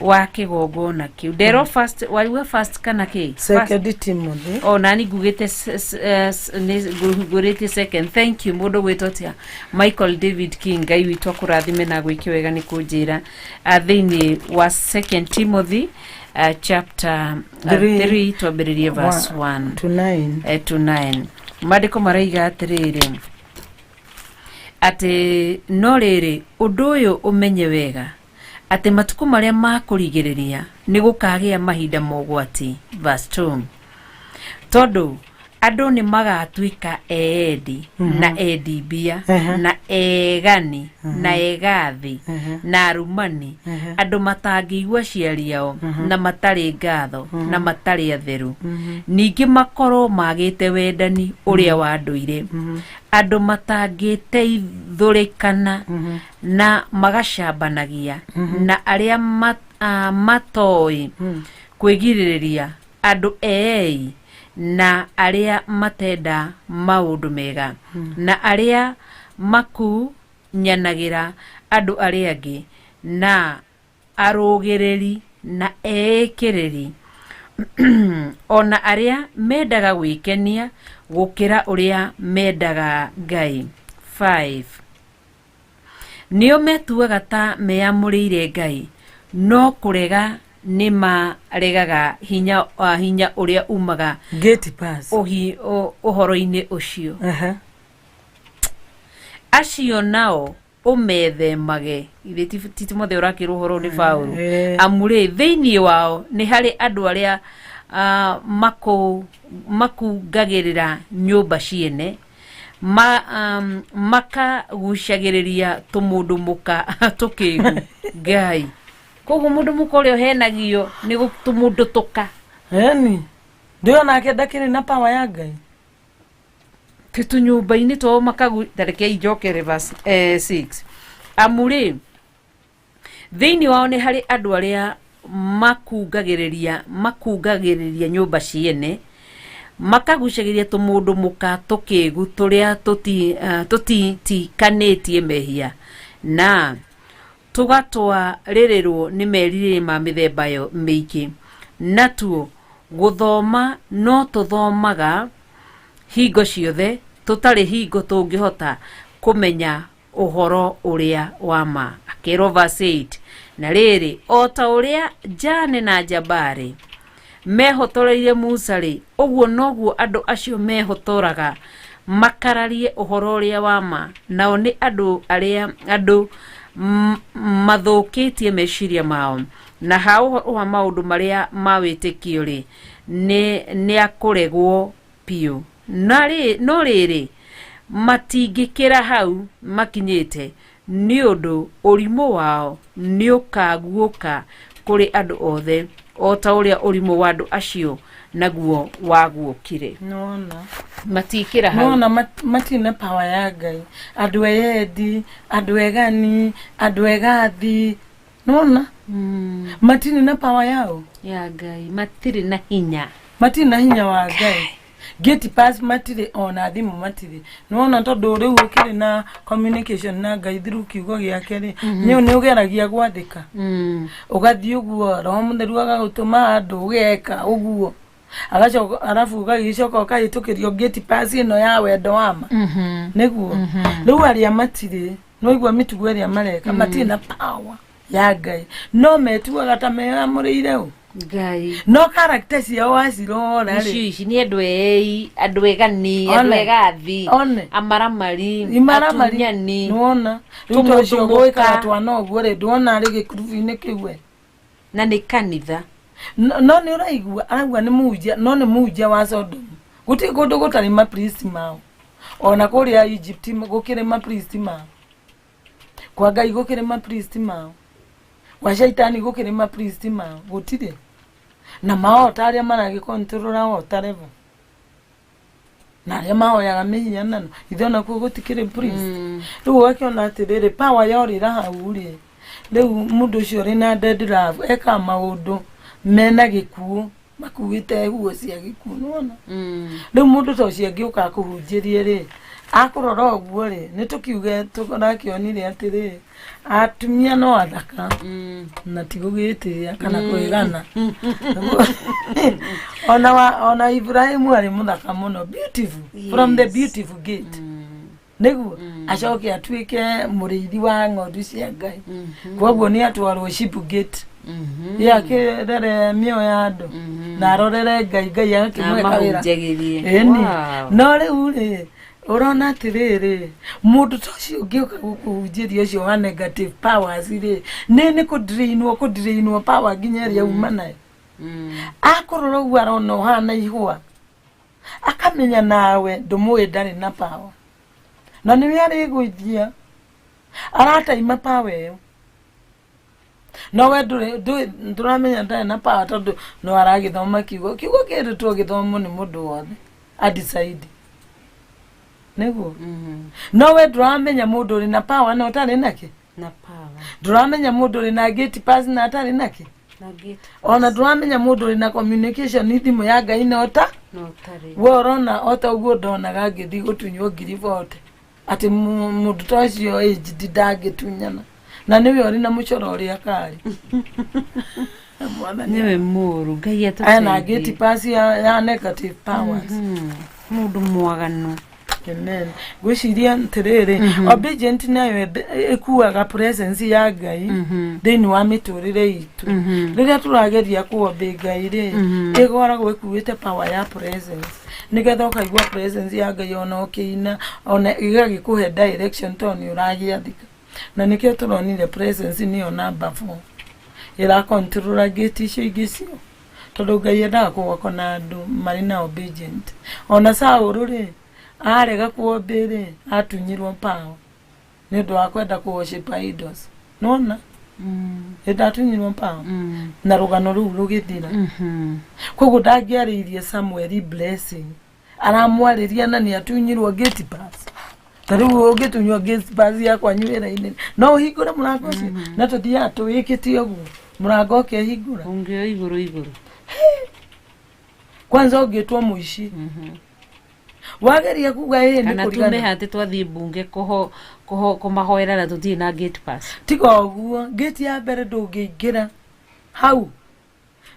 wa kĩgongona kĩu ndero first, wauga first kana kĩ? First. Second Timothy. O nani ngugĩte nĩ ngũrĩtie second. Thank you, mũndũ gwĩtwo atĩa, Michael David King. Ngai witũ akũrathime na gwĩke wega nĩ kũnjĩra. Thĩinĩ wa Second Timothy chapter Three. 3, twambĩrĩrie verse 1 to 9. To 9. Maandĩko maraiga atĩrĩrĩ, atĩ no rĩrĩ, ũndũ ũyũ ũmenye wega, atĩ matukũ marĩa ma kũrigĩrĩria nĩ gũkagĩa mahinda mogwati. Verse 2, tondũ andũ nĩ magatuĩka eendi na endi mbia, na egani na egathi na arumani, andũ matangĩigua aciari ao, na matarĩ ngatho, na matarĩ atheru, ningĩ makorwo magĩte wendani ũrĩa wa ndũire, andũ matangĩteithũrĩkana na magacambanagia, na arĩa matoĩ kwĩgirĩrĩria, andũ eei na arĩa matenda maũndũ mega, na arĩa makunyanagĩra andũ arĩa angĩ, na arũgĩrĩri na eĩkĩrĩri, Ona arĩa mendaga gwĩkenia gũkĩra ũrĩa mendaga Ngai. 5. Nĩo metuaga ta meyamũrĩire Ngai, no kũrega nĩ maregaga hinya, hinya ũrĩa umaga Gate pass. Ũhoro-inĩ ũcio. Acio nao ũmethemage. Githĩ ti Timotheo ũrakĩrwo ũhoro nĩ Paulo? Amu rĩ, thĩinĩ wao nĩ harĩ andũ arĩa makungagĩrĩra nyũmba ciene, makagucagĩrĩria tũmũndũ mũka tũkĩgu. Ngai. Koguo mũndũ mũka ũrĩa ũhenagio nĩ tũmũndũ tũka. Eni. Ndĩo nake ndakĩrĩ na power ya Ngai. Tũnyũmba-inĩ twao makagu, ta rekei njokere verse 6. Amu rĩ, thĩinĩ wao nĩ harĩ andũ arĩa makungagĩrĩria nyũmba ciene, makagucagĩrĩria tũmũndũ mũka tũkĩgu tũrĩa tũtitikanĩtie mehia, na tũgatwarĩrĩrwo nĩ merirĩria ma mĩthemba mĩingĩ. Natuo gũthoma no tũthomaga hingo ciothe, tũtarĩ hingo tũngĩhota kũmenya ũhoro ũrĩa wa ma. Akĩrwo verse 8, na rĩrĩ, o ta ũrĩa Jane na Jambari mehotoreire Musa-rĩ, ũguo noguo andũ acio mehotoraga makararie ũhoro ũrĩa wa ma, nao nĩ andũ arĩa andũ mathũkĩtie meciria mao, na ha ũhoro wa maũndũ marĩa ma wĩtĩkio-rĩ, nĩ akũregwo biũ. No rĩrĩ, matingĩkĩra hau makinyĩte, nĩ ũndũ ũrimũ wao nĩũkaguũka kũrĩ andũ othe, o ta ũrĩa ũrimũ wa andũ acio naguo waguũkire. Nĩwona? Matikĩra hau. Nĩwona matirĩ na power ya Ngai. Andũ eyendi, andũ egani, andũ egathi. Nĩwona? Matirĩ na power yao. Ya Ngai, matirĩ na hinya. Matirĩ na hinya wa Ngai. Gate pass matirĩ, ona thimũ matirĩ. Nĩwona tondũ rĩu ũkĩrĩ na communication na Ngai through kiugo gĩake rĩ, nĩ ũgeragia gwathĩka. Ũgathiĩ ũguo, Roho Mũtheru agagũtũma handũ ũgeka ũguo. Agacoka arabu ũgagĩcoka ũkahĩtũkĩrio gate pass ĩno ya wendo wa ma. Nĩguo. Rĩu arĩa matirĩ, nĩwaigua mĩtugo ĩrĩa mareka, matirĩ na power ya Ngai. No metuaga ta meyamũrĩire ũ. Ngai. No character ciao wacirora rĩ. Icio ici nĩ andũ ei, andũ egani, andũ One. egathi, One. amaramari, Imaramari. atunyani. Nĩwona. Rĩu Tũmũndũ ta ũcio mũka. gwĩkaga twana ũguo rĩ, ndwona arĩ gĩkurubu-inĩ kĩu we. Na nĩ kanitha. No nĩ ũraigua arauga nĩ mũhunjia, no nĩ mũhunjia wa Sodom. Gũtirĩ kũndũ gũtarĩ mapriest mao. Ona kũrĩa Egypt gũkĩrĩ mapriest mao. Kwa Ngai gũkĩrĩ mapriest mao. Gwa shaitani gũkĩrĩ mapriest mao. Gũtirĩ. Na maota arĩa maragĩkontrora ota level. Na arĩa mahoyaga mĩhianano. Ithe ona kuo gũtikĩrĩ priest. Rĩu ũgakĩona atĩrĩrĩ, power yorĩra hau rĩ, rĩu mũndũ ũcio ũrĩ na dead love ekaga maũndũ mena gĩkuũ, makuĩte huo cia gĩkuũ, nĩwona? Rĩu mũndũ ta ũcio angĩũka akũhunjĩrie rĩ, akũrora ũguo rĩ, nĩ tũkiuge tũrakĩonire atĩrĩ, atumia no athaka na ti gũgĩtĩĩa kana kwĩgana. Ona Ibrahimu arĩ mũthaka mũno, beautiful, from the beautiful gate. Nĩguo acoke atuĩke mũrĩithi wa ng'ondu cia Ngai. Koguo nĩ atwarwo sheep gate. Ye akĩrere mĩoyo ya andũ na arorere Ngai, Ngai agakĩmũhe kawĩra. Amahunjagĩrie. Ĩni. Wow. No rĩu rĩ, ũrona atĩrĩrĩ, mũndũ ta ũcio ũngĩũka gũkũhunjĩria ũcio wa negative powers rĩ, nĩ kũdrainwo power nginya ĩrĩa uma nayo. Akũrora ũguo arona ũhana ihũa, akamenya nawe ndũmũĩ ndarĩ na power. Na nĩwe arĩgũithia, arataima power ĩyo. No we ndũramenya ndarĩ na power tondũ no aragĩthoma kiugo. Kiugo kĩrĩtwo gĩthomwo nĩ mũndũ wothe, a decide. Nĩguo. No we ndũramenya mũndũ ũrĩ na power na ũtarĩ nakĩ. Na power. Ndũramenya mũndũ ũrĩ na gate pass na atarĩ nakĩ. Na gate Ona ndũramenya mũndũ ũrĩ na communication thimũ ya Ngai na ũta. Na ũtarĩ. We ũrona o ta ũguo ndonaga ngĩthiĩ gũtunywo ngiri bote. Atĩ mũndũ ta ũcio aged ndangĩtunyana. Na nĩwe ũrĩ na mũcoro ũrĩa karĩ. Mwathani. Nĩwe mũru Ngai Aya na atũteithie. gate pass ya negative powers. Mũndũ mwaganu. Amen. Ngwĩciria atĩrĩrĩ, obedient nayo ĩkuaga presence ya Ngai thĩinĩ wa mĩtũrĩre itũ. Rĩrĩa tũrageria kũobey Ngai rĩ, ĩkoragwo ĩkuĩte power ya presence, nĩgetha ũkaigua presence ya Ngai ona ũkĩina, ona ĩgagĩkũhe direction tondũ nĩ ũragĩathĩka. Na nĩkĩo tũronire presence nĩyo number 4 ĩrakontrora gate icio ingĩ cio, tondũ Ngai endaga kũgoko na andũ marĩ na obedient. Ona Saũlũ rĩ, arega kuobey rĩ, atunyirwo power nĩ ũndũ wa kwenda kũ worship idols. Nĩwona ĩndatunyirwo power na rũgano rũu rũgĩthira. Koguo ndangĩarĩirie Samuel blessing, aramwarĩria na nĩ atunyirwo gate pass. Ta rĩu ũngĩtunywo gate pass ya kwanyu wĩra-inĩ, no ũhingũre mũrango ũcio? Na tũthiaga tũwĩkĩte ũguo, mũrango ũkehingũra. Ũngĩo igũrũ igũrũ. Kwanza ũngĩtwo mũici, wageria kuga ĩ nĩ Kana tume kũrigana. Hatĩ twathiĩ mbunge kũho kũho kũmahoera na tũtirĩ na gate pass. Tiga ũguo, gate ya mbere ndũngĩingĩra hau,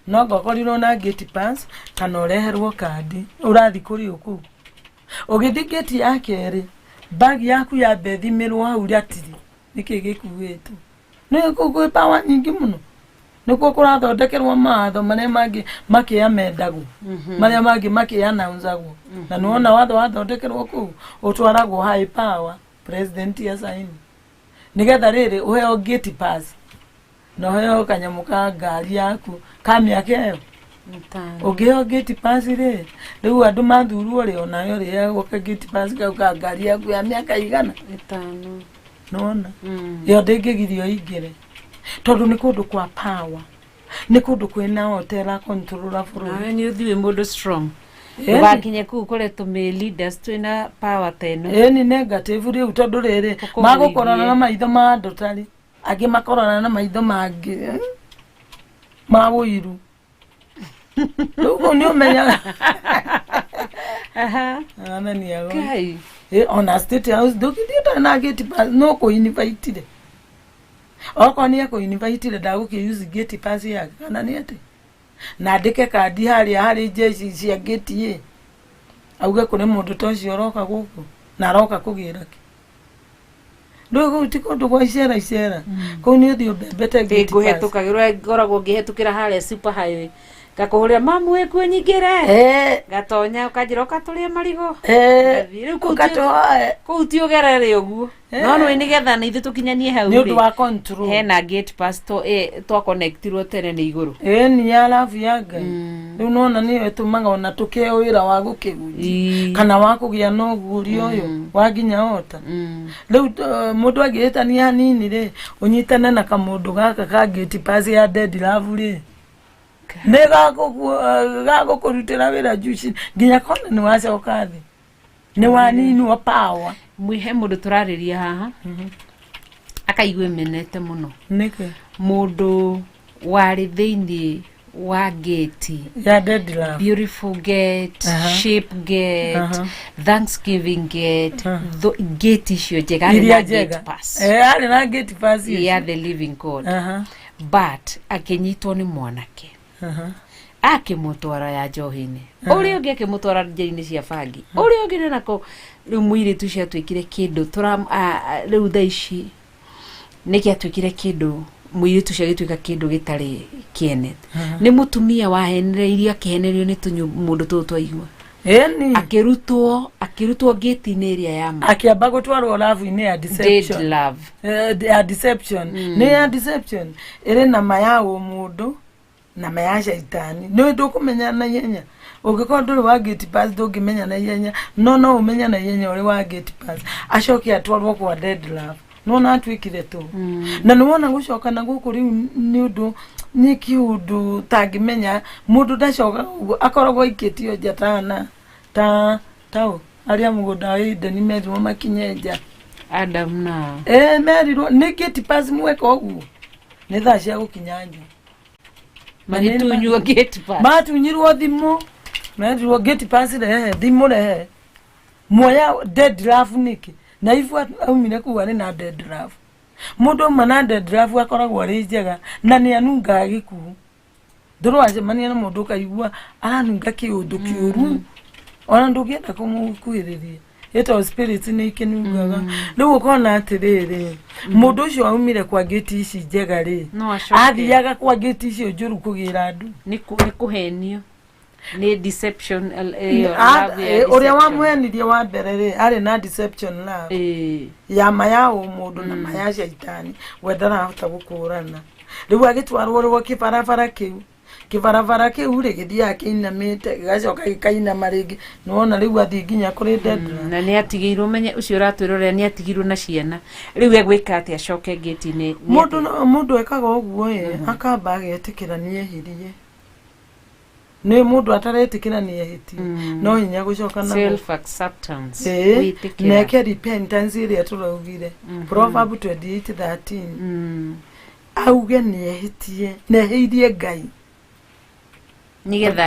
no ngokorirwo na gate pass kana ũreherwo kandi ũrathiĩ kũrĩ kũu. Ũgĩthiĩ gate ya kerĩ, bag yaku yambe ĩthimĩrwo hau ratiri, nĩkĩ gĩkuĩtwo. Nĩ kũu kwĩ power nyingĩ mũno, nĩkuo kũrathondekerwo mawatho marĩa mangĩ makĩamendagwo, marĩa mangĩ makĩanaunzagwo. Na nĩwona watho wathondekerwo kũu ũtwaragwo high power, president ya saini, nĩgetha rĩrĩ ũheo gate pass na ũheo kanyamũ ka ngari yaku ka mĩaka ĩyo. Ũngĩheo gate pass rĩ, rĩu andũ mathurwo rĩ, onawe ũrĩheagwo ka gate pass kau ka ngari yaku ya mĩaka igana. 5. Nĩwona ĩyo ndĩngĩgirio ĩingĩre, tondũ nĩ kũndũ kwa power, nĩ kũndũ kwĩna hotela control bũrũri. Nawe nĩ ũthiĩ wĩ mũndũ strong. Ĩni. Ndũgakinye kũu kũrĩ tũmĩ leaders twĩna power ta ĩno. Ĩni negative rĩu, tondũ rĩrĩ Ũkũgũithie. magũkorana na maitho ma andũ tarĩ angĩ makorana na maitho mangĩ ma ũiru. Rĩu kũu nĩ ũmenyaga. Mwathani ago. Ngai. Ona State House ndũngĩthiĩ ũtarĩ na gate pass, no kũinvitire. Okorwo nĩ ekũinvitire, ndagũkĩ use gate pass yake kana nĩ atĩ na andĩke kandi harĩa harĩ jeshi cia gate ĩ, auge kũrĩ mũndũ ta ũcio ũroka gũkũ na aroka kũgĩra kĩ. Rĩu kũu ti kũndũ gwa icera icera, kũu nĩ ũthiĩ ũmbembete gate pass. Ngũhetũkagĩrwo, ngoragwo ngĩhetũkĩra harĩa super highway, ngakũhũrĩra mamu wĩkuo nyingĩre, ngatonya ũkanjĩra ũka tũrĩe marigũ. Ngathiĩ. Rĩu kũu Ũkatũhoe. Kũu ti ũgerere ũguo, no nĩ nĩgetha na ithuĩ tũkinyanie hau Nĩ ũndũ rĩ, wa control. Hena gate pass to twa connectirwo tene nĩ igũrũ. Ĩni ya rabu ya Ngai rĩu nona nĩyo ĩtũmaga ona tũkĩheo wĩra wa gũkĩhunjia kana wa kũgĩa na ũguũrio ũyũ wa nginya ota. Rĩu mũndũ angĩhĩtania hanini rĩ, ũnyitane na kamũndũ gaka ka gate pass ya dead love rĩ, nĩ gagũkũrutĩra wĩra juici nginya kona nĩ wacoka thĩ, nĩ waninwo power. He mũndũ tũrarĩria haha akaigua ĩmenete mũno. Nĩkĩ? Mũndũ warĩ thĩinĩ wa gate ya dead love. Beautiful gate, shape gate, thanksgiving gate, gate icio njega, arĩ Iria na gate njega. pass. Arĩ na gate pass icio. Ya the living God, but akĩnyitwo nĩ mwanake, akĩmũtwara ya njohi-inĩ, ũrĩa ũngĩ akĩmũtwara njĩra-inĩ cia bangi, ũrĩa ũngĩ nĩ nako. Rĩu mũirĩtu ũcio atuĩkire kĩndũ tũra rĩu thaa ici nĩ kĩatuĩkire kĩndũ, mũirĩtu ũcio agĩtuĩka kĩndũ gĩtarĩ kĩene, nĩ mũtumia wahenereirio, akĩhenerio nĩ tũnyũ mũndũ tũtũ twaigua. Akĩrutwo ngĩti-inĩ ĩrĩa ya ma. Akĩamba gũtwarwo rabu-inĩ ya Dead deception. love. Ya deception, nĩ ya deception ĩrĩ na ma ya ũmũndũ na ma ya caitani. Nĩ ndũkũmenya na ihenya ũngĩkorwo ndũrĩ wa gate pass, ndũngĩmenya na ihenya, no ũmenya na ihenya ũrĩ wa gate pass. Acoke atwarwo kwa dead love, nĩwona atuĩkire tũ na nĩwona gũcoka na gũkũ rĩu nĩ ũndũ nĩ kĩũndũ tangĩmenya. Mũndũ ndacokaga ũguo, akoragwo aikĩtio nja ta ta taũ arĩa mũgũnda wa Edeni merirwo makinye nja. Adam na Merirwo nĩ gate pass, mweka ũguo nĩ thaa cia gũkinya nja. Magĩtunywo gate pass. Matunyirwo thimũ, merirwo gate pass rehe, thimũ rehe, muoya dead love nĩkĩ? Na ibu aumire kũu arĩ na dead love. Mũndũ auma na dead love akoragwo arĩ njega na nĩ anungaga gĩkuũ. Ndũrĩ wacemania na mũndũ ũkaigua aranunga kĩũndũ kĩũru, ona ndũngĩenda kũmũkuhĩrĩria, ĩtagwo spirit nĩ ikĩnungaga. Rĩu ũkona atĩrĩrĩ, mũndũ ũcio aumire kwa ngĩti ici njega rĩ, No acoke. Athiaga kwa ngĩti icio njũru kũgĩra andũ. Nĩ kũhenio nĩ deception, ĩyo love ya ũrĩa deception. Wamũhenirie wa mbere rĩ, arĩ na deception love ya ma ya ũmũndũ na ma ya caitani. We ndarahota gũkũrana. Rĩu agĩtwarwo rwo kĩbarabara kĩu, kĩbarabara kĩu rĩ, gĩthiaga kĩinamĩte, gĩgacoka gĩkainama rĩngĩ. Nĩwona rĩu athiĩ nginya kũrĩ Dedra. Na nĩ atigĩirwo, menye ũcio ũratwĩrorera nĩ atigirwo na ciana. Rĩu egwĩka atĩa acoke ngĩti-inĩ? Mũndũ mũndũ ekaga ũguo ĩ, akamba agetĩkĩra nĩ ehirie. Nĩ mũndũ ataretĩkĩra nĩ ehĩtie, no hinya gũcoka na Self acceptance. Gwĩtĩkĩra. Neke repentance ĩrĩa tũraugire, Proverb 28:13. Auge nĩ ehĩtie, nehĩirie Ngai. Nĩgetha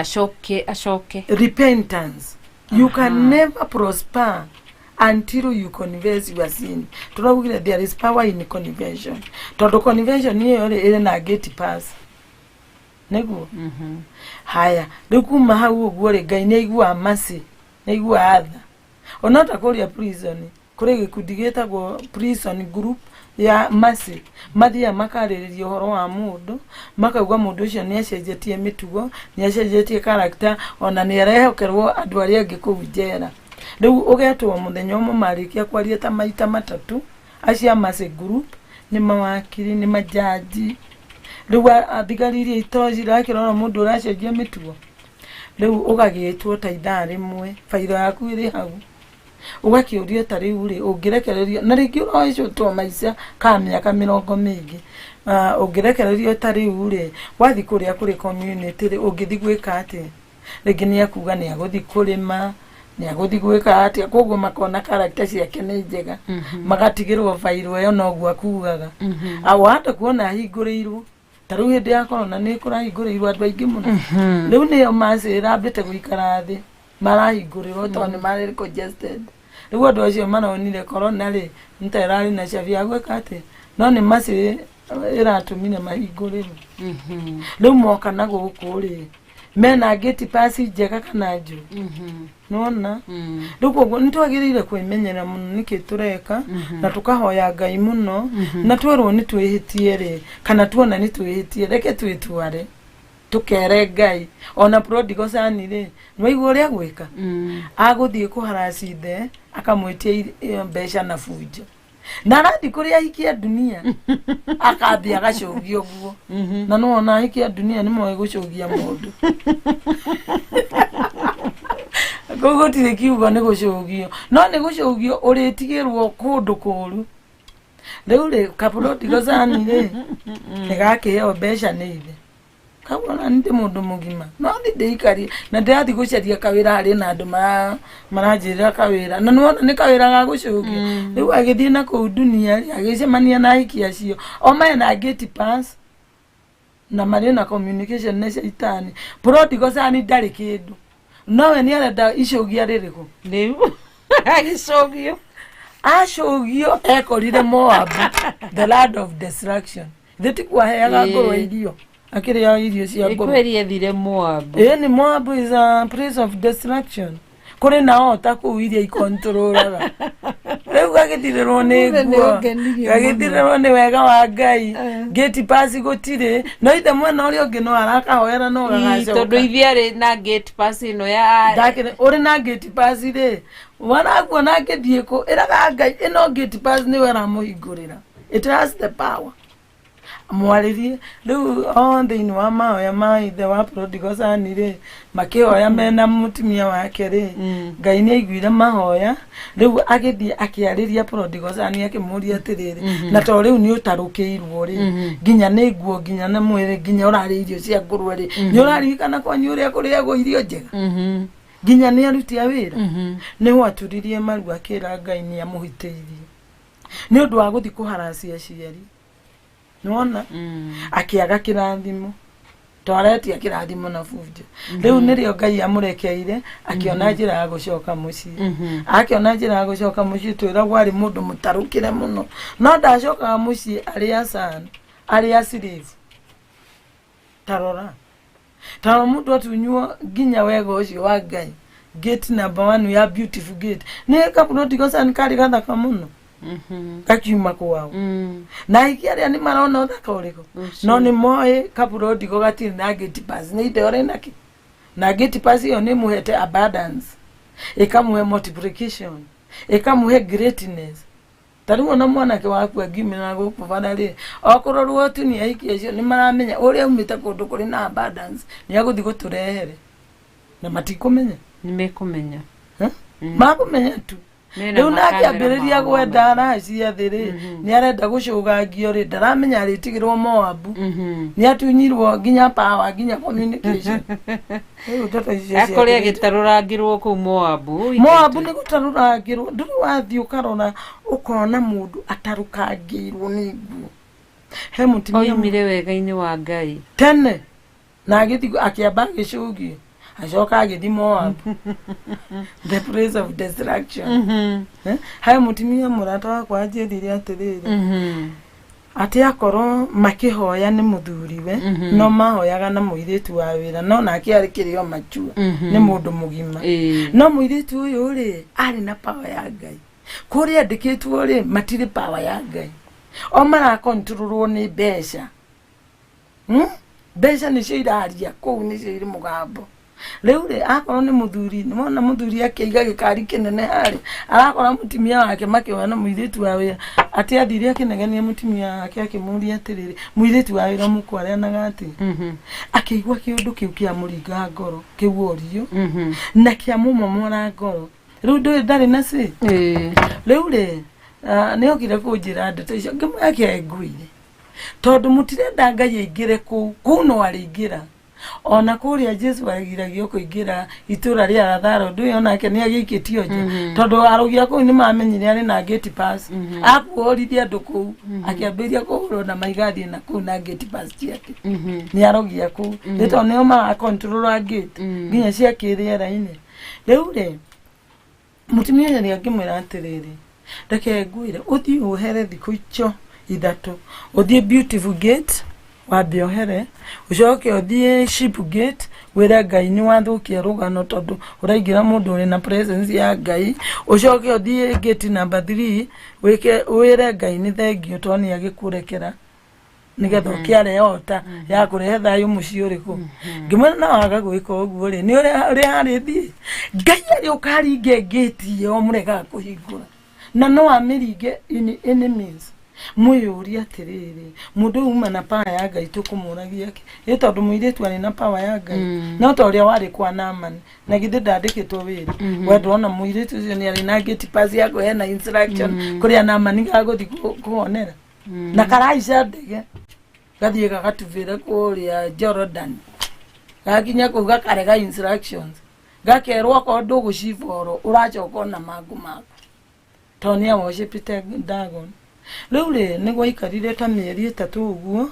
acoke. Repentance, you can never prosper until you confess your sin. Tũraugire there is power in confession, tondũ confession ĩyo rĩ, ĩrĩ na gate pass nĩguo. Haya, rĩu kuma hau ũguo rĩ, Ngai nĩ aiguaga mercy, nĩ aiguaga tha. Ona ta kũrĩa prison kũrĩ gĩkundi gĩtagwo prison group ya mercy. Mathiaga makarĩrĩria ũhoro wa mũndũ, makauga mũndũ ũcio nĩ acenjetie mĩtugo, nĩ acenjetie character, ona nĩ arehokerwo andũ arĩa angĩ kũu njera. Rĩu ũgetwo mũthenya ũmwe, marĩkia kwaria ta maita matatũ, acio a mercy group nĩ mawakiri, nĩ majaji. Rĩu athigari iria itoci irakĩrora mũndũ ũracenjia mĩtugo. Rĩu ũgagĩtwo ta ithaa rĩmwe, bairo yaku ĩrĩ hau, ũgakĩũrio ta rĩu rĩ, ũngĩrekererio na rĩngĩ ũroĩcũtwo maica ka mĩaka 40 mĩingĩ. Ah, ũngĩrekererio ta rĩu rĩ, wathiĩ kũrĩa kũrĩ community rĩ, ũngĩthiĩ gwĩka atĩa? Rĩngĩ nĩ akuga nĩ agũthiĩ kũrĩma, nĩ agũthiĩ gwĩka atĩa. Koguo makona character ciake nĩ njega, magatigĩrwo bairo ĩyo noguo akugaga. Wahota kuona ahingũrĩirwo ta rĩu hĩndĩ ya corona, nĩ kũrahingũrĩirwo andũ aingĩ mũno. Rĩu nĩyo maci ĩrambĩte gũikara thĩ, marahingũrĩrwo tondũ nĩ marĩ congested. Rĩu andũ acio maronire corona rĩ, nĩ ta ĩrarĩ na cabi ya gwĩka atĩa, no nĩ maci ĩratũmire mahingũrĩrwo. Rĩu moka na gũkũ rĩ, mena gate pass njega kana njũru? Nĩwona rĩu, koguo nĩ twagĩrĩire kwĩmenyerera mũno nĩkĩ tũreka, na tũkahoya Ngai mũno. Na twerwo nĩ twĩhĩtie rĩ, kana tuona nĩ twĩhĩtie, reke twĩtware tũkere Ngai. Ona prodigal son rĩ, nĩwaigua ũrĩa gwĩka, agũthiĩ kũharaci ithe, akamwĩtia mbeca na bunjo, na arathiĩ kũrĩa ahiki a dunia, akambia agacũgia ũguo. Na nĩwona ahiki a dunia nĩ moĩ gũcũgia mũndũ, kũu gũtirĩ kiugo, nĩ gũcũgio, no nĩ gũcũgio ũrĩtigĩrwo kũndũ kũru. Rĩu rĩ, kaprodigal son rĩ, nĩ gakĩheo mbeca nĩ ithe. Kauona nĩ ndĩ mũndũ mũgima, no thi ndĩikarie na ndĩrathiĩ gũcaria kawĩra harĩ na andũ maranjĩrĩra kawĩra, na nĩwona nĩ kawĩra ga gũcũgia. Rĩu agĩthiĩ na kũu dunia rĩ, agĩcemania na ahiki acio o mena gate pass na marĩ na communication na caitani. Prodigal son ndarĩ kĩndũ, nowe nĩ arenda icũgia rĩrĩkũ. Rĩu agĩcũgio. Acũgio ekorire Moab, the land of destruction. Thĩ ti kwaheaga ngũrwe irio, akĩrĩa irio cia ngũrwe. Kweri ethire Moabu. Ĩĩ, nĩ Moab is a place of destruction. Kũrĩ na ota kũu iria ikontrolaga. Rĩu gagĩthirĩrwo nĩ Ũmũthĩ nĩ nguo, ũngenirie. Gagĩthirĩrwo nĩ wega wa Ngai, gate pass gũtirĩ, no ithe mwena ũrĩa ũngĩ no arakahoera no Ii, gagacoka. Tondũ ithe arĩ na gate pass ĩno ya Ndakĩrĩ ũrĩ na gate pass rĩ, warakuona angĩthiĩ kũ, ĩraga Ngai ĩno gate pass nĩwe ĩramũhingũrĩra. It has the power. Mwarĩrie rĩu o thĩinĩ wa mahoya ma ithe wa prodigal son rĩ, makĩhoya mena mũtumia wake rĩ, Ngai nĩ aiguire mahoya. Rĩu agĩthiĩ akĩarĩria prodigal son, akĩmũria atĩrĩrĩ, na to rĩu nĩ ũtarũkĩirwo rĩ, nginya nĩ nguo, nginya na mwĩrĩ, nginya ũrarĩa irio cia ngũrwe rĩ, nĩ ũraririkana kwanyu ũrĩa kũrĩagwo irio njega, nginya nĩ aruti a wĩra? Nĩho aturirie maru akĩra Ngai nĩ amũhĩtĩirie nĩ ũndũ wa gũthiĩ kũharacia aciari. Nĩwona akĩaga kĩrathimo, twaretia kĩrathimo na bunjo. Rĩu nĩrĩo Ngai amũrekeire, akĩona njĩra ya gũcoka mũciĩ. Akĩona njĩra ya gũcoka mũciĩ, twĩragwo arĩ mũndũ mũtarũkĩre mũno, no ndacokaga mũciĩ, arĩ acan, arĩ a slave. Tarora. Tondũ mũndũ atunywo nginya wega ũcio wa Ngai, gate number one ya beautiful gate nĩ kaprodigal son karĩ gathaka mũno, gakiuma kwao. Na aingĩ arĩa nĩ marona ũthaka ũrĩkũ, no nĩ moĩ kaprodigal gatirĩ na gate pass, nĩ ithe ũrĩ nakĩ na gate pass ĩyo nĩ mũhete abundance, ĩkamũhe multiplication, ĩkamũhe greatness. Ta rĩu ona mwanake waku angiumĩra gũkũ bara rĩ, okorwo tu nĩ ahiki acio nĩ maramenya ũrĩa aumĩte kũndũ kũrĩ na abundance, nĩ agũthiĩ gũtũrehere na matikũmenya. Nĩ mekũmenya. Eh? Makũmenya tu. Mena Rĩu nake makamera ambĩrĩria mao gwenda raha cia thĩ rĩ, nĩ arenda gũcũgangio rĩ, ndaramenya arĩtigĩrwo Moabu. Nĩ atunyirwo nginya power, nginya communication. Rĩu ndeto icio Akorĩa ciakĩrĩte. Gĩtarũrangĩrwo kũu Moabu. Moabu nĩ gũtarũrangĩrwo. Ndũrĩ wathiĩ ũkarora ũkona mũndũ atarũkangĩirwo nĩ nguo he mũtumia Oimire wega-inĩ wa Ngai. Tene na agĩthiĩ akĩamba agĩcũgio, acoka agĩthiĩ Moabu, the place of destruction. Eh? He mũtumia mũrata wakwa anjĩrire atĩrĩrĩ, atĩ akorwo makĩhoya nĩ mũthuriwe, no mahoyaga na mũirĩtu wa wĩra, no nake arĩ kĩrĩ o machua, nĩ mũndũ mũgima. No mũirĩtu ũyũ rĩ, arĩ na power ya Ngai. Kũrĩa andĩkĩtwo rĩ, matirĩ power ya Ngai, o marakontrolwo nĩ mbeca. Mbeca nĩcio iraria kũu, nĩcio irĩ mũgambo. Rĩu rĩ, akorwo nĩ mũthuri, nĩwona mũthuri akĩiga gĩkari kĩnene harĩ arakora mũtumia wake makĩoya na mũirĩtu wa wĩra, atĩ athire akĩnegenia mũtumia wake akĩmũria atĩrĩrĩ, mũirĩtu wa wĩra mũkwarĩanaga atĩa? Akĩigua kĩũndũ kĩu kĩamũringa ngoro, kĩu orio na kĩamũmomora ngoro. Rĩu ndũĩ ndarĩ na cĩ. Rĩu rĩ, nĩ okire kũnjĩra ndeto icio, ngĩmwĩra kĩae nguire tondũ mũtirenda Ngai aingĩre kũu. Kũu no arĩingĩra ona kũrĩa Jesu agiragio kũingĩra itũra rĩa Latharo, ndũĩ onake nĩ agĩikĩtio nja, tondũ arogi a kũu nĩ mamenyire arĩ na gate pass. Akuorithia andũ kũu, akĩambĩrĩria kũhũrwo na maigathiĩ na kũu na gate pass ciake nĩ arogi a kũu, nĩ tondũ nĩo marakontrol gate nginya cia kĩrĩera-inĩ. Rĩu rĩ, mũtumia ũyũ nĩ angĩmwĩra atĩrĩrĩ, reke ngwĩre, ũthiĩ ũhere thikũ icio 3, ũthiĩ beautiful gate wambe ũhere, ũcoke ũthiĩ sheep gate wĩre Ngai nĩ wathũkia rũgano tondũ ũraingĩra mũndũ ũrĩ na presence ya Ngai, ũcoke ũthiĩ gate number 3 wĩke wĩre Ngai nĩ thengio tondũ nĩ agĩkũrekera nĩgetha ũkĩare ota ya kũrehe thayũ mũciĩ ũrĩkũ. Ngĩmwĩra no waga gwĩka ũguo rĩ, nĩ ũrĩa ũrĩa harĩ thiĩ Ngai arĩ ũkaringe ngĩti ĩyo mũregaga kũhingũra, na no amĩringe in any means. Mwĩyũrie atĩrĩrĩ, mũndũ ũyũ uma na power ya Ngai tũkũmũragia kĩ? Ĩ tondũ mũirĩtu arĩ na power ya Ngai, no ta ũrĩa warĩ kwa Naamani, na githĩ ndandĩkĩtwo wĩra? We ndwona mũirĩtu ũcio nĩ arĩ na gate pass ya kũheana instruction kũrĩa Naamani gagũthiĩ kũhonera, na karaica ndege gathiĩ gagatubĩre kũrĩa Jordan, gakinya kũu gakarega instructions, gakerwo okorwo ndũgũciboro ũracoka ona mangũ maku tondũ nĩ aworshipĩte Dagon. Rĩu rĩ, nĩ gwaikarire ta mĩeri 3 ũguo,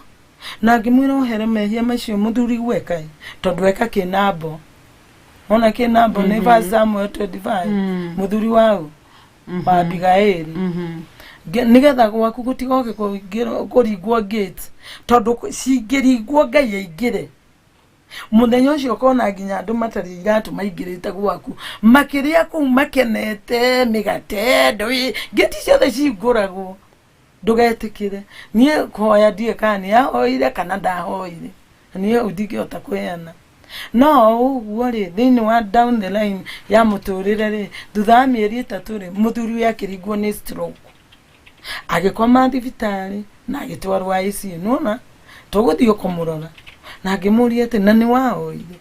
na ngĩmwĩra ohere mehia macio mũthuri gweka ĩ, tondũ eka kĩnambo, ona kĩnambo nĩ verse Samuel 25, mũthuri wau wa Abigaili. Nĩgetha gwaku gũtigoke kũringwo gate, tondũ cingĩringwo Ngai aingĩre mũthenya ũcio ũkona nginya andũ matarĩ iratũ maingĩrĩte gwaku makĩrĩa kũu makenete mĩgate, ndũĩ ngĩti ciothe cihingũragwo. Ndũgetĩkĩre. Niĩ kũhoya ndiũĩ kana nĩ ahoire kana ndahoire, niĩ hau ndingĩhota kũheana. No o ũguo rĩ, thĩinĩ wa down the line ya mũtũrĩre rĩ, thutha wa mĩeri 3 rĩ, mũthuri ũyũ akĩringwo nĩ stroke, agĩkoma thibitarĩ na agĩtwarwo ICU. Nĩwona tũgũthiĩ kũmũrora, na ngĩmũria atĩ na nĩ wahoire,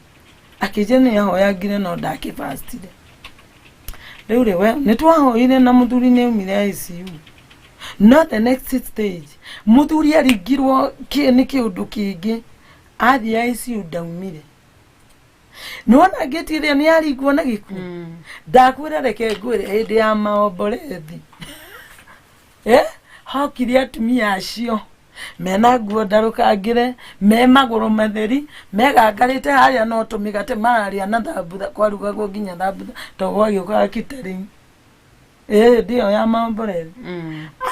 akĩnjĩra nĩ ahoyangire no ndakĩbastire. Rĩu rĩ, we nĩ twahoire na mũthuri nĩ aumire ICU, no the next stage mũthuri aringirwo nĩ kĩũndũ kĩngĩ, athiĩ ICU ndaumire. Nĩwona ngĩti ĩrĩa nĩ yaringwo na gĩkuũ. Ndakwĩra, reke ngwĩre, hĩndĩ ya maomborethi, hokire atumia acio mena nguo ndarũkangĩre, me magũrũ matheri, megangarĩte harĩa, no tũmĩgate mararĩa na thambutha, kwarugagwo nginya thambutha to gwagĩũkaga catering hĩndĩ ĩyo ya maomborethi.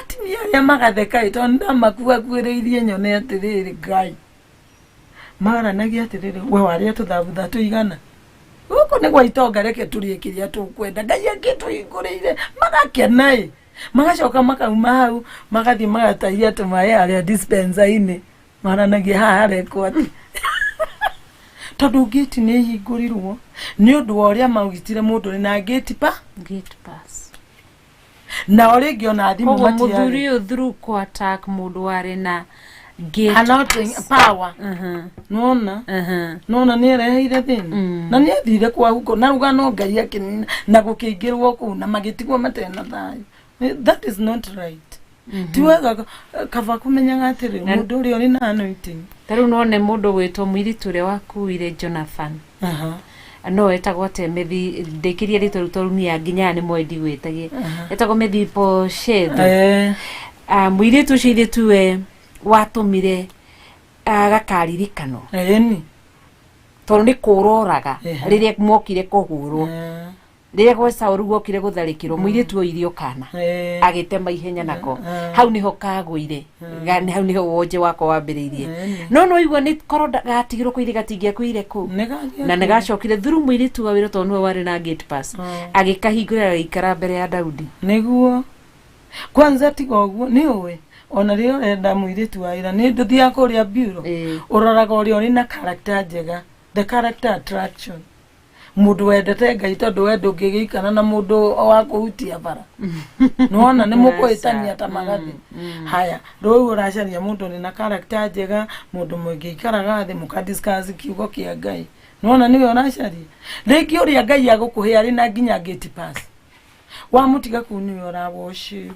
Atumia arĩa magatheka ĩ, tondũ nĩndamakuakuĩrĩirie nyone atĩrĩrĩ, Ngai. Maranagia atĩrĩrĩ, we warĩa tũthambutha tũigana gũkũ nĩ gwa itonga, reke tũrĩe kĩrĩa tũkwenda, Ngai akĩtũhingũrĩire. Magakena ĩ, magacoka makauma hau magathiĩ magatahia tũmaĩ harĩa dispenser-inĩ. Maranagia haha harekwo atĩ tondũ ngĩti nĩ ihingũrirwo nĩ ũndũ wa ũrĩa maugitire mũndũ ũrĩ na ngĩti pa Gate pass. Nao rĩngĩ ona thimũ Koguo matiarĩ. Mũthuri ũyũ through kũ attack mũndũ warĩ na gate Anointing pass. Power. Nona nona nĩ ereheire thĩna na nĩ athire kwa huko na rũgano Ngai akĩnina na gũkĩingĩrwo kũu na magĩtigwo matarĩ na thayũ. That is not right. Ti wega, kaba kũmenyaga atĩrĩ mũndũ ũrĩa ũrĩ na anointing. Ta rĩu none mũndũ gwĩtwo mũirĩtu ũrĩa wakuire Jonathan. No etagwo atĩa? Methi ndĩkĩrie rĩtwa rĩu tondũ niĩ nginya aya nĩ moĩ ndigwĩtagie. Etagwo Mephibosheth. Ah, mũirĩtu ũcio ithe tuwe watũmire gakaririkanwo Ĩni. Tondũ nĩ kũroraga rĩrĩa mokire kũhũrwo, rĩrĩa gwe Saũlũ guokire gũtharĩkĩrwo, mũirĩtu oire o kana agĩtema ihenya nako. Hau nĩho kagũire. Hau nĩho wonje wakwa wambĩrĩirie. No igua nĩ korwo gatigirwo kũu ithe gatingĩakuire kũu. Na nĩ gacokire through mũirĩtu wa wĩra tondũ nĩwe warĩ na gate pass, agĩkahingũrĩra agĩikara mbere ya Daudi. Nĩguo kwanza tiga ũguo nĩ ũĩ ona rĩrĩa ũrenda mũirĩtu wa wĩra nĩ ndũthiaga kũrĩa bureau, ũroraga ũrĩa ũrĩ na character njega, the character attraction, mũndũ wendete Ngai, tondũ we ndũngĩgĩikara na mũndũ wa kũhutia bara, nĩwona nĩ mũkũhĩtania ta magathĩ. Haya, rĩu ũracaria mũndũ ũrĩ na character njega, mũndũ mũngĩikaraga thĩ mũka discuss kiugo kĩa Ngai. Nĩwona nĩwe ũracaria rĩngĩ ũrĩa Ngai agũkũhe arĩ na nginya gate pass. Wamũtiga kũu nĩwe ũra worship,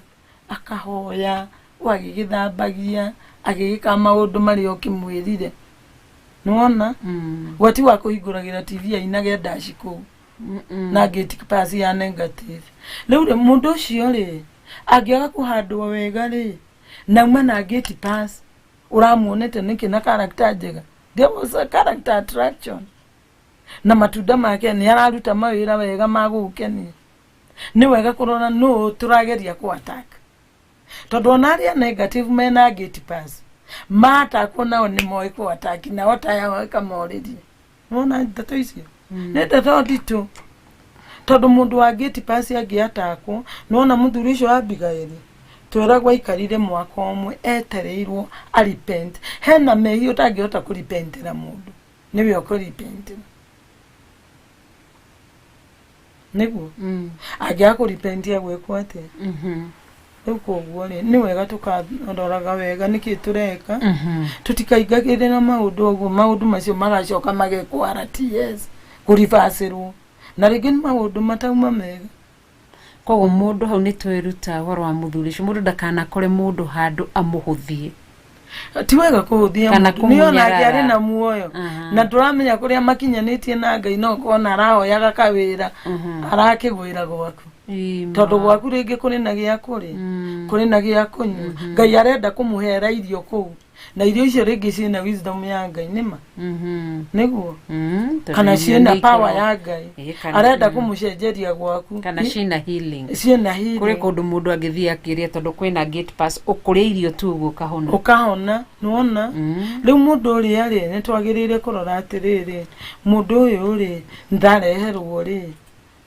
akahoya, agĩgĩthambagia, agĩgĩka maũndũ marĩa ũkĩmwĩrire. Nĩwona we ti wa kũhingũragĩra TV ainage ndaci kũu na gate pass ya negative. Rĩu rĩ, mũndũ ũcio rĩ, angĩaga kũhandwo wega rĩ, nauma na gate pass, ũramuonete nĩkĩ na character njega? There was a character attraction na matunda make nĩ araruta mawĩra wega ma gũgũkenia. Nĩ wega kũrora nũ tũrageria kũ attack, tondũ ona arĩa negative mena gate pass matakwo nao nĩ moĩ kũ attack nao taya ĩkamorĩria. Wona ndeto icio nĩ ndeto nditũ, tondũ mũndũ wa gate pass angĩatakwo, nĩwona mũthuri ũcio wa Abigaili twĩragwo aikarire mwaka ũmwe etereirwo a repent. Hena mehia ũtangĩhota kũrepentera mũndũ, nĩwe ũkũrepentera nĩguo angĩaga kũrepentia gwĩkwo atĩa? Rĩu koguo rĩ, nĩ wega tũkaroraga wega nĩkĩ tũreka, tũtikaingagĩrĩra maũndũ ũguo, maũndũ macio magacoka magekwo RTS kũribacĩrwo na rĩngĩ nĩ maũndũ matauma mega. Koguo mũndũ hau nĩ tweruta ũhoro wa mũthuri ũcio, mũndũ ndakanakore mũndũ handũ amũhũthie. Ti wega kũhũthia Kana mũndũ nĩ ona kũmũnyarara. arĩ na muoyo na ndũramenya kũrĩa makinyanĩtie na Ngai, no kona arahoyaga kawĩra arakĩgwĩra gwaku, tondũ gwaku rĩngĩ kũrĩ na gĩa kũrĩa, kũrĩ na gĩa kũnyua. Ngai arenda kũmũhera irio kũu, na irio icio rĩngĩ ciĩna wisdom ya Ngai nĩma nĩguo kana ciĩna power ya Ngai arenda kũmũcenjeria gwaku. Kana ciĩna healing. Ciĩna kũrĩ healing. Kũndũ mũndũ angĩthiĩ akĩrĩa tondũ kwĩna gate pass, ũkũrĩa irio tu ũguo ũkahona. Ũkahona, nĩwona. Rĩu mũndũ ũrĩa rĩ, nĩ twagĩrĩire kũrora atĩrĩrĩ, mũndũ ũyũ rĩ, ndareherwo rĩ,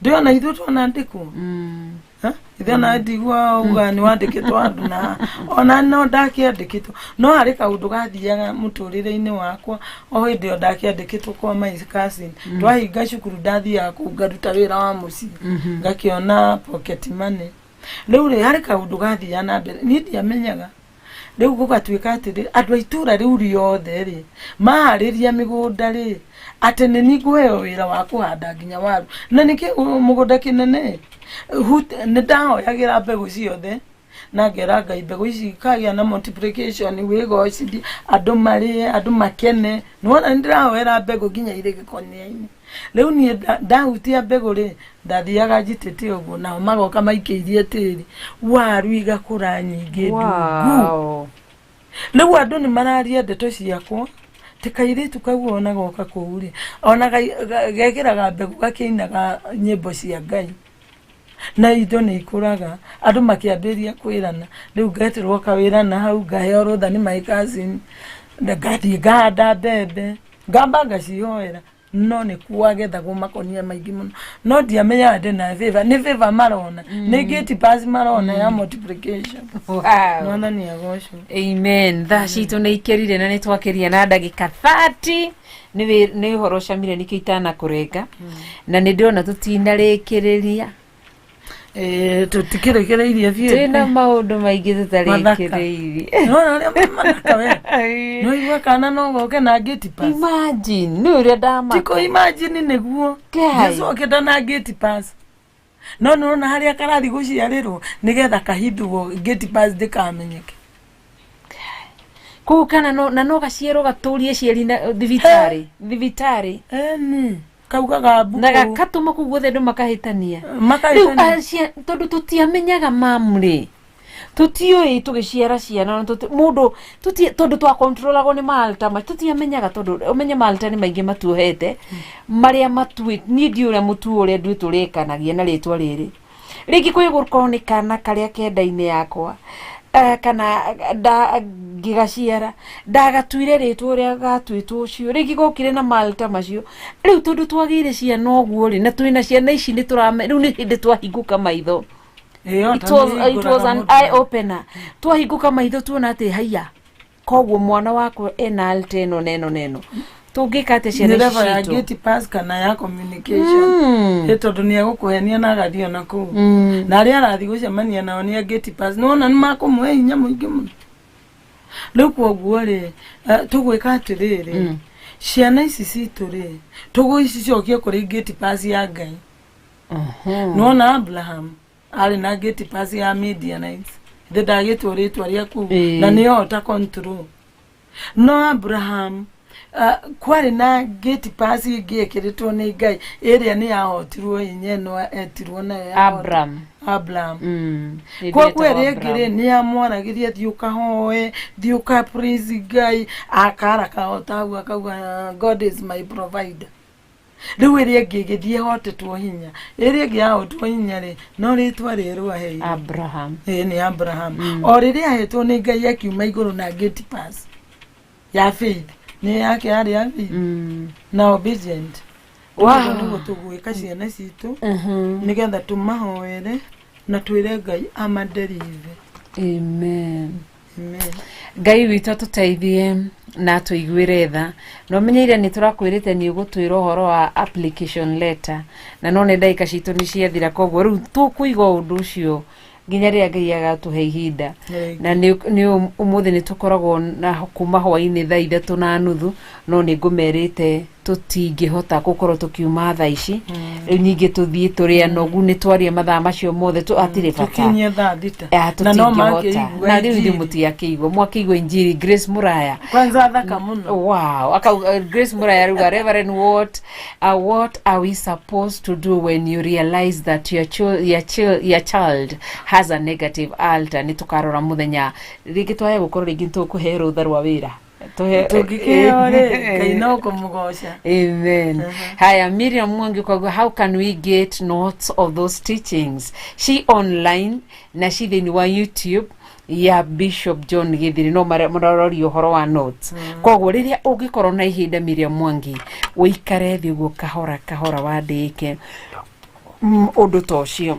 ndĩona ithuĩ twanandĩkwo. Ha? Ithe ona ndigua uga nĩ wandĩkĩtwo handũ na ona no ndakĩandĩkĩtwo, no harĩ kaũndũ gathiaga mũtũrĩre-inĩ wakwa o hĩndĩ ĩyo ndakĩandĩkĩtwo kwa my cousin. Twahinga cukuru ndathiaga kũu ngaruta wĩra wa mũciĩ, ngakĩona pocket money. Rĩu rĩ, harĩ kaũndũ gathiaga na mbere niĩ ndiamenyaga. Rĩu gũgatuĩka atĩrĩ, andũ a itũra rĩu rĩothe rĩ, maharĩria mĩgũnda rĩ, atĩ nĩ niĩ ngũheo wĩra wa kũhanda nginya waru, na nĩkĩ mũgũnda kĩnene. Nĩ ndahoyagĩra mbegũ ciothe na ngera Ngai mbegũ ici ikagĩa na multiplication, wĩgocithie, andũ marĩe, andũ makene. Nĩwona nĩ ndĩrahoera mbegũ nginya irĩ gĩkonia-inĩ. Rĩu niĩ ndahutia mbegũ rĩ, ndathiaga njitĩte ũguo, nao magoka maikĩirie tĩri, waru igakũra nyingĩ ndungu. Rĩu andũ nĩ mararia ndeto ciakwa ti kairĩtu kau ona goka kũu rĩ, ona gekĩraga mbegũ gakĩinaga nyĩmbo cia Ngai na indo nĩ ikũraga. Andũ makĩambĩrĩria kwĩrana, rĩu ngetĩrwo kawĩra na hau ngaheo rũtha nĩ my cousin. Ngathiĩ ngahanda mbembe, ngamba ngacihoera, no nĩ kwagethagwo makonia maingĩ mũno, no ndiamenyaga ndĩna favor. Nĩ favor marona, nĩ gate pass marona ya multiplication. Mwathani agocwo. Amen. Thaa citũ nĩ ikĩrire na nĩ twakĩria na ndagĩka 30. Nĩ ũhoro ũcamire nĩkĩo itanakũrenga, na nĩ ndĩrona tũtinarĩkĩrĩria. Tũtikĩrĩkĩrĩirie biũ. Twĩna maũndũ maingĩ Mathaka. tũtarĩkĩrĩirie. Nĩwona ũrĩa me mathaka we? Nĩwaigua kana no goke na gate pass? Imagine nĩ ũrĩa ndamaka. Tiko imagine nĩguo. Ngai. Jesu okĩte na gate pass, no nĩwona harĩa karathi gũciarĩrwo nĩgetha kahithwo gate pass ndĩkamenyeke. Kũu kana no, na no gaciarwo gatũrie ciari na thibitarĩ. Eni kaugaga mbuku. Na gakatũma kũu guothe andũ makahĩtania rĩu. Makahĩtania. Tondũ tũtiamenyaga mamrĩ, tũtiũĩ tũgĩciara ciana na mũndũ tondũ twakontrolagwo nĩ malta ma tũtiamenyaga, tondũ ũmenye malta nĩ maingĩ matuohete marĩa matuĩ. Niĩ ndiũĩ ũrĩa mũtuo ũrĩa nduĩ tũrĩkanagia na rĩtwa rĩrĩ rĩngĩ kwĩ gũkorwo nĩ kana karĩa kenda-inĩ yakwa, kana nda ngĩgaciara ndagatuire rĩtwa ũrĩa gatuĩtwo ũcio, rĩngĩ gokire na malta macio. Rĩu tondũ twagĩire ciana ũguo rĩ, na twĩna ciana ici nĩ tũrame rĩu nĩ hĩndĩ twahingũka maitho. Ĩyo, It was an eye opener. Twahingũka maitho tuona atĩ haiya, koguo mwana wakwa ena alta ĩno na ĩno na ĩno, tũngĩka atĩa ciana nĩ ici level ya citũ? gate pass kana ya communication. Ĩ tondũ nĩ egũkũhenia na agathiĩ ona kũu, na arĩa arathiĩ gũcemania nao nĩ a gate pass, nĩwona nĩ makũmũhe hinya mũingĩ mũno. Rĩu koguo rĩ, tũgwĩka atĩrĩrĩ, ciana ici citũ rĩ, tũgũcicokie kũrĩ gate pass ya Ngai. Nĩwona Abraham arĩ na gate pass ya Midianites, thĩ ndagĩtwo rĩtwa rĩa kũu, na nĩyo ta control. No Abraham, kwarĩ na gate pass ĩngĩ ĩkĩrĩtwo nĩ Ngai ĩrĩa nĩ yahotirwo hinya ĩno etirwo nayo Abraham. Abraham. Nĩ Koguo ndĩretagwo ĩrĩa ĩngĩ rĩ, Abraham. nĩ yamwaragĩria, thiĩ ũkahoe, thiĩ ũka praise Ngai, akara kahota hau akauga, "God is my provider." Rĩu ĩrĩa ĩngĩ ĩgĩthiĩ ĩhotetwo hinya, ĩrĩa ĩngĩ yahotwo hinya rĩ, no rĩtwa rĩerũ aheirwo. Abraham. Ĩĩ, nĩ Abraham. O rĩrĩa ahetwo nĩ Ngai akiuma igũrũ na gate pass ya faith, nĩ yake yarĩ ya faith na obedient. Ũguo nĩguo tũgwĩka ciana citũ, nĩgetha tũmahoere na twĩre Ngai amaderive. Amen. Amen. Ngai witũ atũteithie na atũiguĩre tha. Na ũmenyeire nĩ tũrakwĩrĩte nĩ ũgũtwĩra ũhoro wa application letter, na no nĩ ndagĩka citũ nĩ ciathira, koguo rĩu tũkũiga ũndũ ũcio nginya rĩrĩa Ngai agatũhe ihinda. Na nĩ ũmũthĩ nĩ tũkoragwo na kuma hwainĩ thaa 3:30, no nĩ ngũmerĩte tũtingĩhota gũkorwo tũkiuma thaa ici. Rĩu ningĩ tũthiĩ tũrĩ anogu, nĩ twaria mathaa macio mothe hatirĩ bata. Tũkinyie thaa 6. Ah, Na no tũtingĩhota. makĩigua Na rĩu ithuĩ injiri. mũtiakĩigua, mwakĩigua injiri. Grace Muraya. Kwanza thaka mũno. Wow. Grace Muraya aruga, "Reverend, what are we supposed to do when you realize that your child has a negative altar?" Nĩ tũkarora mũthenya rĩngĩ twaya gũkorwo rĩngĩ tũkũhe rũtha rwa wĩra. Tũngĩkĩheo rĩ, Ngai no kũmũgoca. Amen. Haya, Miriam Mwangi ukauga, "How can we get notes of those teachings?" She online na she thĩinĩ wa YouTube ya Bishop John Githiri, no mararoria ũhoro wa notes. Koguo rĩrĩa ũngĩkorwo na ihinda, Miriam Mwangi, ũikare thĩ ũguo kahora kahora wandĩke ũndũ ta ũcio.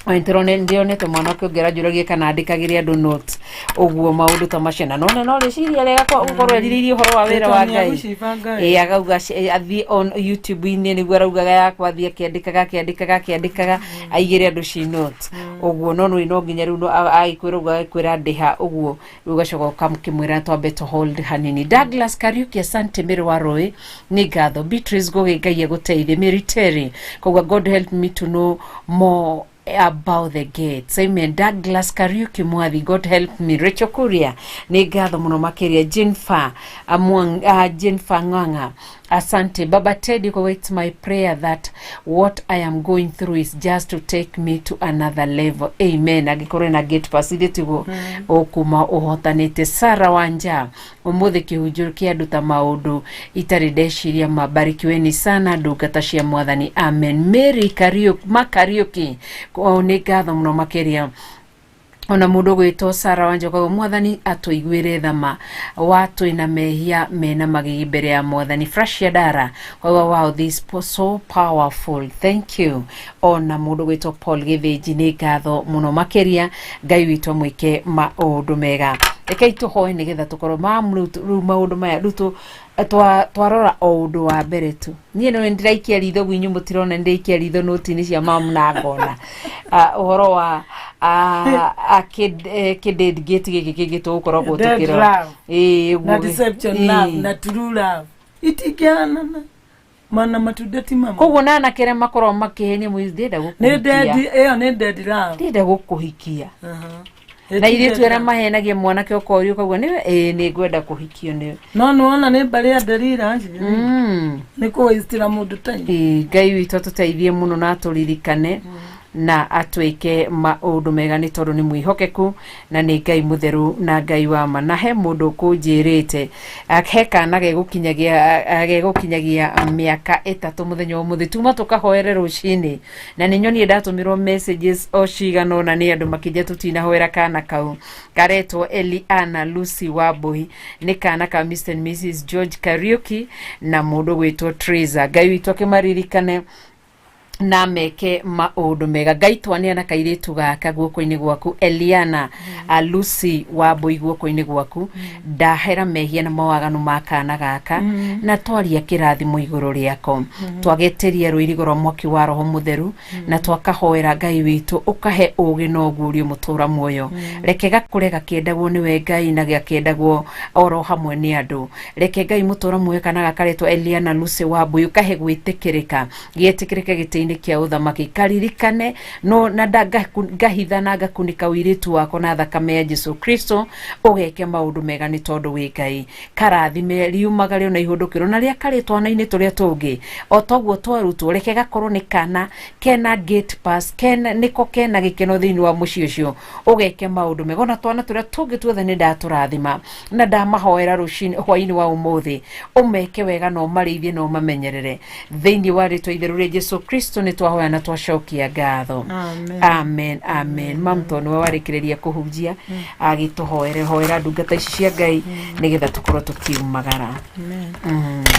Ndĩronete mwana ũke ũngĩ aranjũragia kana andĩkagĩre andũ notes ũguo, maũndũ ta macio, na nona no rĩciria rĩega gũkorwo erirĩirie ũhoro wa wĩra wa Tondũ Ngai. nĩegũcibanga. Ĩ akauga athiĩ on YouTube-inĩ nĩguo araugaga yakwa, athiĩ akĩandĩkaga akĩandĩkaga akĩandĩkaga aigĩre andũ ci notes ũguo. No nĩ no nginya rĩu no agĩkwĩra ũguo, agĩkwĩra ndĩha ũguo, rĩu ũgacoka ũkamũkĩmwĩra twambe to hold hanini. Douglas Kariuki, asante. Mĩrĩ wa Rũĩ, nĩ ngatho. Beatrice Ngũgĩ, Ngai agũteithie. Mary Terry koguo, "God help me to know more about the gates." Amen. Douglas Kariuki Mwathi, "God help me." Rachel Kuria, nĩ ngatho mũno makĩria. Jennifer Amwang, Jennifer Ng'ang'a, asante. Baba Teddy koguo, "It's my prayer that what I am going through is just to take me to another level." Amen. Angĩkorwo na gate pass ithe tiguo ũkuma ũhotanĩte. Sara Wanja, ũmũthĩ kĩhunjio kĩa andũ ta maũndũ itarĩ ndeciria. Mabarikiweni sana ndungata cia Mwathani. Amen. Mary Kariuki, Makariuki, nĩ ngatho mũno makĩria. Ona mundu gwitwo Sara Wanjoka, mwathani atũiguĩre thama wa twĩna mehia mena magigi mbere ya mwathani. Frashia Dara kwauga, "Wow, this so powerful, thank you." Ona mundu gwitwo Paul Githinji, nĩ ngatho mũno makĩria. Ngai witũ amwĩke maũndũ mega. Rekei tũhoe nĩgetha tũkorwo mamu rĩu maũndũ maya rĩu twarora o ũndũ wa mbere tu. Niĩ no ndĩraikia ritho gwinyu, mũtirona ndĩraikia ritho noti-inĩ cia mamu na ngona ũhoro wa kĩ gate gĩkĩ kĩngĩ tũgũkoragwo Dead tũkĩrora. love. Ĩĩ, Na ũguo deception love na true love itingĩhanana mana matunda ti mamwe. Koguo na anake arĩa makoragwo makĩhenia mũirĩtu, ndĩrenda Nĩ dead. gũkũhikia. Ĩyo nĩ dead love. Ndĩrenda gũkũhikia. Ĩti Na irĩtu dead arĩa love. mahenagia mwanake ũkorio ũkaigua nĩwe, ĩĩ, nĩ ngwenda kũhikio nĩwe. No nĩwona nĩ mbarĩ ya Delila acio nĩ kũwaistĩra mũndũ time. Ĩĩ, Ngai witũ atũteithie mũno na atũririkane na atwĩke maũndũ mega, nĩ tondũ nĩ mwĩhokeku na nĩ Ngai mũtheru na Ngai wa ma. Na he mũndũ ũkũnjĩrĩte, he kana gegũkinyagia mĩaka 3 mũthenya wa ũmũthĩ, tuma tũkahoere rũcinĩ. Na nĩ nyonie ndatũmĩrwo messages o cigana ũna nĩ andũ makĩnjia tũtinahoera kana kau karetwo Eliana Lucy Wambui, nĩ kana ka Mr and Mrs George Kariuki na mũndũ gwĩtwo Teresa. Ngai witũ akĩmaririkane na meke maũndũ mega. Ngai, twaneana kairĩtu gaka guoko-inĩ gwaku, Eliana Lucy Wambui, guoko-inĩ gwaku. Ndahera mehia na mawaganu ma kana gaka na twaria kĩrathimo igũrũ rĩako. Twagetĩria rũirigo rwa mwaki wa Roho Mũtheru na twakahoera Ngai witũ ũkahe ũgĩ na ũguũrio mũtũra muoyo. Reke gakũre gakĩendagwo nĩwe Ngai na gakĩendagwo oro hamwe nĩ andũ. Reke Ngai mũtũra muoyo kana gakaretwo Eliana Lucy Wambui ũkahe gwĩtĩkĩrĩka, gĩetĩkĩrĩke gĩtĩ-inĩ kĩa ũthamaki, karirikane no na ngahitha na ngakunĩka ũirĩtu wakwa na thakame ya Jesu Kristo. Ũgeke maũndũ mega nĩ tondũ wĩ Ngai. Karathime riumagare ona ihũndũkĩrwo na rĩa karĩ twana-inĩ tũrĩa tũngĩ o toguo twarutwo. Reke gakorwo nĩ kana kena gate pass, kena nĩko kena gĩkeno thĩinĩ wa mũciĩ ũcio. Ũgeke maũndũ mega ona twana tũrĩa tũngĩ tuothe. Nĩ ndatũrathima na ndamahoera rũcinĩ hwainĩ wa ũmũthĩ, ũmeke wega na ũmarĩithie na ũmamenyerere. Thĩinĩ wa rĩtwa itheru rĩa Jesu Kristo nĩ twahoya na twacokia ngatho. Amen. Amen, amen. Mam, tondũ nĩwe warĩkĩrĩria kũhunjia, agĩtũhoere, hoera ndungata ici cia Ngai nĩgetha tũkorwo tũkiumagara. Amen.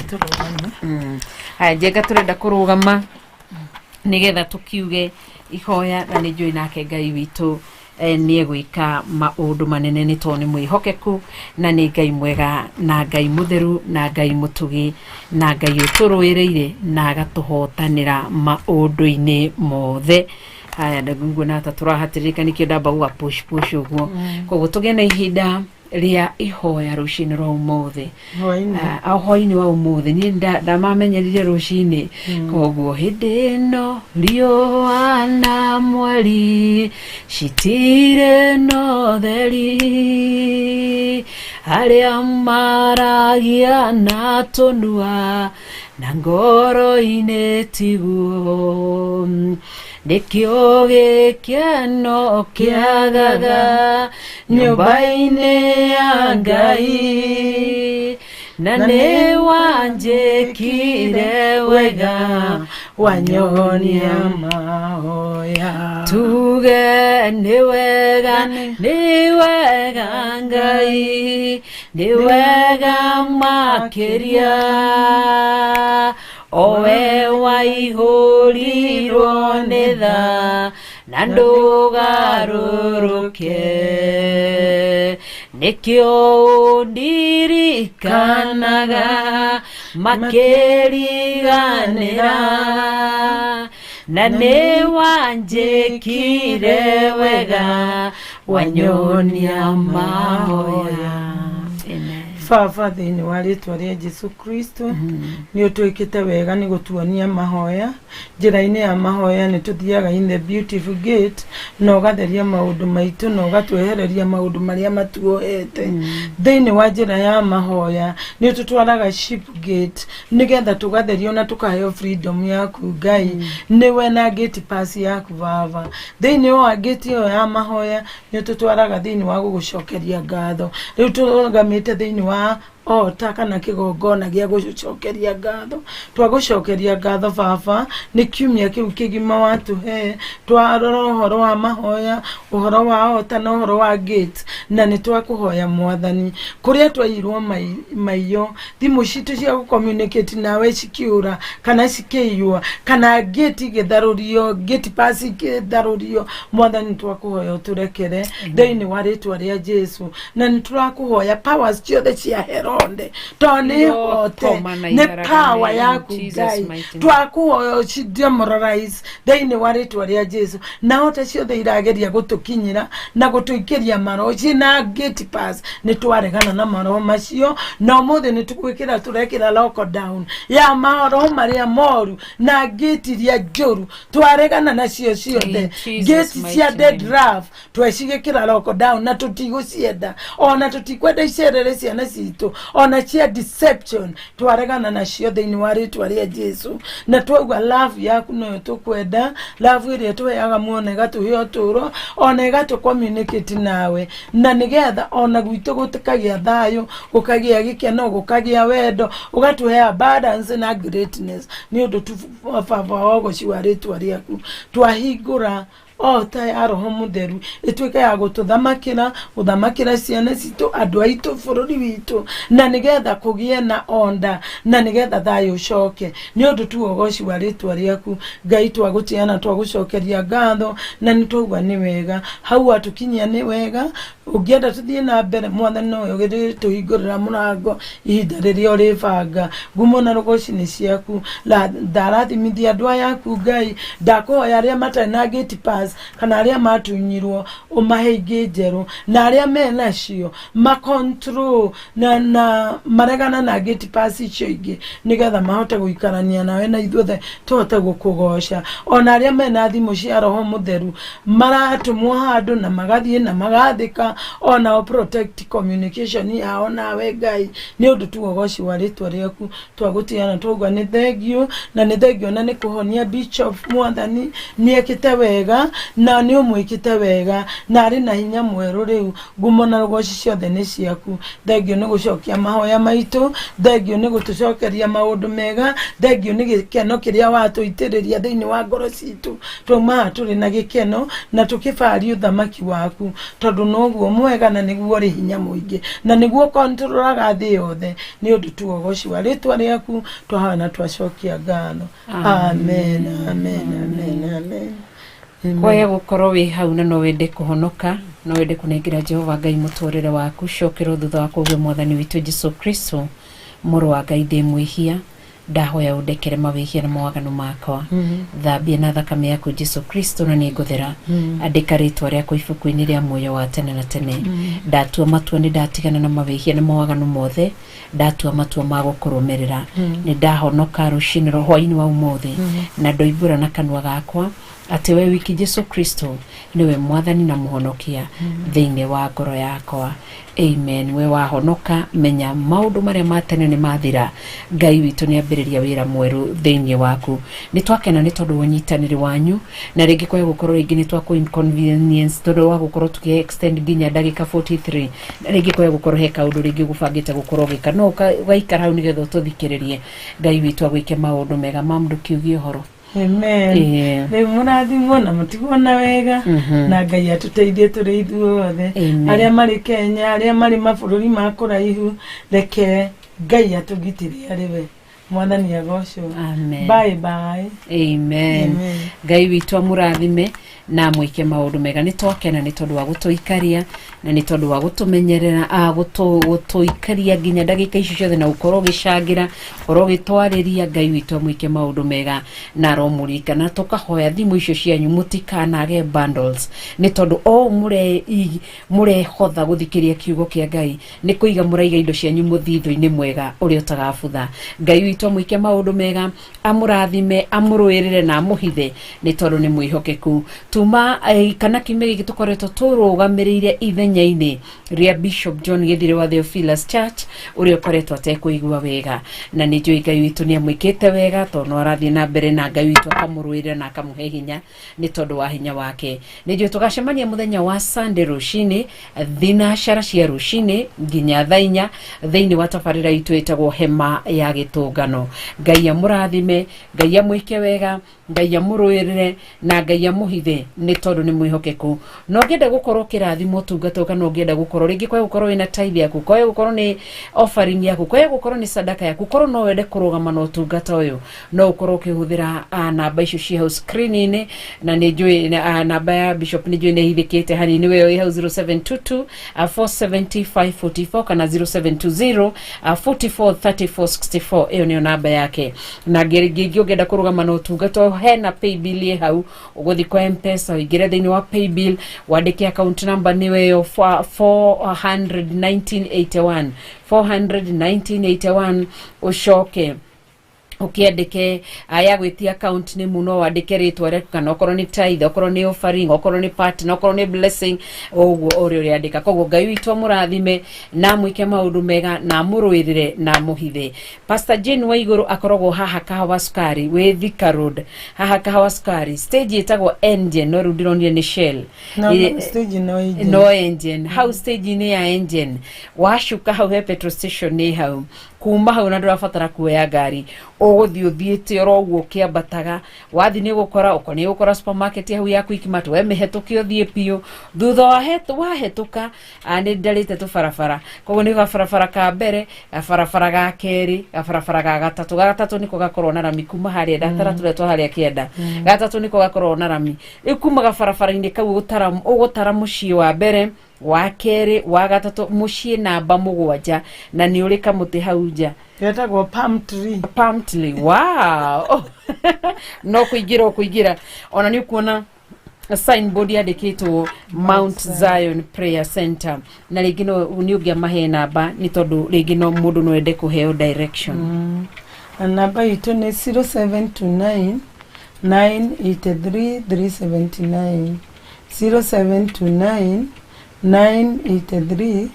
Tũrũgame. Haya, Njenga, tũrenda kũrũgama nĩgetha tũkiuge ihoya, na nĩ njũĩ nake Ngai witũ nĩ egwĩka maũndũ manene, nĩ tondũ nĩ mwĩhokeku na nĩ Ngai mwega na Ngai mũtheru na Ngai mũtugi na Ngai ũtũrũĩrĩire na agatũhotanĩra maũndũ-inĩ mothe. Haya, nguona ta tũrahatĩrĩrĩka, nĩkĩo ndamba gũga push push ũguo. Koguo tũgĩe na ihinda rĩa ihoya rũcinĩ rwa ũmũthĩ. Hwainĩ. Ah, hwainĩ wa ũmũthĩ. Niĩ ndamamenyerire rũcinĩ. Koguo hĩndĩ ĩno riũa na mweri citirĩ na ũtheri, arĩa maragia na tũnua na ngoro-inĩ tiguo, nĩkĩo gĩkeno kĩagaga nyũmba-inĩ ya Ngai. Na nĩ wanjĩkire wega, wanyonia mahoya. Tuge nĩ wega, nĩ wega Ngai, nĩ wega makĩria, owe waihũrirwo nĩ tha na ndũgarũrũke, nĩkĩo ũndirikanaga makĩriganĩra, na nĩ wanjĩkire wega, wanyonia mahoya. Amen. Baba, thĩinĩ wa rĩtwa rĩa Jesu Kristo, nĩ ũtwĩkĩte wega nĩ gũtuonia mahoya. Njĩra-inĩ ya mahoya nĩ tũthiaga in the beautiful gate, na ũgatheria maũndũ maitũ na ũgatwehereria maũndũ marĩa matuohete. Thĩinĩ wa njĩra ya mahoya nĩ ũtũtwaraga sheep gate nĩgetha tũgatherio na tũkaheo freedom yaku. Ngai, nĩwe na gate pass yaku. Baba, thĩinĩ wa gate ĩyo ya mahoya nĩ ũtũtwaraga thĩinĩ wa gũgũcokeria ngatho. Rĩu tũrũgamĩte thĩinĩ wa Ota kana kĩgongona gĩa gũcokeria ngatho. Twagũcokeria ngatho baba nĩ kiumia kĩu kĩgima watũhe, twarora ũhoro wa mahoya, ũhoro wa ota na ũhoro wa gate, na nĩ twakũhoya mwathani kũrĩa twaiyirwo maiyo, thimũ citũ cia gũ-communicate nawe cikĩũra kana cikĩiywo, kana gate igĩtharũrio, gate pass ikĩtharũrio, mwathani twakũhoya ũtũrekere thĩinĩ wa rĩtwa rĩa Jesu. Na nĩ tũrakũhoya powers ciothe cia Herode tondũ nĩ hote Irokoma na nĩ iharagane power in yaku Jesus' Ngai, mighty name. twakũhoya ũcidemoralize thĩinĩ wa rĩtwa rĩa Jesu. Na hote ciothe irageria gũtũkinyĩra na gũtũikĩria maroho ciĩna gate pass, nĩ twaregana na maroho macio, na ũmũthĩ nĩ tũgwĩkĩra tũrekĩra lockdown ya maroho marĩa moru na gate iria njũru, twaregana nacio ciothe. In Jesus' Gate mighty cia dead name. love twecigĩkĩra lockdown na tũtigũcienda, ona tũtikwenda icerere ciana citũ, ona cia deception twaregana nacio thĩinĩ wa rĩtwa rĩa Jesu. Na twauga love yaku noyo tũkwenda, love ĩrĩa tũheaga muona ĩgatũhe ũtũũro, ona ĩgatũ communicate nawe, na nĩgetha ona gwitũ gũkagĩa thayũ, gũkagĩa gĩkeno, gũkagĩa wendo, ũgatũhe abundance na greatness. Nĩ ũndũ tu baba wa ũgoci wa rĩtwa rĩaku, twahingũra ota ya roho mũtheru ĩtuĩke ya gũtũthamakĩra, gũthamakĩra ciana citũ, andũ aitũ, bũrũri witũ, na nĩgetha kũgĩe na onda, na nĩgetha thayũ ũcoke. Nĩ ũndũ tu ũgoci wa rĩtwa rĩaku Ngai, twagũtĩa na twagũcokeria ngatho, na nĩ twauga nĩ wega hau watũkinyia, nĩ wega. Ũngĩenda tũthiĩ na mbere, mwathani nowe ũgĩtũhingũrĩra mũrango ihinda rĩrĩa ũrĩbanga. Ngumo na rũgoci nĩ ciaku. Ndarathimithia andũ aya aku Ngai, ndakũhoya arĩa matarĩ na gate pass kana arĩa matunyirwo ũmahe ingĩ njerũ, na arĩa menacio macontrol na maregana na gate pass icio ingĩ, nĩgetha mahote gũikarania nawe na ithuothe tũhote gũkũgoca. Ona arĩa mena thimũ cia roho mũtheru maratũmwo handũ na magathiĩ na magathĩka, onao protect communication yao nawe Ngai. Nĩ ũndũ tu ũgoci wa rĩtwa rĩaku, twagũtĩa na twauga nĩ thengiũ, na nĩ thengiũ na nĩ kũhonia bishop. Mwathani nĩ ekĩte wega na nĩ ũmwĩkĩte wega na arĩ na hinya mwerũ rĩu. Ngumo na rũgoci ciothe nĩ ciaku. Thengiũ nĩ gũcokia mahoya maitũ, thengiũ nĩ gũtũcokeria maũndũ mega, thengiũ nĩ gĩkeno kĩrĩa watũitĩrĩria thĩinĩ wa ngoro citũ. Twauma haha tũrĩ na gĩkeno na tũkĩbaria ũthamaki waku, tondũ noguo mwega na nĩguo ũrĩ hinya mũingĩ na nĩguo kontrolaga thĩ yothe. Nĩ ũndũ tu ũgoci wa rĩtwa rĩaku, twahoya na twacokia ngatho. Amen, amen, amen, amen. Kwaya gũkorwo wĩ hau na no wende kũhonoka, no wende kũnengera Jehova Ngai mũtũrĩre waku, cokerwo thutha wa kũgĩa mwathani witũ Jesu Kristo, mũrũ wa Ngai, ndĩ mwĩhia, ndahoya ũndekere mawĩhia na mawaganu makwa, thambia na thakame yaku Jesu Kristo na nĩngũthera. Andĩka rĩtwa rĩakwa ibuku-inĩ rĩa muoyo wa tene na tene. Ndatua matua nĩ ndatigana na mawĩhia na mawaganu mothe, ndatua matua ma gũkũrũmĩrĩra. Nĩ ndahonoka rũcinĩ rwa hwainĩ wa ũmũthĩ, na ndoimbũra na kanua gakwa atĩ we wiki Jesu Kristo nĩwe mwathani na mũhonokia thĩinĩ wa ngoro yakwa. Amen. We wahonoka, menya maũndũ marĩa ma tene nĩ mathira, Ngai witũ nĩ ambĩrĩria wĩra mwerũ thĩinĩ waku. Nĩ twakena nĩ tondũ wa ũnyitanĩri wanyu, na rĩngĩ kwaya gũkorwo rĩngĩ nĩ twakũ inconvenience tondũ wa gũkorwo tũkĩ extend nginya ndagĩka 43, na rĩngĩ kwaya gũkorwo he kaũndũ rĩngĩ ũgũbangĩte gũkorwo ũgĩka, no ũgaikara hau nĩgetha ũtũthikĩrĩrie. Ngai witũ agwĩke maũndũ mega. Mam, ndũkiugie ũhoro. Amen. Rĩu mũrathimwo na mũtigwo na wega, na Ngai atũteithie tũrĩ ithuothe. Amen. Arĩa marĩ Kenya, arĩa marĩ mabũrũri ma kũraihu, reke Ngai atũgitĩre arĩ we. Mwathani agocwo. Amen. Bye bye. Amen. Amen. Ngai witũ amũrathime na amwĩke maũndũ mega. Nĩ twakena nĩ tondũ wa gũtũikaria na nĩ tondũ wa gũtũmenyerera, gũtũikaria nginya ndagĩka ici ciothe na gũkorwo ũgĩcangĩra, gũkorwo ũgĩtwarĩria. Ngai witũ amwĩke maũndũ mega na aromũririkana. Tũkahoya thimũ icio cianyu mũtikanage bundles, nĩ tondũ o mũrehotha gũthikĩria kiugo kĩa Ngai, nĩ kũiga mũraiga indo cianyu mũthithũ-inĩ mwega ũrĩa ũtagabutha. Ngai witũ. witũ amwĩke maũndũ mega, amũrathime, amũrũĩrĩre na amũhithe, nĩ tondũ nĩ mwĩhokeku. Tuma kana kiumia gĩkĩ tũkoretwo tũrũgamĩrĩire ithenya-inĩ rĩa Bishop John Gĩthire wa Theophilus Church, ũrĩa ũkoretwo atekũigua wega, na nĩ njũĩ Ngai witũ nĩ amwĩkĩte wega, tondũ no arathiĩ na mbere na Ngai witũ akamũrũĩrĩra na akamũhe hinya nĩ tondũ wa hinya wake. Nĩ njũĩ tũgacemania mũthenya wa Sunday rũcinĩ thinacara cia rũcinĩ nginya thaa inya thĩinĩ wa tabarĩra itũ ĩtagwo Hema ya Gĩtũngano. Ngai amũrathime, Ngai amwĩke wega, Ngai amũrũĩrĩre na Ngai amũhithe, nĩ tondũ nĩ mwĩhokeku. Na ũngĩenda gũkorwo ũkĩrathimwo ũtungata ũyũ, kana ũngĩenda gũkorwo rĩngĩ kwae gũkorwo wĩna tithe yaku, kwae gũkorwo nĩ offering yaku, kwae gũkorwo nĩ sadaka yaku, korwo no wende kũrũgama na ũtungata ũyũ, no ũkorwo ũkĩhũthĩra namba icio ciĩ hau screen-inĩ. Na nĩ njũĩ namba ya Bishop nĩ njũĩ nĩ ĩhithĩkĩte hanini, we ĩ hau 0722 470 544 kana 0720 44 34 64, ĩyo nĩyo namba yake. Na ngĩngĩ ũngĩenda kũrũgama na ũtungata ũyũ, hena paybill ĩ hau, ũgũthiĩ kwa Mpesa, ũingĩre thĩinĩ wa paybill, wandĩke account number nĩyo ĩyo 41981 41981, ũcoke ũkĩandĩke ya gwĩtia account nĩ muno, wandĩke rĩtwa rĩaku, kana okorwo nĩ tithe, okorwo nĩ offering, okorwo nĩ partner, okorwo nĩ blessing, ũguo ũrĩa ũrĩandĩka. Koguo Ngai witũ amũrathime na amwĩke maũndũ mega na amũrũĩrĩre na amũhithe. Pastor Jane Waigũrũ akoragwo haha Kahawa Sukari wĩ Thika Road, haha Kahawa Sukari, stage ĩtagwo Engen, no rĩu ndĩronire nĩ Shell. No, stage no engine. No Engen hau stage-inĩ ya Engen, wacuka hau he petrol station nĩ hau. Kuma hau na ndũrabatara kuoya ngari, ũgũthiĩ ũthiĩte oro ũguo ũkĩambataga, wathiĩ nĩ ũgũkora ũko nĩ ũgũkora supermarket hau ya Quickmart, we mĩhetũke ũthiĩ biũ. Thutha wa wahĩtũka, nĩ ndarĩte tũbarabara, koguo nĩ gabarabara ka mbere, gabarabara ga kerĩ, gabarabara ga gatatũ. Ga gatatũ nĩko gakorwo na rami kuma harĩa ndatara tũrĩa twa harĩa kĩanda. Gatatũ nĩko gakorwo na rami. Rĩu kuma gabarabara-inĩ kau ũgũtara mũciĩ wa mbere, wa kerĩ, wa gatatũ, mũciĩ namba 7, na nĩ ũrĩ kamũtĩ hau nja. Getagwo palm tree. Palm tree, wow. No kũingĩra ũkũingĩra, ona nĩ ũkuona signboard yandĩkĩtwo Mount Zion Prayer Center. Na rĩngĩ no nĩ ũngĩamahe namba, nĩ tondũ rĩngĩ no mũndũ no ende kũheo direction. Na namba itũ nĩ 0729 983 379, 0729 983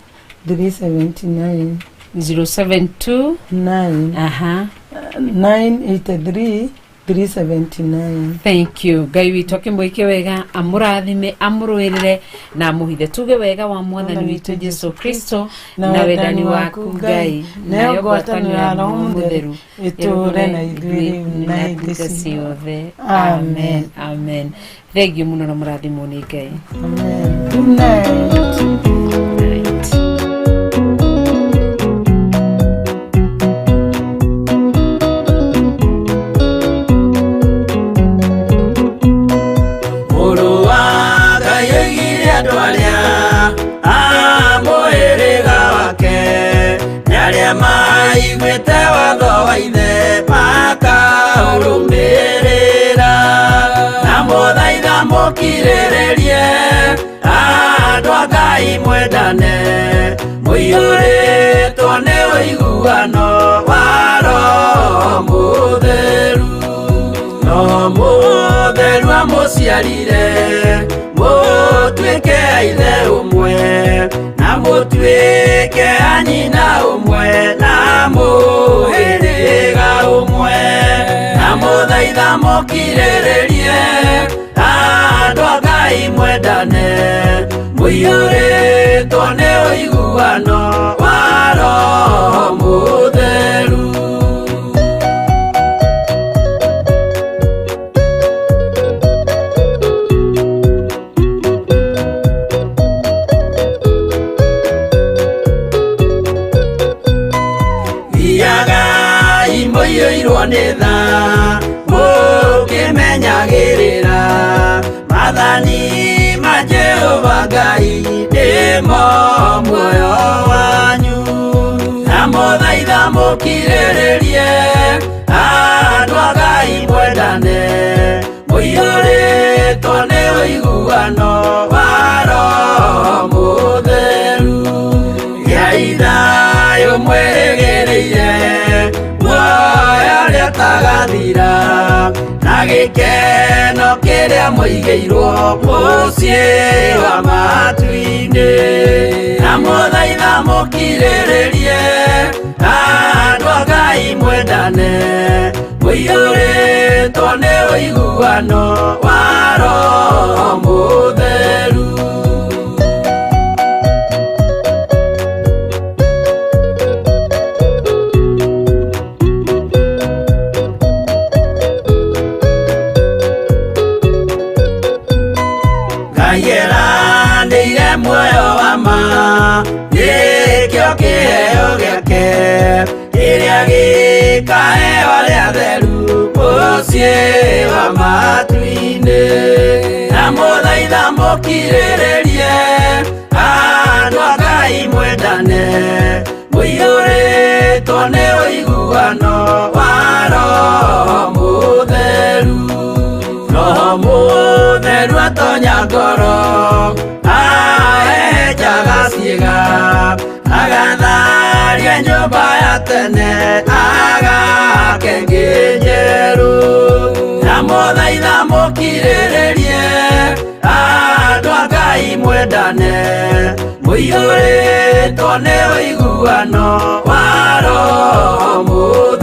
379. 072 9 983 379. Thank you. Ngai witũ akĩmwĩke wega, amũrathime, amũrũĩrĩre na amũhithe. Tuge wega wa Mwathani witũ Jesu Kristo, na wendani waku Ngai, nayo ngwatanĩro ya Roho Mũtheru ĩtũũre na ithuĩ rĩu na hĩndĩ ciothe. Amen, amen. Thank you mũno na mũrathimwo nĩ Ngai. Amen. Good night. Night. Mũrũ wa Ngai oigire andũ arĩa a mũhĩrĩga wake nĩ arĩa maiguĩte watho wa ithe makaũrũmĩrĩra, na mũthaitha mũkirĩrĩrie andũ a Ngai mwendane, mũiyũrĩtwo nĩ ũiguano wa Roho Mũtheru. No Mũtheru amũciarire mũtuĩke a ithe ũmwe, na mũtuĩke a nyina ũmwe, na mũhĩrĩga ũmwe, na mũthaitha mũkirĩrĩrie andũ a Ngai mwendane, mũiyũrĩtwo nĩ ũiguano wa Roho Mũtheru. Thiagai mũiyũirwo nĩ tha, mũkĩmenyagĩrĩra maathani ma Jehova Ngai, nĩmo muoyo wanyu. Na mũthaitha mũkirĩrĩrie andũ a Ngai mwendane, mũiyũrĩtwo nĩ ũiguano wa Roho Mũtheru. Gĩai thayũ mwĩrĩgĩrĩire muoyo. Gĩkeno kĩrĩa mũigĩirwo mũciĩ wa matu-inĩ. Na mũthaitha mũkirĩrĩrie, andũ a Ngai mwendane, mũiyũrĩtwo nĩ ũiguano wa Roho Mũtheru. Ngai eranĩire muoyo wa ma, nĩkĩo kĩheo gĩake kĩrĩa gĩkaheo arĩa atheru mũciĩ wa matu-inĩ. Na mũthaitha mũkirĩrĩrie, andũ a Ngai mwendane, mũiyũrĩtwo nĩ ũiguano wa Roho Mũtheru. Roho Mũtheru atonya ngoro, ahehenjaga ciĩga, agatharia nyũmba ya tene, agake ĩngĩ njerũ. Na mũthaitha mũkirĩrĩrie, andũ a Ngai mwendane, mũiyũrĩtwo nĩ ũiguano wa Roho Mũtheru.